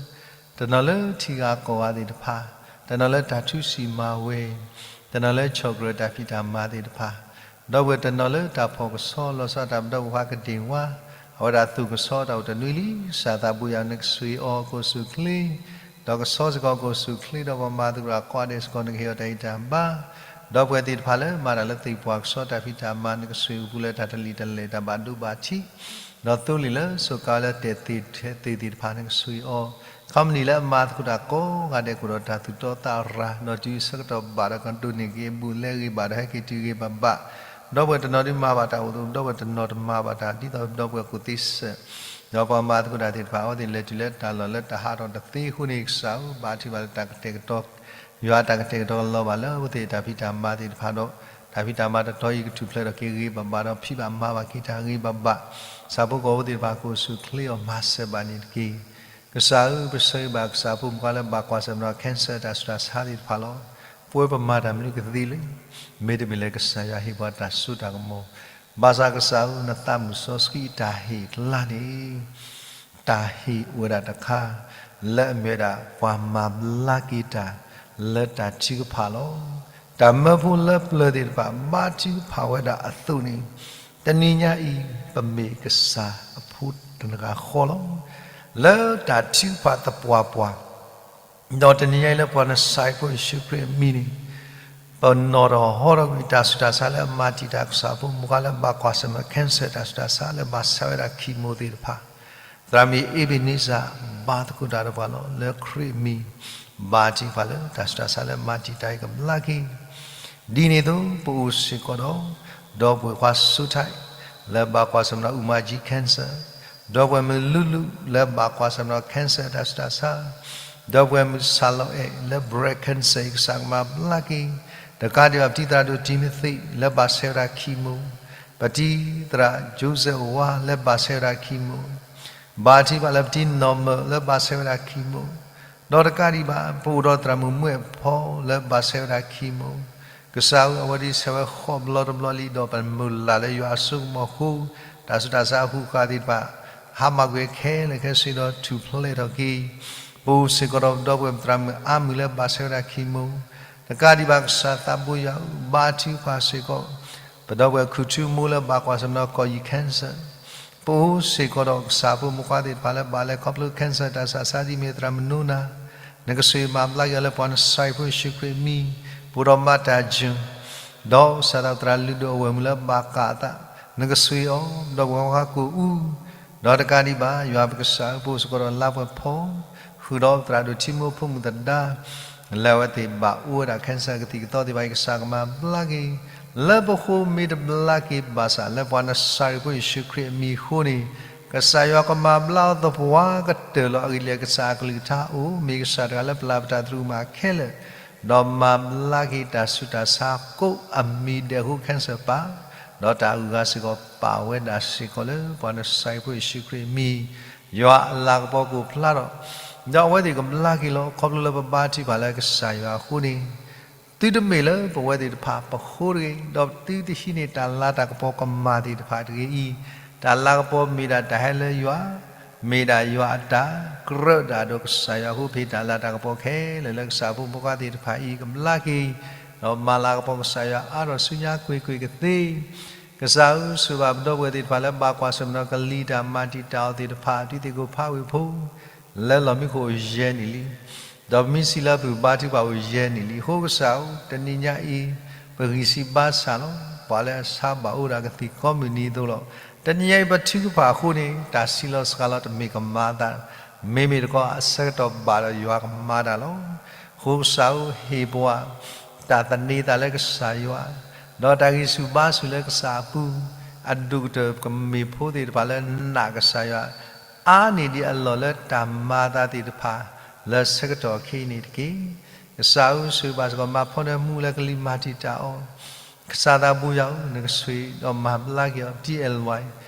တနီၤလၢထံဂၤကီၢ်ဂၤသ့ၣ်တဖၣ်, တနီၤလၢတၢ်ထူစံၣ်မၤဝဲ, တနီၤလၢဆီၣ်ကြၢးတၢ်ဖံးတၢ်မၤသ့ၣ်တဖၣ်, ဒီပုၢ်ဝဲၢ်တနီၤလၢတၢ်ဖီၣ်ကဆှီ လီၤဆီတၢ်ပဒီပုၢ်ဝဲၢ်ကဒ့ၣ်ဝါ, အဝဲဒၣ်သူၣ်ကဆှီတၢ်အိၣ်တနွံလံ, ကစၢ်သးဘိယွၤနကဆှံအီၤကိၣ်ဆူၣ်ချ့, ဒီးကဆှီစ့ၢ်ကီးကိၣ်ဆူၣ်ချ့ ဒီးပှၤမၤသကိးတၢ်ကိးဂၤဒဲးစ့ၢ်ကီး နကဟ့ၣ်အီၤတၢ်ဂံၢ်တၢ်ဘါ, ဒီပုၢ်ဝဲၢ်သ့ၣ်တဖၣ်လၢမၤတၢ်လၢသ့ၣ်ပှၢ်ကဆှီတၢ်ဖံးတၢ်မၤ နကဆှံကပူၤလၢတၢ်တလံာ်တလဲၢ်တၢ်ဘၣ်ဒိဘၣ်ထံး, ဒီးသိလ့ၣ်လၢစိၤကါလၢတဲာ်သ့ၣ်ထဲးသ့ၣ်သ့ၣ်တဖၣ် နကဆှံအီၤ, company လၢအမၤသကိးတၢ်ကိးဂၤဒဲး ကအိၣ်ဒီးတၢ်သူၣ်တီသးရၤ, ဒီးတုၤဆၢကတီၢ်ဘၣ်ဒီးကဒိးန့ၢ်က့ၤအဘူးအလဲဂ့ၤဘၣ်ဒီး ဟဲက့ၤတုၤဂ့ၤဘၣ်ဘၣ်, ဒီပုၢ်ဝဲၢ်တနီၤဒုးမၤဘၣ်တၢ်အိၣ်သး, ဒီပုၢ်ဝဲၢ်တနီၤတမၤဘၣ်တၢ်ဒ်သိးဒီပုၢ်ဝဲၢ်ကူၣ်သ့စဲး, ဒီးပှၤမၤသကိးတၢ်သ့ၣ်တဖၣ် အဝဲသ့ၣ်လဲၤတုၤလၢတၢ်လီၢ်လၢတၢ်ဟးထီၣ်တသ့အဃိန့ၣ် ကစၢ်ဧၢ ဘၣ်ထုကဖၣ်လၢတၢ်ကတဲာ်ကတီၤ, ယွၤတၢ်ကတဲာ်ကတီၤလီၤဘၣ်လၢအဝဲသ့ၣ်တၢ်ဖံးတၢ်မၤသ့ၣ်တဖၣ်ဒီး တၢ်ဖံးတၢ်မၤတတီၤအံၤကထူၣ်ဖျဲးထီၣ်က့ၤဂ့ၤဘၣ်ဘၣ်ဒီး ဖံးဘၣ်မၤဘၣ်က့ၤတၢ်ဂ့ၤဘၣ်ဘၣ်, ကစၢ်ဖိကီၢ်ဖိသ့ၣ်တဖၣ်ကိၣ်ဆူၣ်ချ့အီၤ မၤစၢၤဘၣ်န့ၣ်တက့ၢ်. ကစၢ်ဧၢ ပဆၢဂ့ၤဘၣ်ကစၢ်ဖိမုၣ်ခွါလၢဘၣ်ကွၢ်ဆၢၣ်မဲာ်ဒီး cancer တၢ်ဆူးတၢ်ဆါသ့ၣ်တဖၣ်လီၤ. ပဝဲပမၤတၢ်မနုၤကသ့လၢ မ့တမ့ၢ်လၢကစၢ်ယွၤဟ့ၣ်ပှၤတၢ်စိတၢ်ကမီၤ, ဘၣ်ဆၣ်ကစၢ်ဧၢ နသးမုာ်စီဆှံတၢ်ဟ့ၣ်အကျါန့ၣ် တၢ်ဟ့ၣ်အိၣ်ဝဲဒၣ်တခါ လၢအမ့ၢ်ဝဲဒၣ် ပှၤမၤဘျါက့ၤတၢ်လၢတၢ်ထုကဖၣ်လီၤ. တၢ်မၢဖိလၢပျၢၤသ့ၣ်တဖၣ် ဘါထုကဖၣ်ဝဲဒၣ်အသိးန့ၣ်, တနံၤညါအံၤ ပမ့ၢ်ကစၢ်အဖိတဂၤဃီလီၤ. လၢတၢ်ထုကဖၣ်သပှၢ်ပှၢ် ဒီးတနံၤညါအံၤလၢပှၤနစၢ်ဖိယ့ၣ်ၡူးခရံာ်အမံၤန့ၣ်, ပနီၣ်ထီၣ်ဟီထီၣ်ကွံာ်တၢ်ဆူးတၢ်ဆါလၢအမၤတံာ်တာ်ကစၢ်ဖိမုၣ်ခွါလၢဘၣ်ကွၢ်ဆၢၣ်မဲာ် cancer တၢ်ဆူးတၢ်ဆါလၢဘၣ်ဆါဝဲဒၣ် chemo သ့ၣ်တဖၣ်, သရၣ်မုၣ်အ့ဘ့းနံစၢ် ဘါသကိးတၢ်ဒီးပှၤလီၤ. လၢခရံာ်အမံၤ ဘါထုကဖၣ်လၢတၢ်ဆူးတၢ်ဆါလၢမၤတံာ်တာ်အံၤကဘျါက့ၤ ဒ်န့ၣ်အသိး ပအိၣ်စ့ၢ်ကီးဒီး ဒီပုၢ်ဝဲၢ်ခွါစိထၢၣ် လၢဘၣ်ကွၢ်ဆၢၣ်မဲာ်ဒီး အူမၤကၠံ cancer, ဒီပုၢ်ဝဲၢ်မုၣ်လူလူ လၢဘၣ်ကွၢ်ဆၢၣ်မဲာ်ဒီး cancer တၢ်ဆူးတၢ်ဆါ, ဒီပုၢ်ဝဲၢ်မုၣ်စၢ်လီၤအဲၣ် လၢ breast cancer အံၤ ကစၢ်ကမၤဘျါက့ၤ, တကးဒံးဘၣ် ပတံၤသရၣ်ဒိၣ်တံၤမသ့း လၢဘၣ်ဆဲးဝဲဒၣ် chemo, ပတံၤသရၣ် Joseph ဝါ လၢဘၣ်ဆဲးဝဲဒၣ် chemo, ဘါထုကဖၣ်လၢပတံၤနီၢ်မၢၢ် လၢဘၣ်ဆဲးဝဲဒၣ် chemo, ဒီးတကးဒံးဘၣ် ပအိၣ်ဒီးသရၣ်မုၣ်မွဲၣ်ဖီ လၢဘၣ်ဆဲးဝဲဒၣ် chemo, ကစၢ်ဧၢ အဝဲသ့ၣ်ဆဲးဝဲဃိးဘျီတဘျီလံ ဒီးပမုၢ်လၢ်လၢယွၤအစိကမီၤအဃိ တၢ်ဆူးတၢ်ဆါအဟူးဃာ်သ့ၣ်တဖၣ် ဟါမၢ်ကွံာ်ခဲလၢာ်ခဲဆ့ဒီးထူၣ်ဖျဲးထီၣ်က့ၤ, ပအိၣ်စ့ၢ်ကီးဒီးပဒီပုၢ်ဝဲၢ်သရၣ်မုၣ်အါမုၢ်လၢဘၣ်ဆဲးဝဲဒၣ် chemo, တကးဒံးဘၣ် ကစၢ်သးဘိယွၤဧၢ ဘါထုကဖၣ်စ့ၢ်ကီး ပဒီပုၢ်ဝဲၢ်ခူၣ်ထူမိၢ်လၢဘၣ်ကွၢ်ဆၢၣ်မဲာ်ဒီး ကီၢ်ယံၤ cancer, ပအိၣ်စ့ၢ်ကီးဒီးကစၢ်ဖိမုၣ်ခွါသ့ၣ်တဖၣ်လၢဘၣ်လဲၤခီဖျိ cancer တၢ်ဆူးတၢ်ဆါဒ်မ့ၢ်သရၣ်မုၣ်နိနၤ, နကဆှံမၤဘျါက့ၤအီၤလၢပှၤနစၢ်ဖိယ့ၣ်ၡူးခရံာ်အမံၤ, ပအိၣ်ဒီးမၤတၢ်ယုၢ်, ဒီးစးထီၣ်သရၣ်လုၢ်ဒိၣ်အဝဲၢ်မုၢ်လၢဘၣ်ကးအသး, နကဆှံအီၤ, ဒီးပှၤဟီၣ်ခိၣ်အူ ဒီးတကးဒံးဘၣ် ယွၤပကစၢ်ဧၢ ပအိၣ်စ့ၢ်ကီးဒီးလါပှဲၤဖီ, ဃုာ်ဒီးသရၣ်ဒိၣ်ထံမိၢ်ဖိမုၣ်သဒါ လၢအဝဲသ့ၣ်ဘၣ်အိၣ်ဝဲဒၣ် cancer ကသံၣ်ကသီသ့ၣ်တဖၣ်အံၤ ကစၢ်ကမၤဘျါက့ၤ, လၢပဃိမ့ၢ်တဘျါက့ၤဘၣ်ဆၣ် လၢပှၤနစၢ်ဖိယ့ၣ်ၡူးခရံာ်အမံၤအဃိန့ၣ်, ကစၢ်ယွၤကမၤဘျါအီၤသပှၢ်ကတၢၢ်လီၤ. အဂ့ၢ်ဒ်လဲၣ် ကစၢ်အကလုၢ်ကထါအိၣ်, မ့ၢ်ကစၢ်တဂၤလၢပျၢ်ပတၢ်သရူးမးခဲလၢာ်, ဒီးမၤဘျါက့ၤတၢ်ဆူးတၢ်ဆါကိးအမံၤဒဲးအဃိ cancer ပၢ်, ဒီးတၢ်အုၣ်အဂၤစ့ၢ်ကီးပၢ်ဝဲဒၣ်စ့ၢ်ကီးလၢပှၤနစၢ်ဖိယ့ၣ်ၡူးခရံာ်အမံၤ, ယွၤအလၤကပီၤကအိၣ်ဖျါထီၣ်, ဒီးအဝဲသ့ၣ်ကဘျါက့ၤလီၤ. ခီဖျိလၢပဘါထုကဖၣ်လၢကစၢ်ယွၤအဃိန့ၣ်, သုတမ့ၢ်လၢပဝဲသ့ၣ်တဖၣ်ပဃိတဂ့ၤ, ဒီးသုတဟံးန့ၢ်တၢ်လၤတၢ်ကပီၤကမၣ်သ့ၣ်တဖၣ်တဂ့ၤအံၤ, တၢ်လၤကပီၤမ့ၢ်ဒၣ်တၢ်ဟဲလၢယွၤ, မ့ၢ်ဒၣ်ယွၤအတၢ်ကြၢးဒၣ်ဒီးကစၢ်ယွၤအဃိ ဖဲတၢ်လၤတၢ်ကပီၤခဲလၢာ်လၢကစၢ်ဖိမုၣ်ဖိခွါသ့ၣ်တဖၣ်အံၤ ကဘျါက့ၤ ဒီးမၤလၤကပီၤကစၢ်ယွၤအါထီၣ်ဆူညါကွ့ၢ်ကွ့ၢ်ကသ့, ကစၢ်ဧၢ ဆိၣ်ဂ့ၤဘၣ်ပဒီပုၢ်ဝဲၢ်သ့ၣ်တဖၣ်လၢဘၣ်ကွၢ်ဆၢၣ်မဲာ်ဒီးကလံၤတၢ်မၤတံာ်တာ်အီၤသ့ၣ်တဖၣ် ဒ်သိးကဖးဝ့ၢ်ဖိ လၢလီၢ်မံခိၣ်အိၣ်ယဲၢ်နံၣ်လံ, ဒီးပမ့ၢ်စံးလၢပဘါထုကဖၣ်အိၣ်ယဲၢ်နံၣ်လံ. အဃိကစၢ်ဧၢ တနံၤညါအံၤ ပဂံၢ်စၢ်ဘါစၢ်လီၤ. ပှၤလၢအဆါဘၣ်အိၣ်ဒၣ်ကသံၣ်ကိးမုၢ်နံၤအသိးလီၤ. တနံၤညါအံၤပထုကဖၣ်အဃိန့ၣ် တၢ်စံးလီၤစှၤလီၤတမ့ၢ်ကမၤအသး, မ့မ့ၢ်တခီအဆၢကတီၢ်ဘၣ်ဒီးယွၤကမၤတၢ်လီၤ. အဃိကစၢ်ဧၢ ဟ့ၣ်ပှၤ တၢ်သန့ၤသးလၢကစၢ်ယွၤ, ဒီးတၢ်ဂံၢ်ဆူၣ်ဘါဆူၣ်လၢကစၢ်အပူၤ, အဒိၣ်ကတၢၢ်ကမ့ၢ်ဖိသ့ၣ်တဖၣ်လၢနာ်ကစၢ်ယွၤ အါန့ၢ်ဒံးအလီၢ်လၢတၢ်မၤအသးသ့ၣ်တဖၣ် လၢဆၢကတီၢ်အခံန့ၣ်တက့ၢ်. ကစၢ်ဧၢ ဆိၣ်ဂ့ၤဘၣ်စ့ၢ်ကီး မၤဖီနၢမူလၢကလံၤမၤတံာ်တာ်အီၤ, ကစၢ်သးဘိယွၤဧၢ နကဆိၣ်ဂ့ၤဒီးမၤဘျါက့ၤအီၤ ဒ်အလဲၣ်ဝဲ,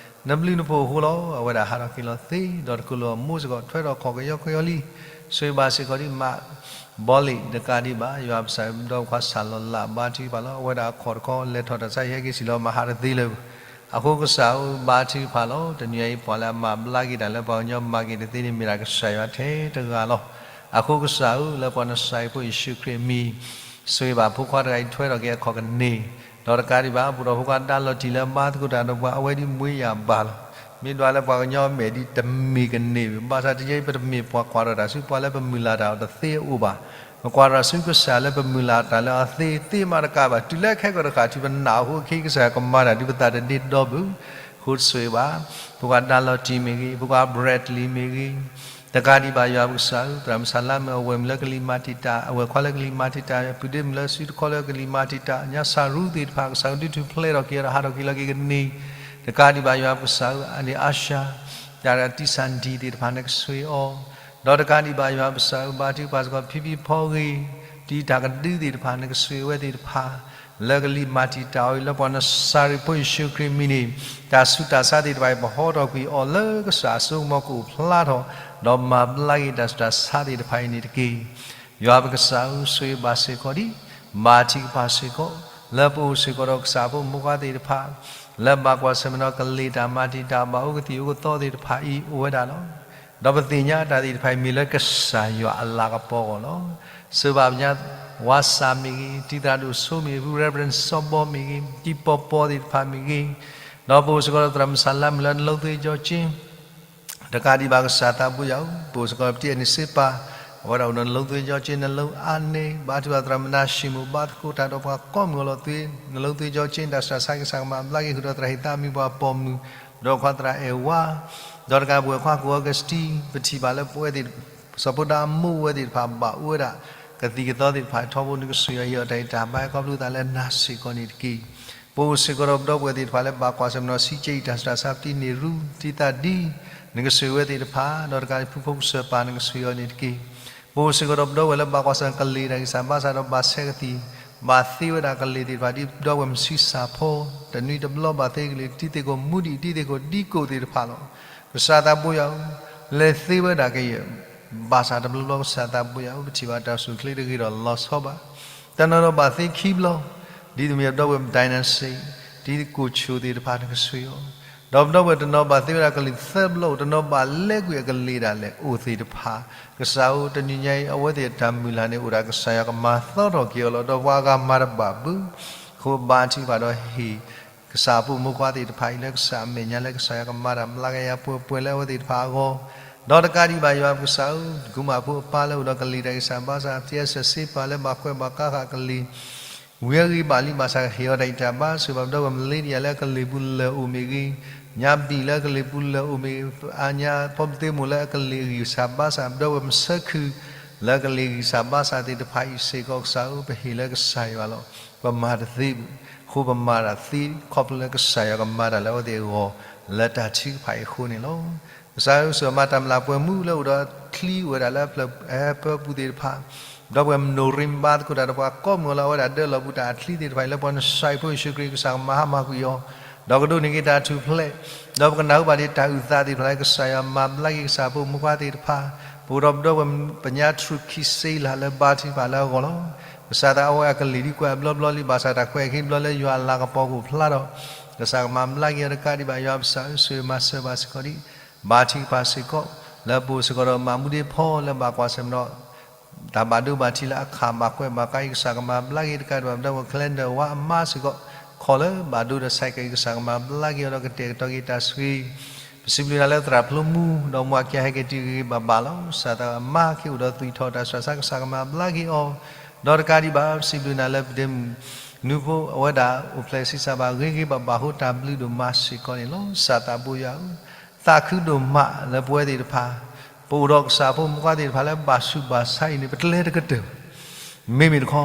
နဘျုးနဖှိၣ်အဃိလီၤ. အဝဲဒၣ်ဟးထီၣ်က့ၤလီၤသ့, ဒီးတကိၢ်လၢအမိၢ်စ့ၢ်ကီး ထွဲထီၣ်ခီၣ်ကယီကယီလံ. ဆိၣ်ဂ့ၤဘၣ်စ့ၢ်ကီးဒ်မး ဘီလ့ၣ်တကးဒံးဘၣ် ယွၤပကစၢ်ဒီးပှၤဆၢ်လီၤလၢ်ဘါထုကဖၣ်လီၤ. အဝဲဒၣ်အခီၣ်တခီ လဲၤထီၣ်တၢ်ဆါဟဲက့ၤစံၣ်လီၤ မၤဟးတသ့လၢၤဘၣ်. အဃိကစၢ်ဧၢ ဘါထုကဖၣ်လီၤ. တနံၤအံၤပှၤလၢအမၤဘျါက့ၤတၢ်လၢပှၤကညီမၤက့ၤတသ့န့ၣ် မ့ၢ်ဒၣ်ကစၢ်ယွၤထဲတဂၤလီၤ. အဃိကစၢ်ဧၢ လၢပှၤနစၢ်အံၤဖိယ့ၣ်ၡူးခရံာ်အမံၤ ဆိၣ်ဂ့ၤဘၣ်ဖိခွါတဂၤအံၤထွဲထီၣ်က့ၤအခီၣ်ကန့ၢ်, ဒီးတကးဒံးဘၣ် ပအိၣ်ဒီးဖိခွါဒါလီၤတံၢ်လၢအဘါသကိးတၢ်ဒီးပှၤ အဝဲဒ်မူယၤဘၣ်လီၤ. မ့ၢ်ဒွးလၢပှၤကညီမဲာ်ဒ်တမ့ၢ်ကန့ၢ်ဘၣ်. ဘၣ်ဆၣ်တယဲအံၤ ပတမ့ၢ်ပှၤကွၢ်ထီၣ်တၢ်ဆူပှၤလၢပမုၢ်လၢ်တၢ်အီၤတသ့အအိၣ်ဘၣ်. ပကွၢ်ထီၣ်ဆူကစၢ်လၢပမုၢ်လၢ်တၢ်လၢအသ့သ့မးတကးဘၣ် တုၤလၢခဲကိာ်တဃၣ်ထံးပနာ်အဃိ အခဲအံၤကစၢ်ယွၤကမၤတၢ်ဒ်ပသးတဒ့ဒီဘၣ်. အဃိဆိၣ်ဂ့ၤဘၣ် ဖိခွါဒါလီၤတံၢ်မ့ၢ်ဂ့ၤ, ဖိခွါ Bradley မ့ၢ်ဂ့ၤ, တကးဒံးဘၣ်ယွၤပကစၢ်ဧၢ သရၣ်မုၣ်စၤလါမ့ၢ်အဝဲၢ်မုၣ်လၢကလံၤမၤတံာ်တာ်, အဝဲၢ်ခွါလၢကလံၤမၤတံာ်တာ်, ပုၢ်ဒ့မုၣ်လၢစုတခီလၢကလံၤမၤတံာ်တာ်, ညါစၢ်ရူသ့ၣ်တဖၣ် ကစၢ်ကဒုးထူၣ်ဖျဲးထီၣ်က့ၤအီၤဒီးဟးထီၣ်က့ၤလီၤက့ၤကန့ၢ်, တကးဒံးဘၣ်ယွၤပကစၢ်ဧၢ အန့ၣ် Usher တၢ်တံၢ်စၢ်ဒံၣ်သ့ၣ်တဖၣ် နကဆိၣ်ဂ့ၤအီၤ, ဒီးတကးဒံးဘၣ်ယွၤပကစၢ်ဧၢ ဘါထုကဖၣ်စ့ၢ်ကီး ဖံဖံဖီဂ့ၤ, တံာ်တၢ်ကဒုသ့ၣ်တဖၣ် နကဆိၣ်ဂ့ၤအဝဲသ့ၣ်တဖၣ် လၢကလံၤမၤတံာ်တာ်အီၤအံၤ လၢပှၤနစၢ်ရ့ၣ်ဖိယ့ၣ်ၡူးခရံာ်မံၤန့ၣ် တၢ်ဆူးတၢ်ဆါသ့ၣ်တဖၣ်အံၤ ပဟီထီၣ်ကွံာ်အီၤလၢကစၢ်အစိကမီၤကအိၣ်ဖျါထီၣ်, ဒီးမၤဘျါက့ၤတၢ်ဆူးတၢ်ဆါသ့ၣ်တဖၣ်အံၤန့ၣ်တက့ၢ်. ယွၤပကစၢ်ဧၢ ဆိၣ်ဂ့ၤဘၣ်စ့ၢ်ကီးဒံး, ဘါထုကဖၣ်စ့ၢ်ကီး, လၢပအိၣ်စ့ၢ်ကီးဒီးကစၢ်ဖိမုၣ်ခွါသ့ၣ်တဖၣ် လၢဘၣ်ကွၢ်ဆၢၣ်မဲာ်ဒီးကလံၤတၢ်မၤတံာ်တာ်ဘၣ်အိၣ်ကသံၣ်အိၣ်ကသီသ့ၣ်တဖၣ်အံၤအိၣ်ဝဲဒၣ်လီၤ. ဒီးပသ့ၣ်ညါတၢ်သ့ၣ်တဖၣ်အံၤမ့ၢ်လၢကစၢ်ယွၤအလၤကပီၤအဂီၢ်လီၤ. စၢဘၣ်ပညါ ဝါစၢ်မ့ၢ်ဂ့ၤ, တံၤသရၣ်ဒိၣ်ဆိမ့ၢ်ဂ့ၤ, Reverend စီဘီမ့ၢ်ဂ့ၤ, တံၤပီပီသ့ၣ်တဖၣ်မ့ၢ်ဂ့ၤ, ဒီးပအိၣ်စ့ၢ်ကီးဒီးသရၣ်မုၣ်စၤလါမုၣ်လၢနလိသ့ကၠီကၠ့ တကးဒံးဘၣ်ကစၢ်သးဘိယွၤဧၢ, ပအိၣ်စ့ၢ်ကီးပတံၤအန့ၣ်စ့ပၤ, အဝဲဒၣ်အိၣ်ဒီးနလိသ့ကၠီကၠ့ နလိအါန့ၢ်, ဘါထုကဖၣ်သရၣ်မုၣ်နၤၡံမိၣ် ဘါသကိးတၢ်ဒီးပှၤကိးမုၢ်အလီၢ်သ့, နလိသ့ကၠီကၠ့ တၢ်ဆူးတၢ်ဆါကစၢ်ကမၤဘျါက့ၤ ဃုာ်ဒီးသရၣ်ဟ့ၣ်သးမံၤပှၤပိာ်မုၣ်, ဒီးခွါသရၣ်အဲၣ်ဝါ, ဒီးတကးပဝဲၢ်ခွါကိၣ်အီကစတံ, ပထံၣ်ဘၣ်လၢပဝဲသ့ၣ် စီၤဖိဒါအမိၢ်ဝဲသ့ၣ်တဖၣ်ဘၣ်အိၣ်ဝဲဒၣ် ကသံၣ်ကသီသ့ၣ်တဖၣ်ထီဘိ နကဆိၣ်ဂ့ၤအီၤတၢ်အံၤတၢ်ဘါ ခီဖျိသးလၢနၤစ့ၢ်ကီးန့ၣ်တက့ၢ်. ပအိၣ်စ့ၢ်ကီးဒီးပဒီပုၢ်ဝဲၢ်သ့ၣ်တဖၣ်လၢဘၣ်ကွၢ်ဆၢၣ်မဲာ်ဒီး ဆံးကဲအံၤ တၢ်ဆူးတၢ်ဆါ ပတံၤန့ၢ်ရူ တံၤသၣ်ဒံ, နကဆိၣ်ဂ့ၤဝဲသ့ၣ်တဖၣ်, ဒီးတကးဒံး ဖုဖိကစၢၢ်ပၢ် နကဆိၣ်ဂ့ၤအီၤန့ၣ်တက့ၢ်. ပအိၣ်စ့ၢ်ကီးဒီးပဒီပုၢ်ဝဲၢ်လၢဘၣ်ကွၢ်ဆၢၣ်မဲာ်ကလံၤတၢ်ဂံၢ်စၢ်ဘါစၢ်ဒီးဘၣ်ဆဲးကသံၣ်, ဘၣ်သ့ဝဲဒၣ်ကလံၤသ့ၣ်တဖၣ် ဒ်ပဒီပုၢ်ဝဲၢ်မုၣ်ဆံးစၢ်ဖိ, တနွံတဘျီဘၣ်သ့ကလံၤ တံၤသကိးမူဒံး တံၤသကိးဒံကိးသ့ၣ်တဖၣ်လီၤ. ကစၢ်သးဘိယွၤဧၢ, လဲၤသ့ဝဲဒၣ်ကယဲၢ် ဘၣ်ဆၣ်တဘျီဘျီ ကစၢ်သးဘိယွၤဧၢ, ပထံၣ်ဘၣ်တၢ်အိၣ်ဆူၣ်အိၣ်ချ့တဂ့ၤဒီးလီၤဆီဘၣ်. တနီၤနီၤဘၣ်သ့ခံဘျီ, ဒ်သိးမ့ၢ်ပဒီပုၢ်ဝဲၢ် Dynasty, ဒ်ကိၣ်ဆိၣ်သ့ၣ်တဖၣ် နကဆိၣ်ဂ့ၤအီၤ, ဒီးပဒီပုၢ်ဝဲၢ်တနီၤဘၣ်သ့ဝဲဒၣ်ကလံၤသၢဘျီအိၣ်, တနီၤဘၣ်လဲကွံာ်အကလံၤဒၣ်လဲာ်အိၣ်သ့ၣ်တဖၣ်, ကစၢ်ဧၢ တနံၤညါအံၤ အဝဲသ့ၣ်အတၢ်မုၢ်လၢ်န့ၣ်အိၣ်ဒၣ် ကစၢ်ယွၤကမၤသီထီၣ်က့ၤအီၤလီၤ. ဒီးပှၤအဂၤမၤတဘၣ်ဘၣ်, အဃိဘါထုကဖၣ်ဒီးဟ့ၣ် ကစၢ်အဖိမုၣ်ခွါသ့ၣ်တဖၣ်အံၤ လၢကစၢ်အမဲာ်ညါ လၢကစၢ်ယွၤကမၤတၢ်မျးကယၤပှဲၤပှဲၤလၢအဝဲသ့ၣ်တဖၣ်အဂီၢ်, ဒီးတကးဒံးဘၣ်ယွၤပကစၢ်ဧၢ, ကုမၣ်ဖိအပၢ်လၢအိၣ်ဒီးကလံၤတၢ်ဂံၢ်စၢ်ဘါစၢ် ပျဲစၢၤစ့ပာ်လၢဘၣ်ကွဲးဘၣ်ကါဃာ်ကလံၤ ဝံၤအဂံၢ်ဘၣ်လံဘၣ်ဆၣ် ဟ့ၣ်အီၤတၢ်ဂံၢ်တၢ်ဘါ ဆိၣ်ဂ့ၤဘၣ်ပဒီပုၢ်ဝဲၢ် Melinda လၢအကလံၤပူၤလၢာ်အိၣ်မ့ၢ်ဂ့ၤ, ညါဘံၣ်လၢအကလံၤပူၤလၢာ်အိၣ်မ့ၢ်ဂ့ၤ, အညါဖီပသ့မိၢ်လၢအကလံၤအဂံၢ်စၢ်ဘါစၢ် ပဒီပုၢ်ဝဲၢ်မုၣ်ဆၢခုၣ် လၢအကလံၤအဂံၢ်စၢ်ဘါစၢ်သ့ၣ်တဖၣ်အံၤစ့ၢ်ကီး ကစၢ်ဧၢ ပဟ့ၣ်လၢကစၢ်ယွၤလီၤ. ပမၤတသ့ဘၣ်, အဃိပမၤတၢ်သ့ ခီဖျိလၢကစၢ်ယွၤကမၤတၢ်လၢအဝဲသ့ၣ်အဂီၢ် လၢတၢ်ထုကဖၣ်အံၤအဃိန့ၣ်လီၤ. ကစၢ်ဧၢ ဆိၣ်ဂ့ၤမၤတၢ်မျၢ်ပှဲၤမူလၢအိၣ်ဒီးချံအိၣ်ဝဲဒၣ်လၢအပျၢၢ်အပၢပူၤသ့ၣ်တဖၣ်, ဒီပုၢ်ဝဲၢ်မနိၣ်ရံ ဘါသကိးတၢ်ဒီးပှၤကိးမုၢ်အလီၢ် အဝဲဒၣ်ဒၢလီၤပူၤတၢ်အချံသ့ၣ်တဖၣ်အံၤ လၢပှၤနစၢ်အံၤဖိယ့ၣ်ၡူးခရံာ် ကစၢ်ကမၤဟါမၢ်ကွံာ်အီၤ, ဒီးကဒိးန့ၢ်က့ၤတၢ်ထူၣ်ဖျဲး, ဒီးပကနၢ်ဟူဘၣ်ဒံးတၢ်အုၣ်သးသ့ၣ်တဖၣ်လၢ ကစၢ်ယွၤမၤဘျါက့ၤကစၢ်ဖိမုၣ်ခွါသ့ၣ်တဖၣ်, ပအိၣ်ဒီးပဒီပုၢ်ဝဲၢ်ပညါထြူၣ်ခံစ့လၢ်လၢဘါထုကဖၣ်လၢအဂီၢ်လီၤ. ကစၢ်သးအဝဲအကလံၤဒ်ကွဲးအဘျီဘျီလံ ဘၣ်ဆၣ်တၢ်ကွဲးအခံဘျီလၢယွၤအလၤကပီၤကအိၣ်ဖျါဒီး ကစၢ်ကမၤဘျါက့ၤအီၤတကးဒံးဘၣ် ယွၤပကစၢ်ဧၢ ဆိၣ်ဂ့ၤမၤစၢၤဘၣ်စ့ၢ်ကီးဒံး, ဘါထုကဖၣ်စ့ၢ်ကီး, လၢပအိၣ်စ့ၢ်ကီးဒီးမၤမူဒ့ဖီလၢဘၣ်ကွၢ်ဆၢၣ်မဲာ်ဒီး တၢ်ဘၣ်ဒိဘၣ်ထံးလၢအခးဘၣ်ကွဲးဘၣ်ကါအံၤ ကစၢ်ကမၤဘျါက့ၤတကးဒံးဘၣ် ပဒီပုၢ်ဝဲၢ် calendar ဝါအမါစ့ၢ်ကီး ခီၣ်လၢဘၣ်ဒိဒီး cycle အံၤ ကစၢ်ကမၤဘျါက့ၤအီၤဒီး ကတဲာ်ကတီၤက့ၤတၢ်ဆိၣ်ဂ့ၤ. ပစံးဘျုးနၤလၢသရၣ်ဖျိမူ ဒီးမါခံဂၤဟဲက့ၤတုၤဂ့ၤဂ့ၤဘၣ်ဘၣ်လီၤ. ကစၢ်သးအမါက့ၤအိၣ်ဒီးသွံၣ်ထီၣ်တၢ်စူးတၢ်ဆါ ကစၢ်ကမၤဘျါက့ၤအီၤ ဒီးတကးဒံးဘၣ် ပစံးဘျုးနၤလၢပဒ့မုၣ်နူဖိ အဝဲဒၣ်အိၣ်ဖျဲၣ်ဆံးစၢ်ဘၣ်ဂ့ၤဂ့ၤဘၣ်ဘၣ်အဃိ တၢ်ဘျုးဒိၣ်မးစ့ၢ်ကီးန့ၣ်လီၤ. ကစၢ်သးဘိယွၤဧၢ, သးခုဒိၣ်မးလၢပဝဲသ့ၣ်တဖၣ် ပအိၣ်ဒီးကစၢ်ဖိမုၣ်ဖိသ့ၣ်တဖၣ်လၢဘၣ်ဆူးဘၣ်ဆါအံၤန့ၣ် ပတလဲၤတကတၢၢ်ဘၣ်. မ့မ့ၢ်တခီ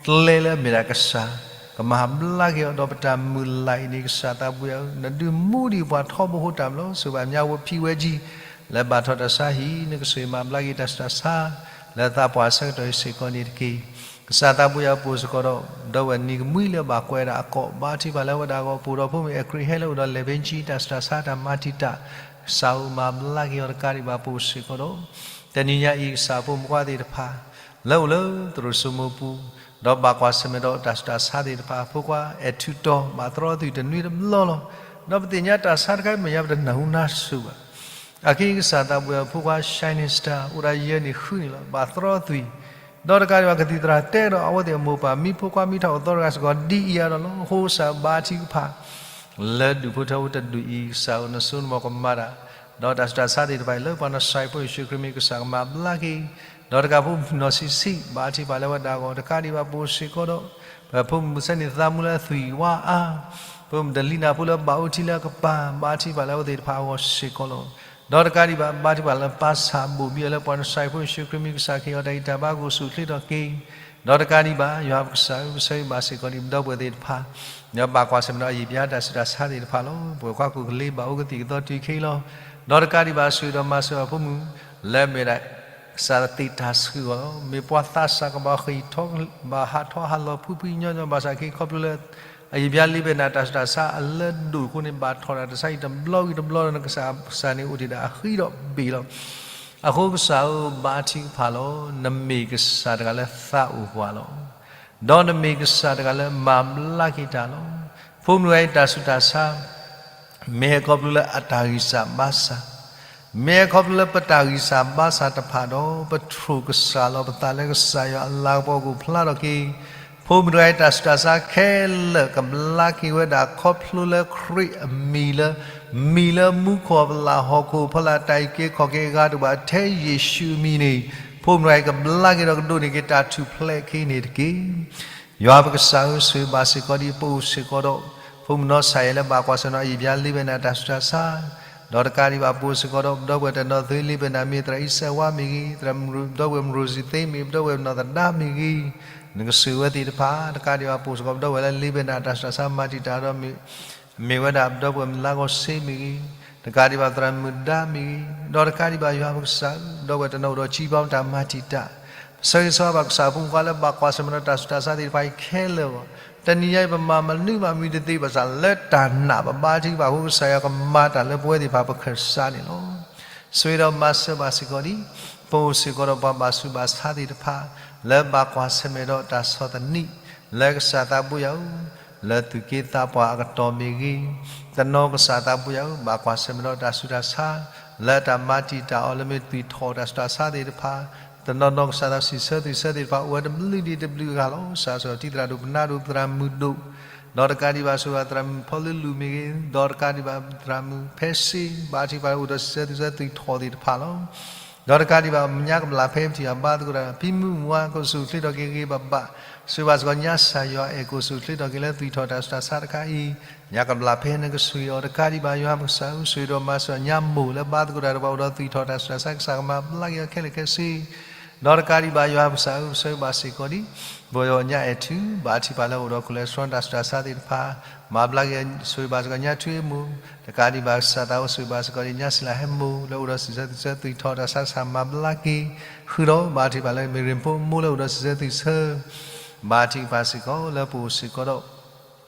တလဲၤလၢအမ့ၢ်ဒၣ်ကစၢ် ကမၤဘျါက့ၤအီၤဒီးပတၢ်မုၢ်လၢ်အံၤန့ၣ် ကစၢ်သးဘိယွၤဧၢ, နဒုးမူဒံးပှၤထီဘိဃိတၢ်မၤလီၤ. ဆိၣ်ဂ့ၤဘၣ်မၠါဝဲဖံဝဲကၠံ လၢဘၣ်ထီၣ်တၢ်ဆါဟံၣ် နကဆိၣ်ဂ့ၤမၤဘျါက့ၤတၢ်စူးတၢ်ဆါ လၢသးပှၢ်အဆၢကတီၢ်အံၤစ့ၢ်ကီးန့ၣ်တက့ၢ်. ကစၢ်သးဘိယွၤပအိၣ်စ့ၢ်ကီးဒီး ပဒီပုၢ်ဝဲၢ်နံၤကမှံလၢဘၣ်ကွဲးဒၣ်အကိး ဘါထုကဖၣ်လၢအဝဲဒၣ်အဂီၢ် ပအိၣ်ဒီးဖိမုၣ်အဲၣ်ခရံဟဲလၢအိၣ်ဒီးလဲၤဘ့ကၠံ တၢ်စူးတၢ်ဆါတၢ်မၤတံာ်တာ် ကစၢ်ဧၢမၤဘျါက့ၤအီၤတကးဒံးဘၣ်ပအိၣ်စ့ၢ်ကီးဒီး တနံၤညါအံၤ ကစၢ်ဖိမုၣ်ဖိသ့ၣ်တဖၣ် လၢအိၣ်လၢသရိာ်စိမိပူၤ ဒီးဘၣ်ကွၢ်ဆၢၣ်မဲာ်ဒီးတၢ်စူးတၢ်ဆါသ့ၣ်တဖၣ် ဖိခွါအဲၣ်ထူးတီၤ ဘၣ်သရီသုးတနွံတဘျီလီၤ. ဒီးပသ့ၣ်ညါတၢ်ဆါတခါအံၤ မဲာ်ညါပတနၢ်ဟူနၢ်ဆိၣ်ဘၣ်. အခဲအံၤကစၢ်သးဘိယွၤဖိခွါ Shining Star အိၣ်ဒၣ်ယဲၢ်နံၣ်ဃုနံၣ်လီၤ. ဘၣ်သရီသုး ဒီးတကးဒံးဘၣ်ကသံၣ်သရၣ်တဲဒီးအဝဲသ့ၣ်အမိၢ်ပၢ် မံဖိခွါမံထီၣ်အသီတဂၤစ့ၢ်ကီးဒ်အံၤအါဒီးလီၤ. အဃိကစၢ်ဘါထုကဖၣ် လၢဒူၣ်ဖိထၢဖိတဒူၣ်အံၤ ကစၢ်ဧၢ နစိနမီၤကမၤတၢ် ဒီးတၢ်စူးတၢ်ဆါသ့ၣ်တဖၣ်အံၤ လၢပှၤနစၢ်ဖိယ့ၣ်ၡူးခရံာ်မံၤ ကစၢ်ကမၤဘျါက့ၤ ဒီးတကးဖိမုၣ်နီၢ်ဆံးဆံး ဘါထုကဖၣ်လၢအဝဲဒၣ်အဂီၢ် တကးဒံးဘၣ်ပအိၣ်စ့ၢ်ကီးဒီး ပဖိမုၣ်မုၢ်ဆ့ၣ်န့ၣ် သးမူလၢသွံၣ်ဝါအါ ဖိမုၣ်တလံနၢ်ဖိလၢဘၣ်အိၣ်ထံလၢအကပၤ ဘါထုကဖၣ်လၢအဝဲသ့ၣ်တဖၣ်အဂီၢ်စ့ၢ်ကီးလီၤ. ဒီးတကးဒံးဘၣ် ဘါထုကဖၣ်လၢပၢ်ဆၣ်ဘိၣ်ဘံအီၤလၢပှၤနစၢ်ဖိယ့ၣ်ၡူးခရံာ်မံၤ ကစၢ်ခ့အီၤတၢ်ဂံၢ်တၢ်ဘါကအိၣ်ဆူၣ်အိၣ်ချ့ထီၣ်က့ၤ ဒီးတကးဒံးဘၣ် ယွၤပကစၢ်ဧၢ ပဆၢဂ့ၤဘၣ်စ့ၢ်ကီးဒံး ပဒီပုၢ်ဝဲၢ်သ့ၣ်တဖၣ် ဒီးဘၣ်ကွၢ်ဆၢၣ်မဲာ်ဒီးအယံာ်ပျါတၢ်စူးတၢ်ဆါသ့ၣ်တဖၣ်လီၤ. ပဝဲၢ်ခွါကူၣ်ကလ့ဘၣ်အိၣ်ကသံၣ်ကသီတုၤခဲအံၤလီၤ. ဒီးတကးဒံးဘၣ် ဆိၣ်ဂ့ၤဒီးမၤစၢၤအဖိမုၣ် လၢအမ့ၢ်ဒၣ် ကစၢ်သ့ၣ်တၢ်ဆိၣ်ဂ့ၤအီၤလီၤ. မ့ၢ်ပှၤသးစၢ်ကဘၣ်ဃ့ၢ်ထီၣ် ဘၣ်ဟးထီၣ်ဟးလီၤဖှံဖှံညီညီ ဘၣ်ဆၣ်က့ခီဖျိလၢ အယံာ်ပျါလ့ဘဲနၣ်တၢ်စူးတၢ်ဆါအလၢဒိၣ်အဃိန့ၣ် ဘၣ်ထီၣ်တၢ်တဆါအံၤတဘျီဂ့ၤတဘျီဒီး နကစၢ် ကစၢ်န့ၣ်အိၣ်တ့ၢ်ဒၣ်အဃံဒီးဘ့ၣ်လီၤ. အဃိကစၢ်ဧၢ ဘါထုကဖၣ်လီၤ. နမ့ၢ်ကစၢ်တဂၤလၢသးအိၣ်ပှၤလီၤ. ဒီးနမ့ၢ်ကစၢ်တဂၤလၢမၤဘျါက့ၤတၢ်လီၤ. ဖိမုၣ်တဂၤအံၤတၢ်ဆူးတၢ်ဆါ မ့ၢ်ဟဲခီဖျိလၢအတၢ်ဂံၢ်စၢ်ဘါစၢ်, မ့ၢ်ဟဲခီဖျိလၢပတၢ်ဂံၢ်စၢ်ဘါစၢ်တဖၣ်ဒီး ပထိၣ်ကစၢ်လီၤပသးလၢကစၢ်ယွၤအလၤကပီၤကအိၣ်ဖျါထီၣ်က့ၤ ဖိမုၣ်တဂၤအံၤတၢ်ဆူးတၢ်ဆါခဲလၢာ်ကဘျါက့ၤဝဲဒၣ်ခီဖျိလၢခရံာ်အမံၤလၢ မံၤလၢမူခိၣ်ပလၢ်ဟီၣ်ခိၣ်ဖီလာ်တၢ်အုၣ်က့ၤခီၣ်က့ၤအဂၤတအိၣ်ဘၣ်ထဲယ့ၣ်ၡူးအမံၤန့ၣ် ဖိမုၣ်တဂၤအံၤကဘျါက့ၤဒီးကဒိးန့ၢ်က့ၤတၢ်ထူၣ်ဖျဲးအခံန့ၣ်တက့ၢ်. ယွၤပကစၢ်ဧၢ ဆိၣ်ဂ့ၤဘၣ်စ့ၢ်ကီးဒံး ပအိၣ်စ့ၢ်ကီးဒီး ဖိမုၣ်နီၢ်ဆၣ်ယဲၢ်လၢဘၣ်ကွၢ်ဆၢၣ်မဲာ်ဒီးအယံာ်ပျါလ့ဘဲနၣ်တၢ်ဆူးတၢ်ဆါ ဒီးတကးဒံးဘၣ်ပအိၣ်စ့ၢ်ကီးဒီး ပဒီပုၢ်ဝဲၢ်တနီၤသ့လ့ဘဲနၣ်မ့ၢ်သရၣ်အံၣ်စဲးဝါမ့ၢ်ဂ့ၤ, ပဒီပုၢ်ဝဲၢ်မရိစံသ့မ့ၢ်ဂ့ၤ, ပဒီပုၢ်ဝဲၢ်နီၢ်သဒါမ့ၢ်ဂ့ၤ, နကဆိၣ်ဂ့ၤဝဲသ့ၣ်တဖၣ် တကးဒံးဘၣ်ပအိၣ်စ့ၢ်ကီးပဒီပုၢ်ဝဲၢ်လၢလ့ဘဲနၣ်တၢ်ဆူးတၢ်ဆါမၤတံာ်တာ်ဒီး မ့ၢ်ဝဲဒၣ်ပဒီပုၢ်ဝဲၢ်မုၣ်လါကီၢ်စ့မ့ၢ်ဂ့ၤ, တကးဒံးဘၣ်သရၣ်မုၣ်ဒါမ့ၢ်ဂ့ၤ, ဒီးတကးဒံးဘၣ်ယွၤပကစၢ် ပဒီပုၢ်ဝဲၢ်တနီၤအိၣ်ဒီးစံးဘီမတၤမၤတံာ်တာ် ပဆၢဂ့ၤဆၢဝါဘၣ်ကစၢ်အဖိမုၣ်ဖိခွါလၢဘၣ်ကွၢ်ဆၢၣ်မဲာ်ဒီးတၢ်ဆူးတၢ်ဆါသ့ၣ်တဖၣ်အံၤခဲလၢာ်အဂီၢ်, တနံၤညါအံၤပမၤမနုၤမးမံတသ့ဘၣ်ဆၣ် လၢတၢ်နာ်ပဘါထုကဖၣ်အဃိ ကစၢ်ယွၤကမၤတၢ်လၢပဝဲသ့ၣ်တဖၣ်ပကစၢ်န့ၣ်လီၤ. ဆိၣ်ဂ့ၤဒီးမၤစၢၤဘၣ်စ့ၢ်ကီးဒံး ပအိၣ်စ့ၢ်ကီးဒီးပှၤဘၣ်ဆူးဘၣ်ဆါသ့ၣ်တဖၣ် လၢဘၣ်ကွၢ်ဆၢၣ်မဲာ်ဒီးတၢ်ဆီၣ်သနံး လၢကစၢ်သးဘိယွၤဧၢ လၢသူၣ်က့သးပှၢ်အကတီၢ်မ့ၢ်ဂ့ၤ, တနီၤကစၢ်သးဘိယွၤဧၢ ဘၣ်ကွၢ်ဆၢၣ်မဲာ်ဒီးတၢ်ဆူးတၢ်ဆါ လၢတၢ်မၤတံာ်တာ်အီၤလၢမ့ၢ်သွံၣ်ထီၣ်တၢ်ဆူးတၢ်ဆါသ့ၣ်တဖၣ်, တနီၤနီၤကစၢ်သးစံးဆၢသွံၣ်ဆၢသ့ၣ်တဖၣ် အိၣ်ဝဲတဘျုးဒံးတဘျုးဂၤလီၤ. ကစၢ်ဆိၣ်ထံသရၣ်ဒိၣ်ပနၢ်ဒိၣ်သရၣ်မုၣ်ဒိၣ်, ဒီးတကးဒံးဘၣ်ဆိၣ်ဂ့ၤသရၣ်မုၣ်ဖီလၢလူၢ်မ့ၢ်ဂ့ၤ, ဒီးတကးဒံးဘၣ်သရၣ်မုၣ်ဖဲစ့ ဘါထုကဖၣ်လၢအိၣ်ဒီးစံးဆၢသွံၣ်ဆၢသွံၣ်ထီၣ်သ့ၣ်တဖၣ်လီၤ. ဒီးတကးဒံးဘၣ် ညါကဘျၣ်ဖဲပထံၣ်ဘၣ်ဘါသကိးတၢ် ဖံမုၢ်မုၢ်ဝါကအိၣ်ဆူၣ်အိၣ်ချ့ထီၣ်က့ၤဂ့ၤဂ့ၤဘၣ်ဘၣ်, ဆိၣ်ဂ့ၤဘၣ်စ့ၢ်ကီးညါစၢ်ယွၤအဲၣ်ကအိၣ်ဆူၣ်အိၣ်ချ့ထီၣ်က့ၤလၢသွံၣ်ထီၣ်တၢ်ဆူးတၢ်ဆါတခါအံၤ, ညါကဘျၣ်ဖဲနကဆိၣ်ဂ့ၤအီၤတကးဒံးဘၣ် ယွၤပကစၢ်ဧၢ ဆိၣ်ဂ့ၤဒီးမၤစၢၤညါမိၢ်လၢဘါသကိးတၢ်တဖၣ်အိၣ်ဒီးသွံၣ်ထီၣ်တၢ်ဆူးတၢ်ဆါ ကစၢ်ကမၤဘျါက့ၤအီၤခဲလၢာ်ခဲဆ့ ဒီးတကးဒံးဘၣ် ယွၤပကစၢ်ဧၢ ပဆၢဂ့ၤဘၣ်စ့ၢ်ကီးဒံး ပဝဲညါအဲၣ်ထူ ဘၣ်ထံၣ်ပာ်လၢအိၣ်ဒီး cholesterol တၢ်ဆူးတၢ်ဆါသ့ၣ်တဖၣ် မၤဘျါက့ၤ ဆိၣ်ဂ့ၤဘၣ်စ့ၢ်ကီးညါထူအ့ၣ်မိၢ်, တကးဒံးဘၣ် ကစၢ်သးအိၣ်ဆိၣ်ဂ့ၤဘၣ်စ့ၢ်ကီးဒံး ညါစံလၤဟဲမိၢ် လၢအိၣ်ဒီးစံးဆၢသွံၣ်ဆၢသွံၣ်ထီၣ်တၢ်ဆါတၢ်ဆါ မၤဘျါက့ၤ ဃုာ်ဒီး ဘၣ်ထံၣ်ပာ်လၢ မ့ၢ်ရ့ၣ်ဖိမိၢ်လၢအိၣ်ဒီးစံးဆၢသွံၣ်ဆၢ ဘၣ်ထံၣ်ပာ်စ့ၢ်ကီးလၢပအိၣ်စ့ၢ်ကီးဒီး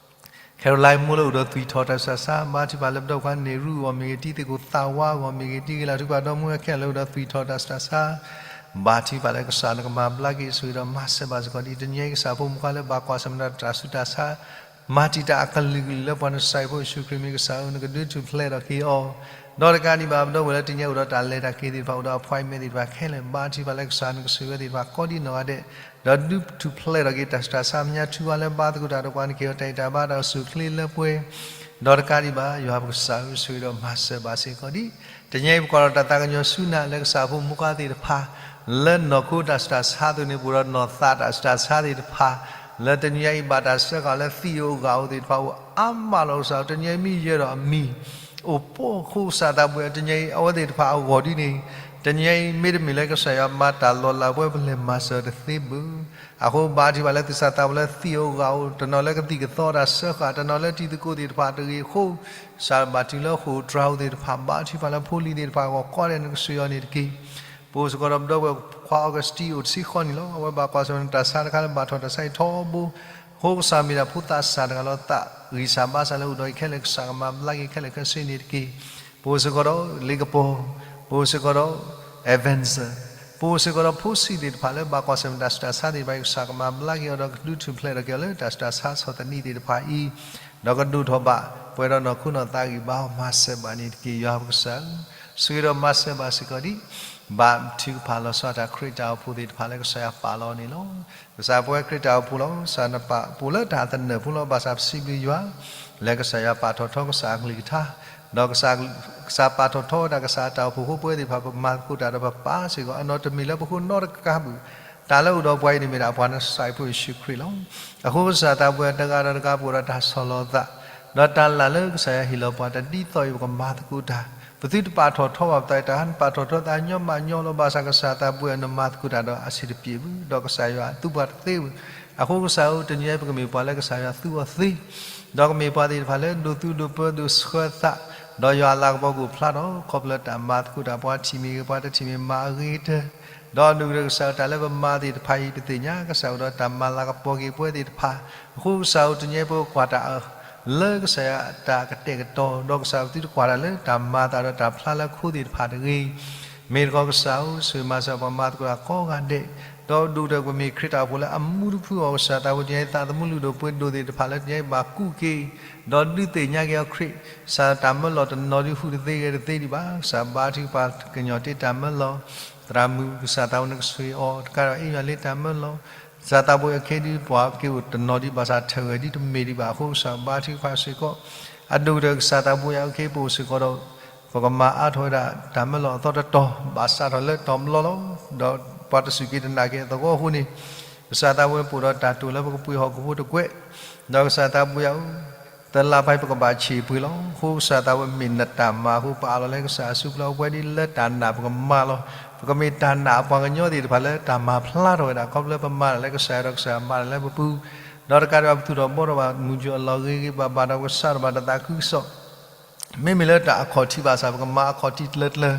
ခဲရူလၢ်မိၢ်လၢအိၣ်ဒီးသွံၣ်ထီၣ်တၢ်ဆူးတၢ်ဆါ ဘၣ်ထံၣ်ပာ်လၢပဒီပုၢ်ဝဲၢ်ခွါန့ၣ်ရူအဂီၢ်မ့ၢ်ဂ့ၤ, တံၤသကိးသးဝါအဂီၢ်မ့ၢ်ဂ့ၤ, တံၤဂ့ၤလၢ်ထူပှၤဒီမါဝၤခဲလၢာ်လၢအိၣ်ဒီးသွံၣ်ထီၣ်တၢ်ဆူးတၢ်ဆါ ဘၣ်ထံၣ်ပာ်လၢကစၢ်နကမၤဘျါက့ၤ ဆိၣ်ဂ့ၤဒီးမၤစၢၤဘၣ်စ့ၢ်ကီးဒံး တနံၤညါအံၤကစၢ်ဖိမုၣ်ခွါလၢဘၣ်ကွၢ်ဆၢၣ်မဲာ်ဒီးတၢ်ဆူးတၢ်ဆါ မၤတံာ်တာ်အကလုာ်ကလုာ်လၢပှၤနကစၢ်အဖိယ့ၣ်ၡူးခရံာ်မ့ၢ်ကစၢ်ဧၢ, နကဒုးထူၣ်ဖျဲးထီၣ်က့ၤအီၤ, ဒီးတကးဒံးဘၣ် ပဒီပုၢ်ဝဲၢ်လၢတနံၤအံၤအိၣ်ဒီးတၢ်လဲၤတၢ်က့ၤသ့ၣ်တဖၣ် အိၣ်ဒီး appointment သ့ၣ်တဖၣ်ခဲလၢာ် ဘါထုကဖၣ်လၢကစၢ်နကဆိၣ်ဂ့ၤအဝဲသ့ၣ်တဖၣ်ကိးဒံနီၢ်ဂၤဒဲး, ဒီးဒုးထူၣ်ဖျဲးထီၣ်က့ၤတၢ်ဆူးတၢ်ဆါ မညါထူဝါလၢဘါသကိးတၢ်ဒီးပှၤနက့ၤအီၤတၢ်အံၤတၢ်ဘါတၢ်အိၣ်ဆူၣ်အိၣ်ချ့လၢပှဲၤ, ဒီးတကးဒံးဘၣ် ယွၤပကစၢ်ဧၢ ဆိၣ်ဂ့ၤဒီးမၤစၢၤဘၣ်စ့ၢ်ကီးဒံး, တနံၤအံၤပကွၢ်ဒီးတၢ်သးကညီၤဆူနၤလၢကစၢ်အဖိမူခါသ့ၣ်တဖၣ် လၢနီၢ်ခိတၢ်ဆူးတၢ်ဆါအသိးန့ၣ် ပအိၣ်ဒီးနီၢ်သးတၢ်ဆူးတၢ်ဆါသ့ၣ်တဖၣ် လၢတနံၤအံၤဘၣ်တၢ်စၢဃာ်လၢသံၣ်ဧိၤဂၤဧိၤသ့ၣ်တဖၣ်အိၣ်အါမးလီၤ. ကစၢ်ဧၢ တနံၤအံၤမ့ၢ်ယၢၤဒီးအမံၤ အိၣ်ပိာ်အဃိ ကစၢ်သးဘိယွၤ တနံၤအံၤအဝဲသ့ၣ်တဖၣ်အဂီၢ်ဒ်န့ၣ်, တနံၤအံၤမ့တမ့ၢ်လၢကစၢ်ယွၤမၤတၢ်လီၤလးပဝဲ ပလဲၤမၤစၢၤတသ့ဘၣ်. အဃိဘါထုကဖၣ်လၢသုးစၢ်သးဘိလၢသံၣ်ဧိၤဂၤဧိၤ တနီၤလၢကသံၣ်ကသီတၢ်စၢဃာ် တနီၤလၢတံၤသကိးသ့ၣ်တဖၣ်တဂ့ၤအဃိ ကစၢ်ဘၣ်တုၤလၢဃိာ်တြၤဧိၤသ့ၣ်တဖၣ် ဘါထုကဖၣ်လၢဖိလံၤသ့ၣ်တဖၣ်အဂီၢ် ကိးဂၤဒဲးနကဆိၣ်ဂ့ၤအီၤန့ၣ်တက့ၢ်. ပအိၣ်စ့ၢ်ကီးဒီးပဒီပုၢ်ဝဲၢ်ခွါအီကူးစတံ အိၣ်တဆံဃိးနံၣ်လီၤ. အဝဲဘၣ်ကွၢ်ဆၢၣ်မဲာ်တၢ်ဆါတခါလၢဘၣ်ထီၣ်တၢ်ဆါအံၤထီဘိ, အဃိကစၢ်မ့ၢ်ဒၣ်ဖိသးစၢ်တဂၤလီၤ. သးဂံၢ်စၢ်ဘါစၢ်လၢအိၣ်ဒီးအံၤခဲလၢာ် ကစၢ်ကမၤဘျါက့ၤခဲလၢာ်ခဲဆ့န့ၣ်တက့ၢ်. ပအိၣ်စ့ၢ်ကီးဒီးလ့ကပီၤ, ပအိၣ်စ့ၢ်ကီးဒီး Ebenezer, ပအိၣ်စ့ၢ်ကီးဒီးဖိဆံးသ့ၣ်တဖၣ်လၢဘၣ်ကွၢ်ဆၢၣ်မဲာ်တၢ်ဆူးတၢ်ဆါသ့ၣ်တဖၣ်အံၤ ကစၢ်ကမၤဘျါက့ၤအီၤဒီးကဒုးထူၣ်ဖျဲးထီၣ်က့ၤအီၤလၢတၢ်ဆူးတၢ်ဆါဆီၣ်သနံးသ့ၣ်တဖၣ်အံၤ, ဒီးကဒိၣ်ထီၣ်ဘၣ်ပှဲၤဒီးနီၢ်ခိနီၢ်သးဂံၢ်ဘါအီၤ မၤစၢၤဘၣ်န့ၣ်တက့ၢ်. ယွၤပကစၢ်ဧၢ, ဆိၣ်ဂ့ၤဒီးမၤစၢၤဘၣ်စ့ၢ်ကီးဒံး ဘၣ်ထုကဖၣ်လီၤဆီတၢ်ခရံာ်တၢ်အိၣ်ဖှိၣ်သ့ၣ်တဖၣ်လၢကစၢ်ယွၤပာ်လီၤန့ၣ်လီၤ. ကစၢ်ပဝဲခရံာ်တၢ်အိၣ်ဖှိၣ်လီၤ. ကစၢ်နပာ်ပူၤလၢတၢ်သနၢၣ်ပူၤလီၤ. ဘၣ်ဆၣ်ပစံးဘျုးယွၤ လၢကစၢ်ယွၤပာ်ထီၣ်ထီကစၢ်အကလုၢ်ကထါ, ဒီးကစၢ်ပာ်ထီၣ်ထီဝဲဒၣ်ကစၢ်အတၢ်အိၣ်ဖှိၣ်အဃိ ပဝဲသ့ၣ်တဖၣ်ပမၤသကိးတၢ်ဒီးပပာ်စ့ၢ်ကီး အနီၢ်တမံၤလၢပဃိနီတကးဘၣ်. တၢ်လၢအိၣ်ဒီးပှၤအံၤန့ၣ်မ့ၢ်ဒၣ်ပှၤနကစၢ်အဖိယ့ၣ်ၡူးခရံာ်လီၤ. အဃိကစၢ်သးဘိယွၤ တဂၤဒီးတဂၤပအိၣ်ဒီးတၢ်ဆီၣ်လီၤသး, ဒီးတၢ်လၢ်လၢကစၢ်ယွၤဟ့ၣ်လီၤပှၤတဒ်သိးအံၤ ပကမၤသကိးတၢ်, ပသုတပာ်ထီၣ်ထီဘၣ်ပသး တၢ်ဟးနပာ်ထီၣ်ထီသးညီမးညီလီၤ. ဘၣ်ဆၣ်ကစၢ်သးဘိယွၤ နမၤသကိးတၢ်ဒီးအဆံးတပျ့ၤဘၣ်, ဒီးကစၢ်ယွၤသူပှၤတသ့ဘၣ်. အဃိကစၢ်ဧၢ တနံၤအံၤပကမ့ၢ်ပှၤလၢကစၢ်ယွၤသူအီၤသ့, ဒီးကမ့ၢ်ပှၤသ့ၣ်တဖၣ်လၢဒိးသူဒိးပၢဒိးဆှၢသး, ဒီးယွၤအလၤကပီၤကအိၣ်ဖျါထီၣ် ခီဖျိလၢတၢ်မၤသကိးတၢ် ပှၤထံၣ်မ့ၢ်ဂ့ၤ ပှၤတထံၣ်မ့ၢ်မၤအဂ့ၤကတၢၢ်, ဒီးဒိၣ်ကတၢၢ်ကစၢ်ဧၢ တၢ်လၢပမၤသ့ၣ်တဖၣ်အံၤ ပသ့ၣ်ညါကစၢ်အိၣ်ဒီးတၢ်မၤလၤကပီၤက့ၤပဝဲသ့ၣ်တဖၣ်. အဃိကစၢ်ဧၢ တနံၤအံၤပကကွၢ်တၢ် လၢကစၢ်ယွၤအတၢ်ကတဲာ်ကတီၤ, ဒီးကစၢ်ပသုတကွၢ်တၢ်လၢတၢ်မၤအသးဒီးတၢ်ဖျါလၢခိသ့ၣ်တဖၣ်တဂ့ၤ. မ့ၢ်တခီကစၢ်ဧၢ ဆိၣ်ဂ့ၤမၤစၢၤပှၤမၤသကိးတၢ်ကိးဂၤဒဲး, ဒီးဒိၣ်ကတၢၢ်ပမ့ၢ်ခရံာ်တၢ်အိၣ်ဖှိၣ်လၢအမူတဖုအီၤ ကစၢ်သးဘိယွၤ သးသမူလုၢ်ဒိၣ်ပှ့ၤဒိၣ်သ့ၣ်တဖၣ်လၢတနံၤအံၤဘၣ်ကူးက့ၤ, ဒီးဒုးသ့ၣ်ညါက့ၤအီၤခရံာ်, ကစၢ်တၢ်မၢလီၤတနီၤဒုးဟူးတသ့ဂဲၤတသ့ဒံးဘၣ်. ကစၢ်ဘါထုကဖၣ်ကညီၤတ့ၢ်တၢ်မၢလီၤ, သရၣ်မုၣ်ကစၢ်သးဘိ နကဆိၣ်ဂ့ၤအီၤတကးဒီး အ့ၣ်ယွၤလၢတၢ်မၢလီၤ, ကစၢ်သးဘိယွၤ အခ့ဒုးပှၤက့ၤအိၣ်တနီၤဒံးဘၣ်ဆၣ် ထၢၣ်ဂဲၤဒ်တမ့ၢ်ဒံးဘၣ် အဃိကစၢ်ဘါထုကဖၣ်စ့ၢ်ကီး, အဒိၣ်ကတၢၢ်ကစၢ်သးဘိယွၤ အခ့ပအိၣ်စ့ၢ်ကီးဒီး ပကမၤအါထီၣ်ဝဲဒၣ်တၢ်မၢလီၤအသီတတီၤ ဘၣ်စးထီၣ်လၢတီၤပျီလီၤ. ဒီးပှၤတစူၢ်က့ၤတနာ်က့ၤအသကိးအဃိန့ၣ်, ကစၢ်သးဘိယွၤ ပအိၣ်ဒီးတၢ်တိာ်လၢပကပှ့ၤဟီၣ်ခိၣ်ဖိတကွဲး, ဒီးကစၢ်သးဘိယွၤဧၢ, တလါပှဲၤပကဘၣ်ဆံးပှ့ၤလီၤ. အဃိကစၢ်သးဘိယွၤ မ့ၢ်နတၢ်မၤအဃိ ပအးလီၤလၢကစၢ်အစုပူၤလီၤ. ပဝဲဒ်လၢတၢ်နာ်ပကမၤလီၤ. ပကမ့ၢ်တၢ်နာ်အပှၤကညီသ့ၣ်တဖၣ်လၢတၢ်မၤဖျါထီၣ်ဝဲဒၣ် ခီဖျိလၢပမၤတၢ်လၢကစၢ်ယွၤဒီးကစၢ်ယွၤမၤတၢ်လၢပပူၤ, ဒီးတကးဒံးဘၣ် ပသူၣ်ထီၣ်ဘှီထီၣ်ဘၣ်မုၢ်ကၠိအလီၢ်ဂ့ၤဂ့ၤဘၣ်ဘၣ်ဒီး ပကစးထီၣ်ဘၣ်တၢ်သးခုကစီၣ် မ့မ့ၢ်လၢတၢ်အခီၣ်ထံးဘၣ်ဆၣ် ပကမၤအခီၣ်ထံးကျၢၤကျၢၤ,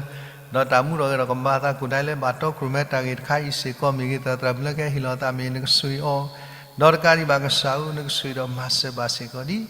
ဒီးတၢ်မူထီၣ်ဂဲၤထီၣ် ကမၤအသးကိၢ်ဒဲးလၢ ဘၣ်တီခိၣ်ရိၣ်မဲတၢ်ဂ့ၢ်တခါအံၤစ့ၢ်ကီးမ့ၢ်ဂ့ၤ, သရၣ်သရၣ်မုၣ်လၢကဟဲဟ့ၣ်လီၤအသးမ့ၢ်ဂ့ၤ, နကဆိၣ်ဂ့ၤအီၤ, ဒီးတကးဒံးဘၣ်ကစၢ်ဧၢ, နကဆိၣ်ဂ့ၤဒီးမၤစၢၤဘၣ်စ့ၢ်ကီးဒံး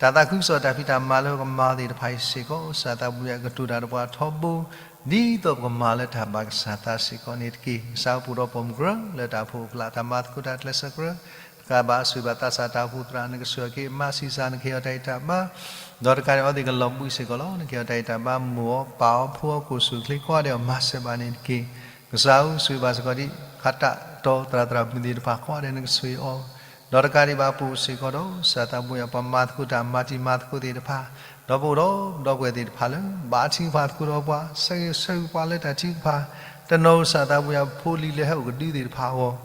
တၢ်သးခုကစီၣ်တၢ်ဖံးတၢ်မၤလၢပကမၤသ့ၣ်တဖၣ်အံၤစ့ၢ်ကီး, ကစၢ်သးဘိယွၤ ကတိၤတၢ်ဒီးပှၤထီဘိ, ဒ်သိးပကမၤလၢတၢ်ဘၣ်ကစၢ်သးစ့ၢ်ကီးန့ၣ်တက့ၢ်. ကစၢ်အိၣ်ဖှိၣ်ဒီးပိာ်မုၣ်ကရၢ လၢတၢ်အိၣ်ဖှိၣ်အကျါ တၢ်မၤသကိးတၢ်ကျဲးစၢးကရၢ တကးဘၣ်ဆိၣ်ဂ့ၤဘၣ်သးစၢ်တၢ်အိၣ်ဖှိၣ်သရၣ် နကဆိၣ်ဂ့ၤက့ၤ မၤဆံးစၢ် နကဟ့ၣ်အီၤတၢ်အံးတၢ်ဘါ, ဒီးတကးဒံးအီၤသ့ၣ်ကလီၤဘှံးစ့ၢ်ကီးလီၤ. နကဟ့ၣ်အီၤတၢ်အံးတၢ်ဘါ မိၢ်အီၤပၢ်အီၤဖိအီၤ ကိၣ်ဆူၣ်ချ့ကိးဂၤဒဲးအီၤ မၤစၢၤဘၣ်န့ၣ်တက့ၢ်. ကစၢ်ဧၢ, ဆိၣ်ဂ့ၤဘၣ်စ့ၢ်ကီးဒံး ခါတၢ်တီသရၣ်သရၣ်မုၣ်သ့ၣ်တဖၣ်ကိးဂၤဒဲး နကဆိၣ်ဂ့ၤအီၤ, ဒီးတကးဒံးဘၣ်ပအိၣ်စ့ၢ်ကီးဒီး ကစၢ်သးဘိယွၤ ပှၤမၤသကိးတၢ်မၤတံၤမၤသကိးသ့ၣ်တဖၣ်, ဒီးပအိၣ်ဒီးဒီပုၢ်ဝဲၢ်သ့ၣ်တဖၣ်လၢ ဘၣ်ထုကဖၣ်သကိးဒီးပှၤ ဆၢဂ့ၤဆၢဝါပှၤလၢတၢ်ထုကဖၣ်, တနီၤကစၢ်သးဘိယွၤ ဖိလံၤလၢဟဲအိၣ်ကဒုသ့ၣ်တဖၣ်အဂီၢ်,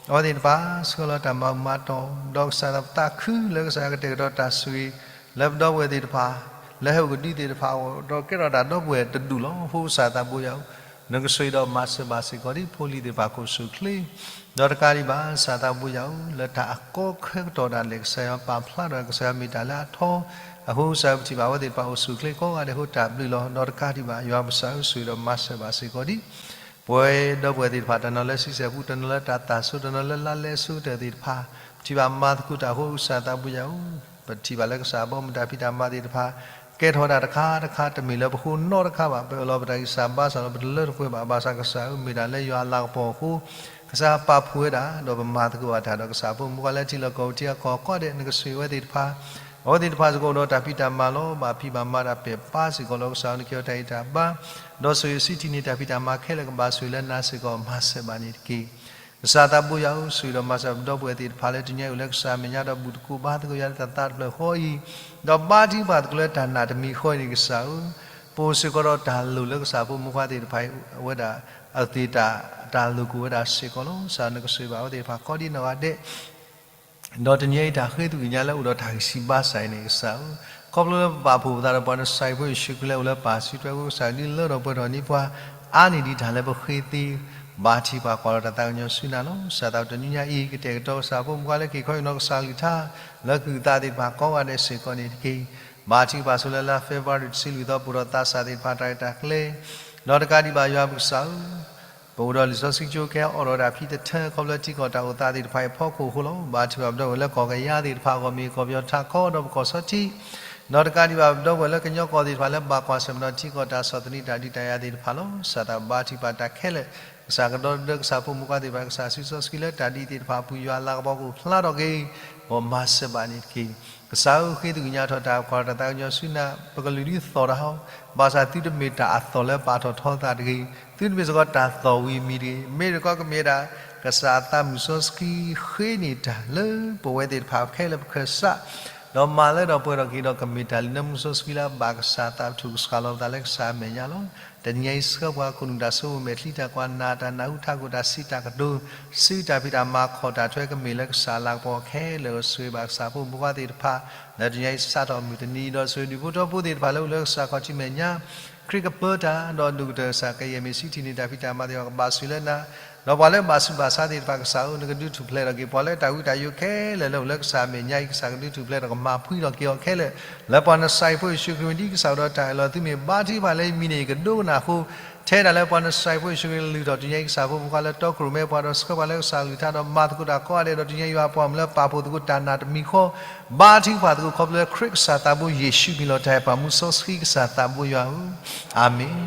အဝဲသ့ၣ်တဖၣ်ဆှၢလီၤတၢ်မၤအုၣ်မၤတီၢ်, ဒီးကစၢ်သးဘိယွၤ သးခုလၢကစၢ်ယွၤကတဲာ်ကတီၤတၢ်ဆိၣ်ဂ့ၤ လၢပဒီပုၢ်ဝဲၢ်သ့ၣ်တဖၣ် လၢဟဲအိၣ်ကဒုသ့ၣ်တဖၣ်အဂီၢ်, ဒီးကဲထီၣ်တၢ်ဒီပုၢ်ဝဲၢ်တဒူၣ်လီၤ. အဃိကစၢ်သးဘိယွၤဧၢ, နကဆိၣ်ဂ့ၤဒီးမၤစၢၤဘၣ်စ့ၢ်ကီးဒံး ဖိလံၤသ့ၣ်တဖၣ်ကိၣ်ဆူၣ်ချ့, ဒီးတကးဒံးဘၣ် ကစၢ်သးဘိယွၤဧၢ, လၢတၢ်အကီခဲကတီၢ်ဒၣ်လဲာ် ကစၢ်ယွၤပာ်ဖျါထီၣ် ကစၢ်ယွၤမ့ၢ်တၢ်လၢအထီ, အဃိကစၢ်ယွၤ ပထံၣ်ဘၣ်အဝဲသ့ၣ်တဖၣ်အိၣ်ဆူၣ်ချ့ကိးဂၤဒဲးအဃိ တၢ်ဘျုးလီၤ. ဒီးတကးဒံးဘၣ် ယွၤပကစၢ်ဧၢ, ဆိၣ်ဂ့ၤဒီးမၤစၢၤဘၣ်စ့ၢ်ကီးဒံး ပဝဲဒီပုၢ်ဝဲၢ်သ့ၣ်တဖၣ် တနီၤလၢဆံဆဲၣ်ပူ, တနီၤလၢတၢ်သးစူၤ, တနီၤလၢလါလဲဆူကတၢၢ်သ့ၣ်တဖၣ်, ပထံၣ်ဘၣ်မၤသကိးတၢ်အဃိ ကစၢ်သးဘိယွၤဧၢ, ပထံၣ်ဘၣ်လၢကစၢ်အဘီအမုၢ်တၢ်ဖံးတၢ်မၤသ့ၣ်တဖၣ် ကဲထီၣ်ဝဲဒၣ်တခါတခါ တမ့ၢ်လၢပဃိနီတခါဘၣ်. ပအၢၣ်လီၤပတၢ်ဂံၢ်စၢ်ဘါစၢ်လီၤ ပတလၢတပှဲၤဘၣ်. ဘၣ်ဆၣ်ကစၢ်ဧၢ, မ့ၢ်ဒၣ်လၢယွၤအလၤကပီၤအဃိ, က ကစၢ်ပာ်ဖှိၣ်ဝဲဒၣ် ဒီးပမၤသကိးဘၣ်တၢ်ဒီးကစၢ်ဖိမုၣ်ဖိခွါလၢထံလီၢ်ကီၢ်ပူၤထံအကီၢ်ကိးဂၤဒဲး နကဆိၣ်ဂ့ၤဝဲသ့ၣ်တဖၣ်, အဝဲသ့ၣ်တဖၣ်စ့ၢ်ကီးအိၣ်ဒီးတၢ်ဖံးတၢ်မၤလီၤ ဘၣ်ဖံးဘၣ်မၤတၢ်ပဲာ်ပါစ့ၢ်ကီးလီၤ. ကစၢ်နကဲထီၣ်တၢ်ဂံၢ်တၢ်ဘါ, ဒီးဆိၣ်ဂ့ၤစံးထံၣ်န့ၢ်တၢ်ဖံးတၢ်မၤခဲလၢာ်ကဘၣ်ဆိၣ်ဂ့ၤလၢနၤစ့ၢ်ကီး မၤစၢၤဘၣ်န့ၣ်တက့ၢ်. ကစၢ်သးဘိယွၤဧၢ, ဆိၣ်ဂ့ၤဒီးမၤစၢၤပဒီပုၢ်ဝဲၢ်သ့ၣ်တဖၣ်လၢတနံၤအံၤအိၣ်လၢကစၢ်အမဲာ်ညါဒီး ဘူၣ်သကိးဘါသကိးယၤလၢတၢ်သးတဖျၢၣ်ဃီအံၤ, ဒီးဘါထုကဖၣ်သကိးလၢတၢ်နာ်တမံၤဃီအံၤန့ၣ် ကစၢ်ဧၢ, ပအိၣ်စ့ၢ်ကီးဒီးတၢ်လိၣ်လၢကစၢ်ဖိမုၣ်ဖိခွါသ့ၣ်တဖၣ်အံၤ အဝဲဒၣ်အသ့ၣ်တၢ် တၢ်လိၣ်ကအိၣ်ဝဲဒၣ်စ့ၢ်ကီးလီၤ. ကစၢ်နကဆိၣ်ဂ့ၤဘၣ်အဝဲသ့ၣ်တဖၣ်ကိးဒံနီၢ်ဂၤဒဲး ဒီးတနံၤအံၤတၢ်ဃ့သကွံၢ်ကညးလၢအိၣ်ဒီးတၢ်ဂံၢ်ဆံးဘါစၢ်အံၤန့ၣ် ကစၢ်ဧၢ, ခီဖျိလၢပပာ်ဖှိၣ်ပသးဒီးပှၤနစၢ်ဖိယ့ၣ်ၡူးခရံာ်လၢအိၣ်လၢပၢ်စုထွဲဖိ ကစၢ်ဒုးလၢထီၣ်ပှဲၤထီၣ်န့ၢ်ပှၤ အါန့ၢ်ဒံးတၢ်လၢပဃ့သ့, ဘါထုကဖၣ်ကွၢ်လီၤတၢ်သးကညီၤဆူနၤလီၤ. ကစၢ်သးတနံၤညါအံၤ ကတဲာ်ကတီၤကစၢ်ဖိမုၣ်ဖိခွါလၢက့ၤခီအံၤနီၢ်ကစၢ်ကလုၢ်ကထါ လၢကုၢ်သးသ့ၣ်တဖၣ်ကိးဂၤဒဲးစ့ၢ်ကီးန့ၣ်တက့ၢ်. ဘါထုကဖၣ်ဆိလၢလါ February တဆံလွံၢ်သီ ပအိၣ်ဒီးသးစၢ်သ့ၣ်တဖၣ်တၢ်ရဲၣ်တၢ်ကျဲၤ ဒီးတကးဒံးဘၣ်ယွၤပကစၢ်ဧၢ ပအိၣ်ဒီးလံာ်စီဆှံကၠိခဲအံၤ အိၣ်ဒီးတၢ်ဖံးသထၢ ခီဖျိလၢထံကီၢ်တၢ်အိၣ်သးသ့ၣ်တဖၣ်အံၤအဖီခိၣ်အဃိလီၤ. ဘါထုကဖၣ်ပဒီပုၢ်ဝဲၢ်လၢကီၢ်ကယၤသ့ၣ်တဖၣ်အဂီၢ် မ့ၢ်ကီၢ်ပယီၤထးခီဒီးပကီၢ်ဆီထံး, ဒီးတကးဒံးဘၣ်ပဒီပုၢ်ဝဲၢ်လၢကညီကီၢ်သ့ၣ်တဖၣ်လၢဘၣ်ကွၢ်ဆၢၣ်မဲာ်ဒီး ထံကီၢ်တၢ်ဆီၣ်သနံးတၢ်ဒုးတၢ်ယၤသ့ၣ်တဖၣ်လီၤ. ကစၢ်သးဘါထုကဖၣ်တၢ်ခဲလၢာ်, ကစၢ်ကဒီသဒၢကစၢ်ဖိမုၣ်ဖိခွါသ့ၣ်တဖၣ်, ကစၢ်စုစီဆှံလၢတၢ်ဒ်အံၤသ့ၣ်တဖၣ်အပူၤ ယွၤလၤကပီၤကအိၣ်ဖျါထီၣ်က့ၤ မ်မၤစၢၤဘၣ်န့ၣ်တက့ၢ်. ကစၢ်ဧၢ, ဃ့သကွံၢ်ကညးထီၣ်တၢ် ကွၢ်လီၤတၢ်သးကညီၤဆူနၤ, ပကလုၢ်ဒုးသီၣ်တၢ်ဟီ, ဘၣ်ဆၣ်သုတမ့ၢ်တၢ်အသီၣ်လၢပာ်ထီၣ်ထီသးတဂ့ၤ, သုတမ့ၢ်စ့ၢ်ကီးတၢ်သီၣ်ဝံၤမံၤတဂ့ၤ, မ့ၢ်တခီကမ့ၢ်ဒၣ် ကစၢ်အသးမုၢ်စီဆှံဃ့န့ၢ်တၢ်လၢပဝဲသ့ၣ်တဖၣ်ခဲလၢာ်ပခၢၣ်စး, ဒီးမၤလၢဒီးပှဲၤထီၣ်က့ၤဒီး ကမ့ၢ်တၢ်လၢနမုၢ်စီဆှံလၢအဘၣ်ကစၢ်သးပထုာ်ကဆှၣ်လီၤပသးလၢကစၢ်အမဲာ်ညါလီၤ. တနံၤအံၤဆှၢပှၤခိၣ်နူာ်တၢ်ဆိကမိၣ်မဲာ်ချံတၢ်ကွၢ်နးတၢ်နၢ်ဟူထးခိၣ်တၢ်စံးတၢ်ကတိၤ, စုတၢ်ဖံးတၢ်မၤခီၣ်တၢ်ထွဲကမ့ၢ်လၢကစၢ်လၤကပီၤခဲလၢာ် ဆိၣ်ဂ့ၤဘၣ်ကစၢ်ဖိမုၣ်ဖိခွါသ့ၣ်တဖၣ် လၢတနံၤအံၤစးထီၣ်မုၢ်တနံၤ ဒီးဆိၣ်ဂ့ၤဒူၣ်ဖိထၢဖိသ့ၣ်တဖၣ်လၢအိၣ်လၢကစၢ်ခီၣ်ထံးမဲာ်ညါ, ခရံာ်ကပၢတၢ် ဒီးဒိၣ်ကတၢၢ်ကစၢ်ကယဲၢ်မ့ၢ်စံးထံၣ်န့ၢ်တၢ်ဖံးတၢ်မၤသ့ၣ်တဖၣ်ကဘၣ်ဆိၣ်လၢနၤ, ဒီးပှၤလၢဘၣ်ဆူးဘၣ်ဆါသ့ၣ်တဖၣ်ကစၢ်ဧၢ, နကဒုးထူၣ်ဖျဲးထီၣ်က့ၤ ပှၤလၢတၢ်ဝံတၢ်ယိးခဲလၢာ်လၢအိၣ်လၢကစၢ်အမဲာ်ညါအံၤ ကစၢ်ကဒုးထူၣ်ဖျဲးထီၣ်ကမၤဖှံထီၣ်က့ၤအီၤခဲလၢာ်, လၢပှၤနစၢ်ဖိယ့ၣ်ၡူးခရံာ်မံၤဒ်ကစၢ်အိၣ်ဒီးတၢ်အၢၣ်လီၤ သုမ့ၢ်ဘါထုကဖၣ်လၢယမံၤန့ၣ် ယကဒိကနၣ်အဃိ ထဲဒၣ်လၢပှၤနစၢ်ဖိယ့ၣ်ၡူးခရံာ်လုၢ်ထီၣ်တနံၤအံၤ ကစၢ်ဖိမုၣ်ဖိခွါလၢတီခိၣ်ရိၣ်မဲပှၤဒီးဆှၢပှၤလၢကစၢ်ကလုၢ်ကထါဒီးမၤသကိးတၢ်ကိးဂၤဒဲး ဒီးတနံၤအံၤယွၤအပှၤမုၣ်လၢပာ်ဖှိၣ်သကိးတၢ်နာ်တမံၤဃီ ဘါထုကဖၣ်သကိးခီဖျိလၢခရံာ်ကစၢ်သးဘိယ့ၣ်ၡူးမံၤလီၤ. တၢ်အဲၣ်ပှၤမူစီဆှံကစၢ်သးဘိယွၤဧၢ, အၤမ့ၣ်.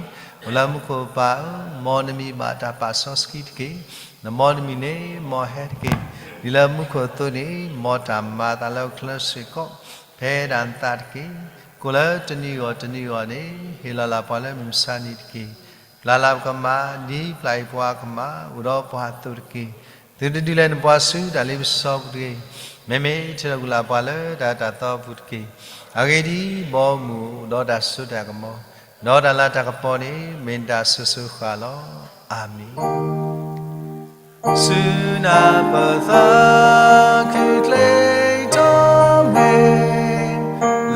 အိၣ်လၢမူခိၣ်ပၢ်ဧၢ, မ်နမံၤဘၣ်တၢ်ပာ်စီဆှံတက့ၢ်. နမ်နမံၤန့ၣ် မ်ဟဲတက့ၢ်. ဒ်လၢမူခိၣ်အသိးန့ၣ် မ်တၢ်မၤအသးလၢအချၢစ့ၢ်ကီး ဖဲဒၣ်နသးတက့ၢ်. ကိၣ်လၢတနံၤအဂီၢ်တနံၤအဂီၢ်န့ၣ် ဟ့ၣ်လီၤလၢပှၤလၢမုၢ်မဆါနံၤတက့ၢ်. ပျၢ်လၢပကမၣ် ဒ်ပျၢ်အံၤပှၤကမၣ် အိၣ်ဒီးပှၤအသိးတက့ၢ်. သုတဒုးလဲၤနပှၤဆူတၢ်လ့ပစီပူၤတဂ့ၤ. မ့မ့ၢ်ထဲလၢဂုၢ်လၢ်ပှၤလၢတၢ်အၢတၢ်သီအပူၤတက့ၢ်. အဂ့ၢ်ဒ်အံၤ, ဘီမုၢ်အိၣ်ဒီးတၢ်စိတၢ်ကမီၤ, ဒီးတၢ်လၤတၢ်ကပီၤန့ၣ် မ့ၢ်နတၢ်စိၤစိၤဃၣ်ဃၣ်လီၤ. အၤမ့ၣ်. ဆူနၢ်ပၢၢ်သးခုချ့ထီၣ်မ့ၢ်,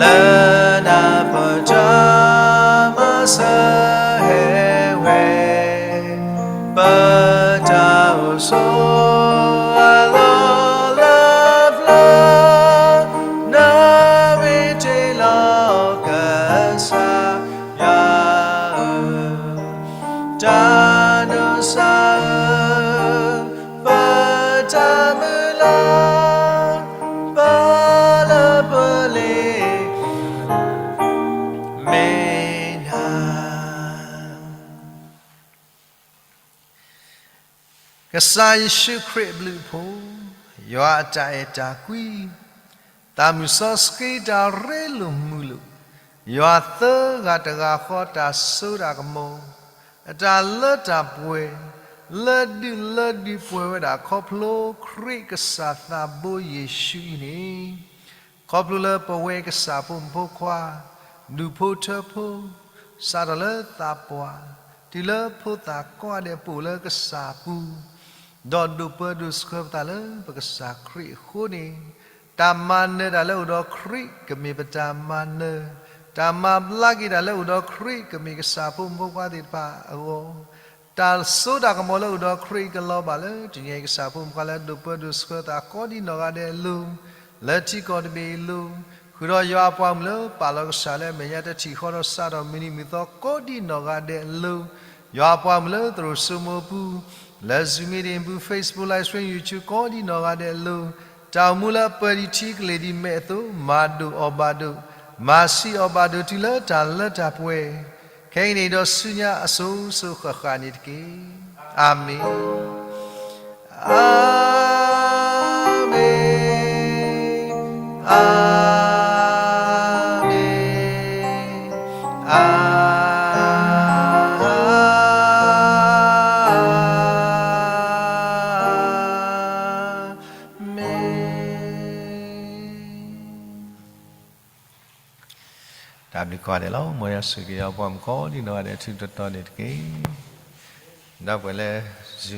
လၢနၢ်ပၢၢ်တၢ်မၤစၢၤဟဲဝဲ, ပတၢ်အိၣ်ဆိးအလီၢ်လၢပျၢၤ, နမ့ၢ်တ့ၢ်လီၤကစၢ်ယွၤဧၢ, တၢ်နုၤစၢ်ဧၢ, ပတၢ်မုၢ်လၢ်, ပလၢပှဲၤလံ, မ့ၢ်နၤ ကစၢ်ယ့ၣ်ၡူးခရံာ်အဘျုးအဖှိၣ်, ယွၤအတၢ်အဲၣ်တၢ်ကွံ, သးမုၢ်စီဆှံတၢ်ရ့လိာ်မုာ်လိာ်, ယွၤသၢဂၤတဂၤဃီတၢ်စိတၢ်ကမီၤ, အတၢ်လၢတၢ်ပှဲၤ, လၢဒုးလၢဒုးပှဲၤဝဲဒၣ်ခီဖျိခရံာ်ကစၢ်သးဘိယ့ၣ်ၡူးအံၤန့ၣ် ခီဖျိလၢပဝဲကစၢ်ဖိမုၣ်ဖိခွါ, ဒူၣ်ဖိထၢဖိ, စးထီၣ်လၢသးပှၢ်, တုၤလၢဖိသၣ်ကိးဂၤဒဲးပအိၣ်လၢကစၢ်ပူၤ, ဒီးဒိးပၢဒိးဆှၢပသးလၢပကစၢ်ခရံာ်အဃိန့ၣ်, တၢ်မၤနၢၤတၢ်လၢအိၣ်ဒီးခရံာ်ကမ့ၢ်ပတၢ်မၤနၢၤ, တၢ်မၤဘျါက့ၤတၢ်လၢအိၣ်ဒီးခရံာ်ကမ့ၢ်ကစၢ်ဖိမုၣ်ဖိခွါသ့ၣ်တဖၣ်အဂီၢ် တၢ်စိတၢ်ကမီၤလၢအိၣ်ဒီးခရံာ်အံၤကလီၤဘၣ်လၢ တနံၤအံၤကစၢ်ဖိမုၣ်ဖိခွါလၢဒိးပၢဒိးဆှၢသးကိးဒံနီၢ်ဂၤဒဲးအလိၤ, လၢထံကီၢ်တဘ့ၣ်အလိၤ, ဃုာ်ဒီးယွၤအပှၤမုၣ်လၢပာ်လီၤကစၢ်လၢအမဲာ်ညါတထံၣ်ဃီဒီးစးထီၣ်မုၢ်နံၤမုၢ်သီကိးဒံနီၢ်ဂၤဒဲးအလိၤ, ယွၤအပှၤမုၣ်လၢသရိာ်စိမိၤအပူၤ, လၢ Zoom meeting ပူၤ Facebook Live Stream YouTube ကိးဒံနီၢ်ဂၤဒဲးအလိၤ, တၢ်အိၣ်မူလၢအပၢၢ်ဒံးထံကလဲၤဒံးမဲာ်အသိး မၤဒိၣ်အီၣ်ဘၣ်ဒိး, မၤဆံးအီၣ်ဘၣ်ဒိးတုၤလၢတၢ်လၢတၢ်ပှဲၤ, ခဲအံၤန့ၣ်ဒီးဆူညါအစိၤစိၤဃၣ်ဃၣ်န့ၣ်တက့ၢ်. အၤမ့ၣ်. တၢ်ဘျုးကိးဂၤဒဲးလီၤ. မ်ယွၤဆိၣ်ဂ့ၤက့ၤပှၤမုၣ်ကိးဒံနီၢ်ဂၤဒဲး ထူးထူးတီၤတီၤန့ၣ်တက့ၢ်. ဒီပုၢ်ဝဲၢ်လၢ Zoom